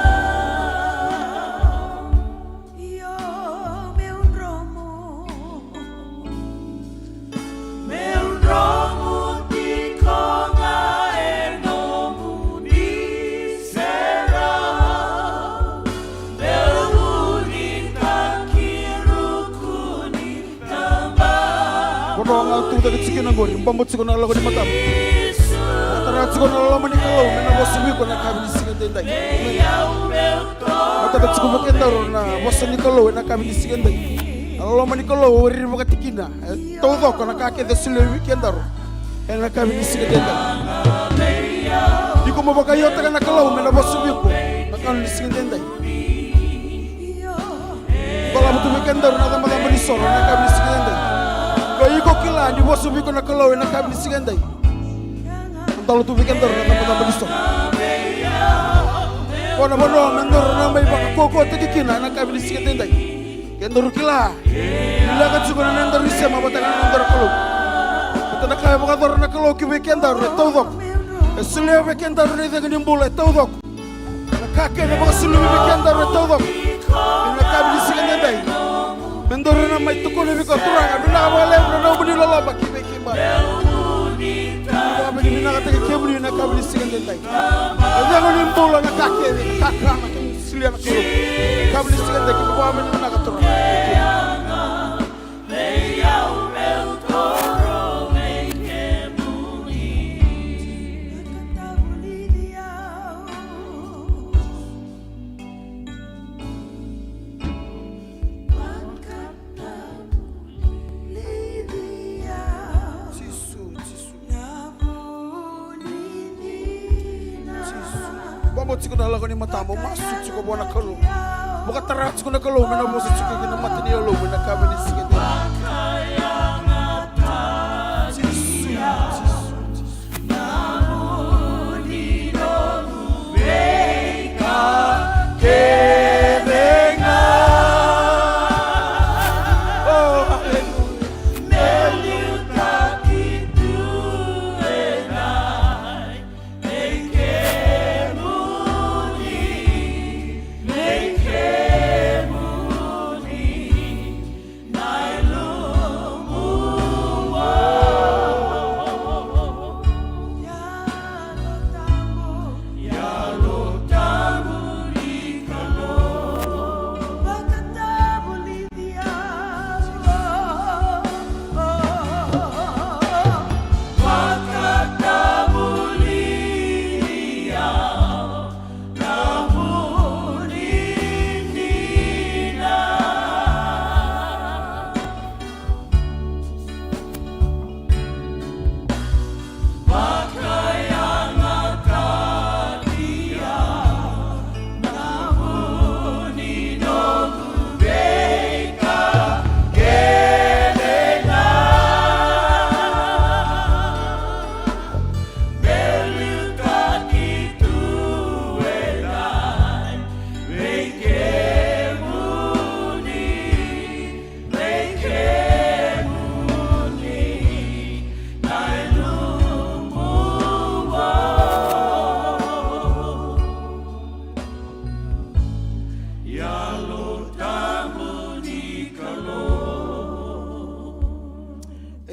Io, meu dromu. Meu dromu tiko ga e nomuni serau. Meu nuitaki ruku ni tabana. Vanua ga o tucake tiko kina oqori, bobo tiko na lako ni matamu. Vakatara tiko na loloma ni Kalou me na vosa vei iko na yakavi ni siga edaidai. Matata tiko vei kedaru na vosa ni Kalou ena yakavi ni siga edaidai. Na loloma ni Kalou o iri vakatikina. E taucoko na ka kece e solia vei kedaru ena yakavi ni siga edaidai. Iko mo vakaiotaka na Kalou me na vosa vei iko na yakavi ni siga edaidai. Dolava tu vei kedaru na cabacaba ni soro ena yakavi ni siga edaidai. Ko iko kila ni vosa vei iko na Kalou ena yakavi ni siga edaidai. Dolava tu vei kedaru na cabacaba ni soro. Ko na vanua me daru na mai vakakokoataki kina ena yakavi ni siga edaidai. Kedaru kila ni leqa tiko na nodaru isema vata kei na nodaru Kalou. Baleta na ka e vakayacora na Kalou ki vei kedaru e taucoko. E solia vei kedaru na icegu ni bula e taucoko. Na ka kece e vakasuluvi vei kedaru e taucoko. Ena yakavi ni siga edaidai, me daru na mai tukuna vei iko, Turaga, vinaka vakalevu na nomuni loloma ki vei keimami. Vakavinavinakataki kemuni ena yakavi ni siga edaidai. Na icegu ni bula, na ka kece, na kakana kemuni solia na Kalou. Yakavi ni siga edaidai keimami vakavinavinaka, Turaga. Jisu, Jisu. Jisu. Bobo tiko na lako ni matamu, masu tiko vua na Kalou. Vakatara tiko na Kalou me na vosa tiko ki na mata ni yalomu ena yakavi ni siga edaidai. Jisu, Jisu, Jisu.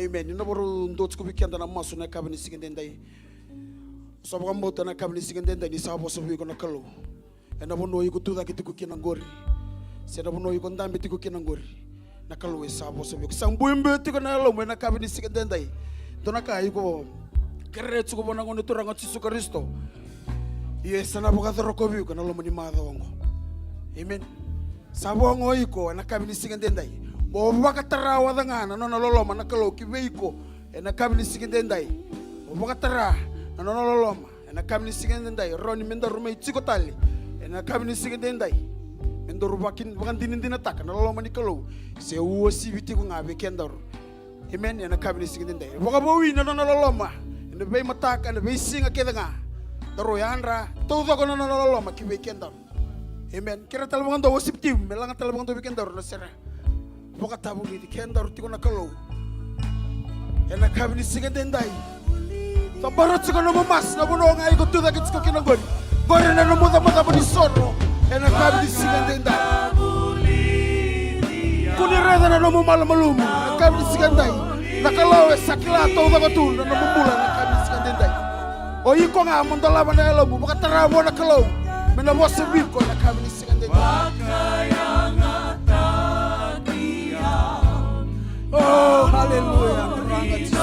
Amen. Ni na vakarau dua tiko vei keda na masu na yakavi ni siga edaidai. Sa vakabauta na yakavi ni siga edaidai ni sa vosa vei iko na Kalou. Ena vanua iko tu cake tiko kina qori, se na vanua iko dabe tiko kina qori, na Kalou e sa vosa vei iko. Sa buebue tiko na yalomu ena yakavi ni siga edaidai. Dua na ka iko kerea tiko vua na Gone Turaga o Jisu Karisito, ia e sa na vakacoroko vei iko ena loma ni macawa oqo. Amen. Sa vo ga o iko ena yakavi ni siga edaidai. Mo vakatara waca ga na nona loloma na Kalou ki vei iko ena yakavi ni siga edaidai. Mo vakatara na nona loloma ena yakavi ni siga edaidai. Rawa ni me daru mai tiko tale ena yakavi ni siga edaidai, me daru vaki-, vakadinadinataka na loloma ni Kalou se uasivi tiko ga vei kedaru. Amen. Ena yakavi ni siga edaidai, vakavoui na nona loloma ena veimataka, ena veisiga kece ga. Daru yadra, taucoko na nona loloma ki vei kedaru. Amen. Kerea tale vakadua worship team me laga tale vakadua vei kedaru na sere. Vakatavulici kedaru tiko na Kalou ena yakavi ni siga edaidai. Cabora tiko na nomu mask na vanua ga iko tu cake tiko kina qori. Qori na nomu icabocabo ni soro ena yakavi ni siga edaidai. Kua ni raica na nomu malumalumu ena yakavi ni siga edaidai. Na Kalou e sa kila taucoko tu na nomu bula ena yakavi ni siga edaidai. O iko ga mo dolava na yalomu, vakatara vua na Kalou me na vosa vei iko ena yakavi ni siga edaidai. Oh, haleluya, Turaga Jisu.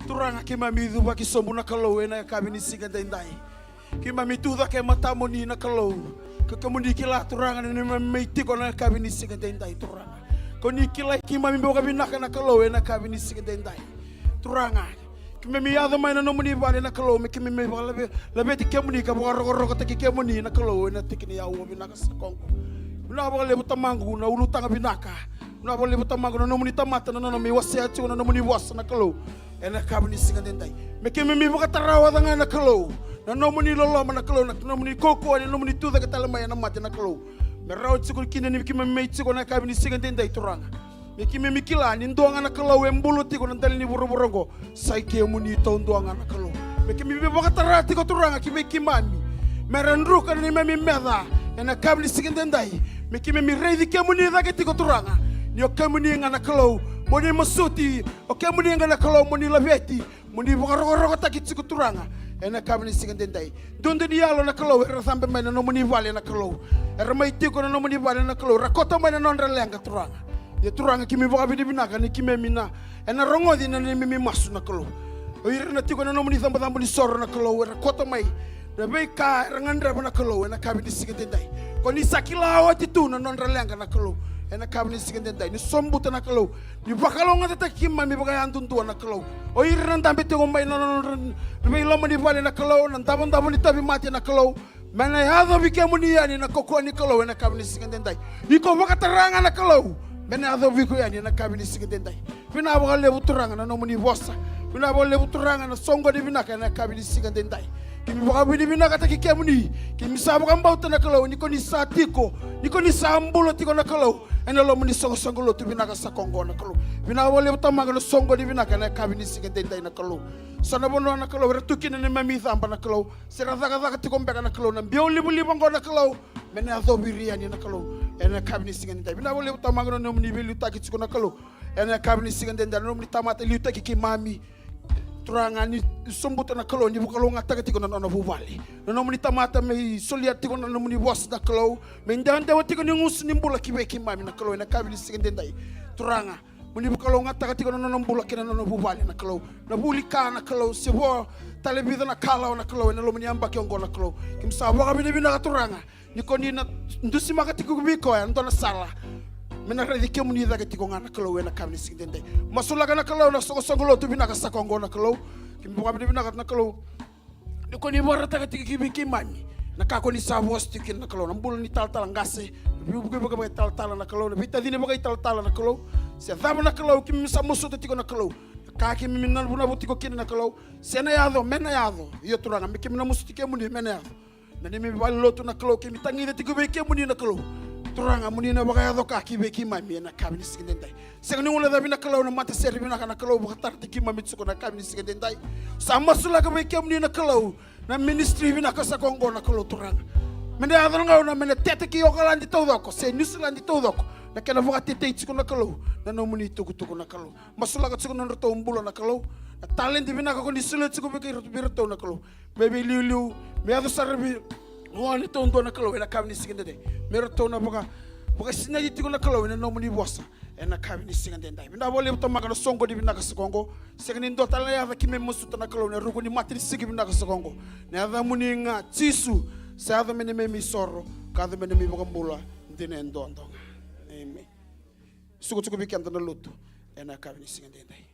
Turaga, keimami cuvaki sobu na Kalou ena yakavi ni siga edaidai. Keimami tu cake e matamuni na Kalou. Ke kemuni kila, Turaga, na neimami mai tiko na yakavi ni siga edaidai, Turaga. Koni kilai keimami vakavinaka na Kalou ena yakavi ni siga edaidai, Turaga. Keimami yaco mai na nomuni vale na Kalou me keimami vakalave-, laveti kemuni ka vakarokorokotaki kemuni na Kalou ena tiki ni aua vinaka saka oqo. Vinaka vakalevu Tamaqu na ulutaga vinaka. Vinaka vakalevu Tamaqu na nomuni tamata na nona mai wasea tiko na nomuni vosa na Kalou ena yakavi ni siga edaidai. Me keimami vakatara waca ga na Kalou na nomuni loloma na Kalou, na nomuni kaukaua, na nomuni tu cake tale mai ena mate na Kalou. Me rawa tiko kina ni keimami mai tiko na yakavi ni siga edaidai, Turaga. Me keimami kila ni dua ga na Kalou e bula tiko na dela ni vuravura oqo, sa i kemuni taudua ga na Kalou. Me keimami vakatara tiko, Turaga, ki vei keimami me ra druka na neimami meca ena yakavi ni siga edaidai. Me keimami raici kemuni cake tiko, Turaga, ni o kemuni ga na Kalou mo ni masuti, o kemuni ga na Kalou mo ni laveti, mo ni vakarokorokotaki tiko, Turaga, ena yakavi ni siga edaidai. Duidui ni yalo na Kalou era cabe mai na nomuni vale na Kalou. Era mai tiko na nomuni vale na Kalou, era kauta mai na nodra leqa, Turaga. Ia, Turaga, keimami vakavinavinaka ni keimami na, ena rogoci na neimami masu na Kalou. O ira na tiko na nomuni cabocabo ni soro na Kalou, era kauta mai na veika era gadreva na Kalou ena yakavi ni siga edaidai. Koni sa kila oti tu na nodra leqa na Kalou ena yakavi ni siga edaidai. Ni sobuta na Kalou, ni vakalougatataki keimami vakayadudua na Kalou. O ira na dabe tiko mai na nodra veiloma ni vale na Kalou, na davodavo ni tauvimate na Kalou, me na yacovi kemuni yani na kaukaua ni Kalou ena yakavi ni siga edaidai. Iko vakatara ga na Kalou me na yacovi iko yani ena yakavi ni siga edaidai. Vinaka vakalevu, Turaga, na nomuni vosa. Vinaka vakalevu, Turaga, na soqoni vinaka ena yakavi ni siga edaidai. Keimami vakavinavinakataki kemuni. Keimami sa vakabauta na Kalou ni koni sa tiko, ni koni sa bula tiko na Kalou ena loma ni soqosoqo lotu vinaka saka oqo na Kalou. Vinaka vakalevu Tamaqu na soqoni vinaka ena yakavi ni siga edaidai na Kalou. So na vanua na Kalou era tu kina na neimami icaba na Kalou, se ra cakacaka tiko beka na Kalou na biau livaliva oqo na Kalou, me na yacovi ira yani na Kalou ena yakavi ni siga edaidai. Vinaka vakalevu Tamaqu na nomuni veiliutaki tiko na Kalou ena yakavi ni siga edaidai, na nomuni tamata liutaki keimami. Turaga, ni sobuta na Kalou ni vakalougatataka tiko na nona vuvale, na nomuni tamata mai solia tiko na nomuni vosa na Kalou, me idewadewa tiko ni gusu ni bula ki vei keimami na Kalou ena yakavi ni siga edaidai. Turaga, mo ni vakalougatataka tiko na nona bula kei na nona vuvale na Kalou. Na vuli ka na Kalou, se vo tale vica na kalawa na Kalou ena loma ni yabaki oqo na Kalou. Keimami sa vakavinavinaka, Turaga, ni koni na dusimaka tiko vei koya e dua na sala me na raici kemuni cake tiko ga na Kalou ena yakavi ni siga edaidai. Masulaka na Kalou na soqosoqo lotu vinaka saka oqo na Kalou. Keimami vakavinavinaka na Kalou ni koni vakaraitaka tiko ki vei keimami na ka koni sa vosa tiko kina na Kalou, na bula ni talatala qase, na veivuke vakaitalatala na Kalou, na veitacini vakaitalatala na Kalou, se cava na Kalou, keimami sa masuta tiko na Kalou Ka keimami na vunavu tiko kina na Kalou, se na yaco, me na yaco. Io Turaga, me keimami na musuti kemuni, me na yaco. Na neimami valenilotu na Kalou, keimami tagica tiko vei kemuni na Kalou. Turaga, mo ni na vakayacora ka ki vei keimami ena yakavi ni siga edaidai. Sega ni guilecavi na Kalou na matasere vinaka na Kalou vakatarataki keimami tiko na yakavi ni siga edaidai. Sa masulaka vei kemuni na Kalou na ministry vinaka saka oqo na Kalou Turaga. Me na yaco na gauna me na tete ki Okaladi taucoko se Niusiladi taucoko na kena vakatetei tiko na Kalou na nomuni itukutuku na Kalou. Masulaka tiko na nodratou bula na Kalou, na taledi vinaka ko ni solia tiko vei iratou, vei iratou na Kalou. Me veiliuliu, me yaco sara vei gone taudua na Kalou ena yakavi ni siga edaidai. Me ratou na vaka, vakasinaiti tiko na Kalou ena nomuni vosa ena yakavi ni siga edaidai. Vinaka vakalevu Tamaqu na soqoni vinaka saka oqo. Sega ni dua tale na yaca keimami masuta na Kalou, na ruku ni matanisiga vinaka saka oqo. Na yacamuni ga Jisu, sa yaco me neimami isoro ka yaco me neimami iVakabula dina e duadua ga. Amen. Suka tiko vei keda na lotu ena yakavi ni siga edaidai.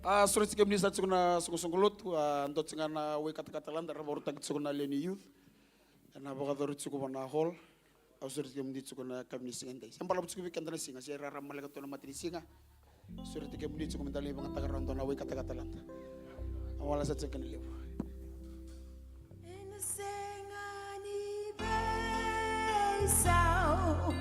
A, sureti kemuni sa tiko na soqosoqo lotu, a, dua tiko ga na wai katakata lada, ra vakarautaki tiko na lewe ni youth. Ena vakayacori tiko va na hall. Au sureti kemuni tiko na yakavi ni siga edaidai. Se balavu tiko vei keda na siga, se rara maleka tu na matanisiga. Sureti kemuni tiko me da lai vakayagataka rawa dua na wai katakata lada. Au wala sa tiko na levu. Ena sega ni veisau.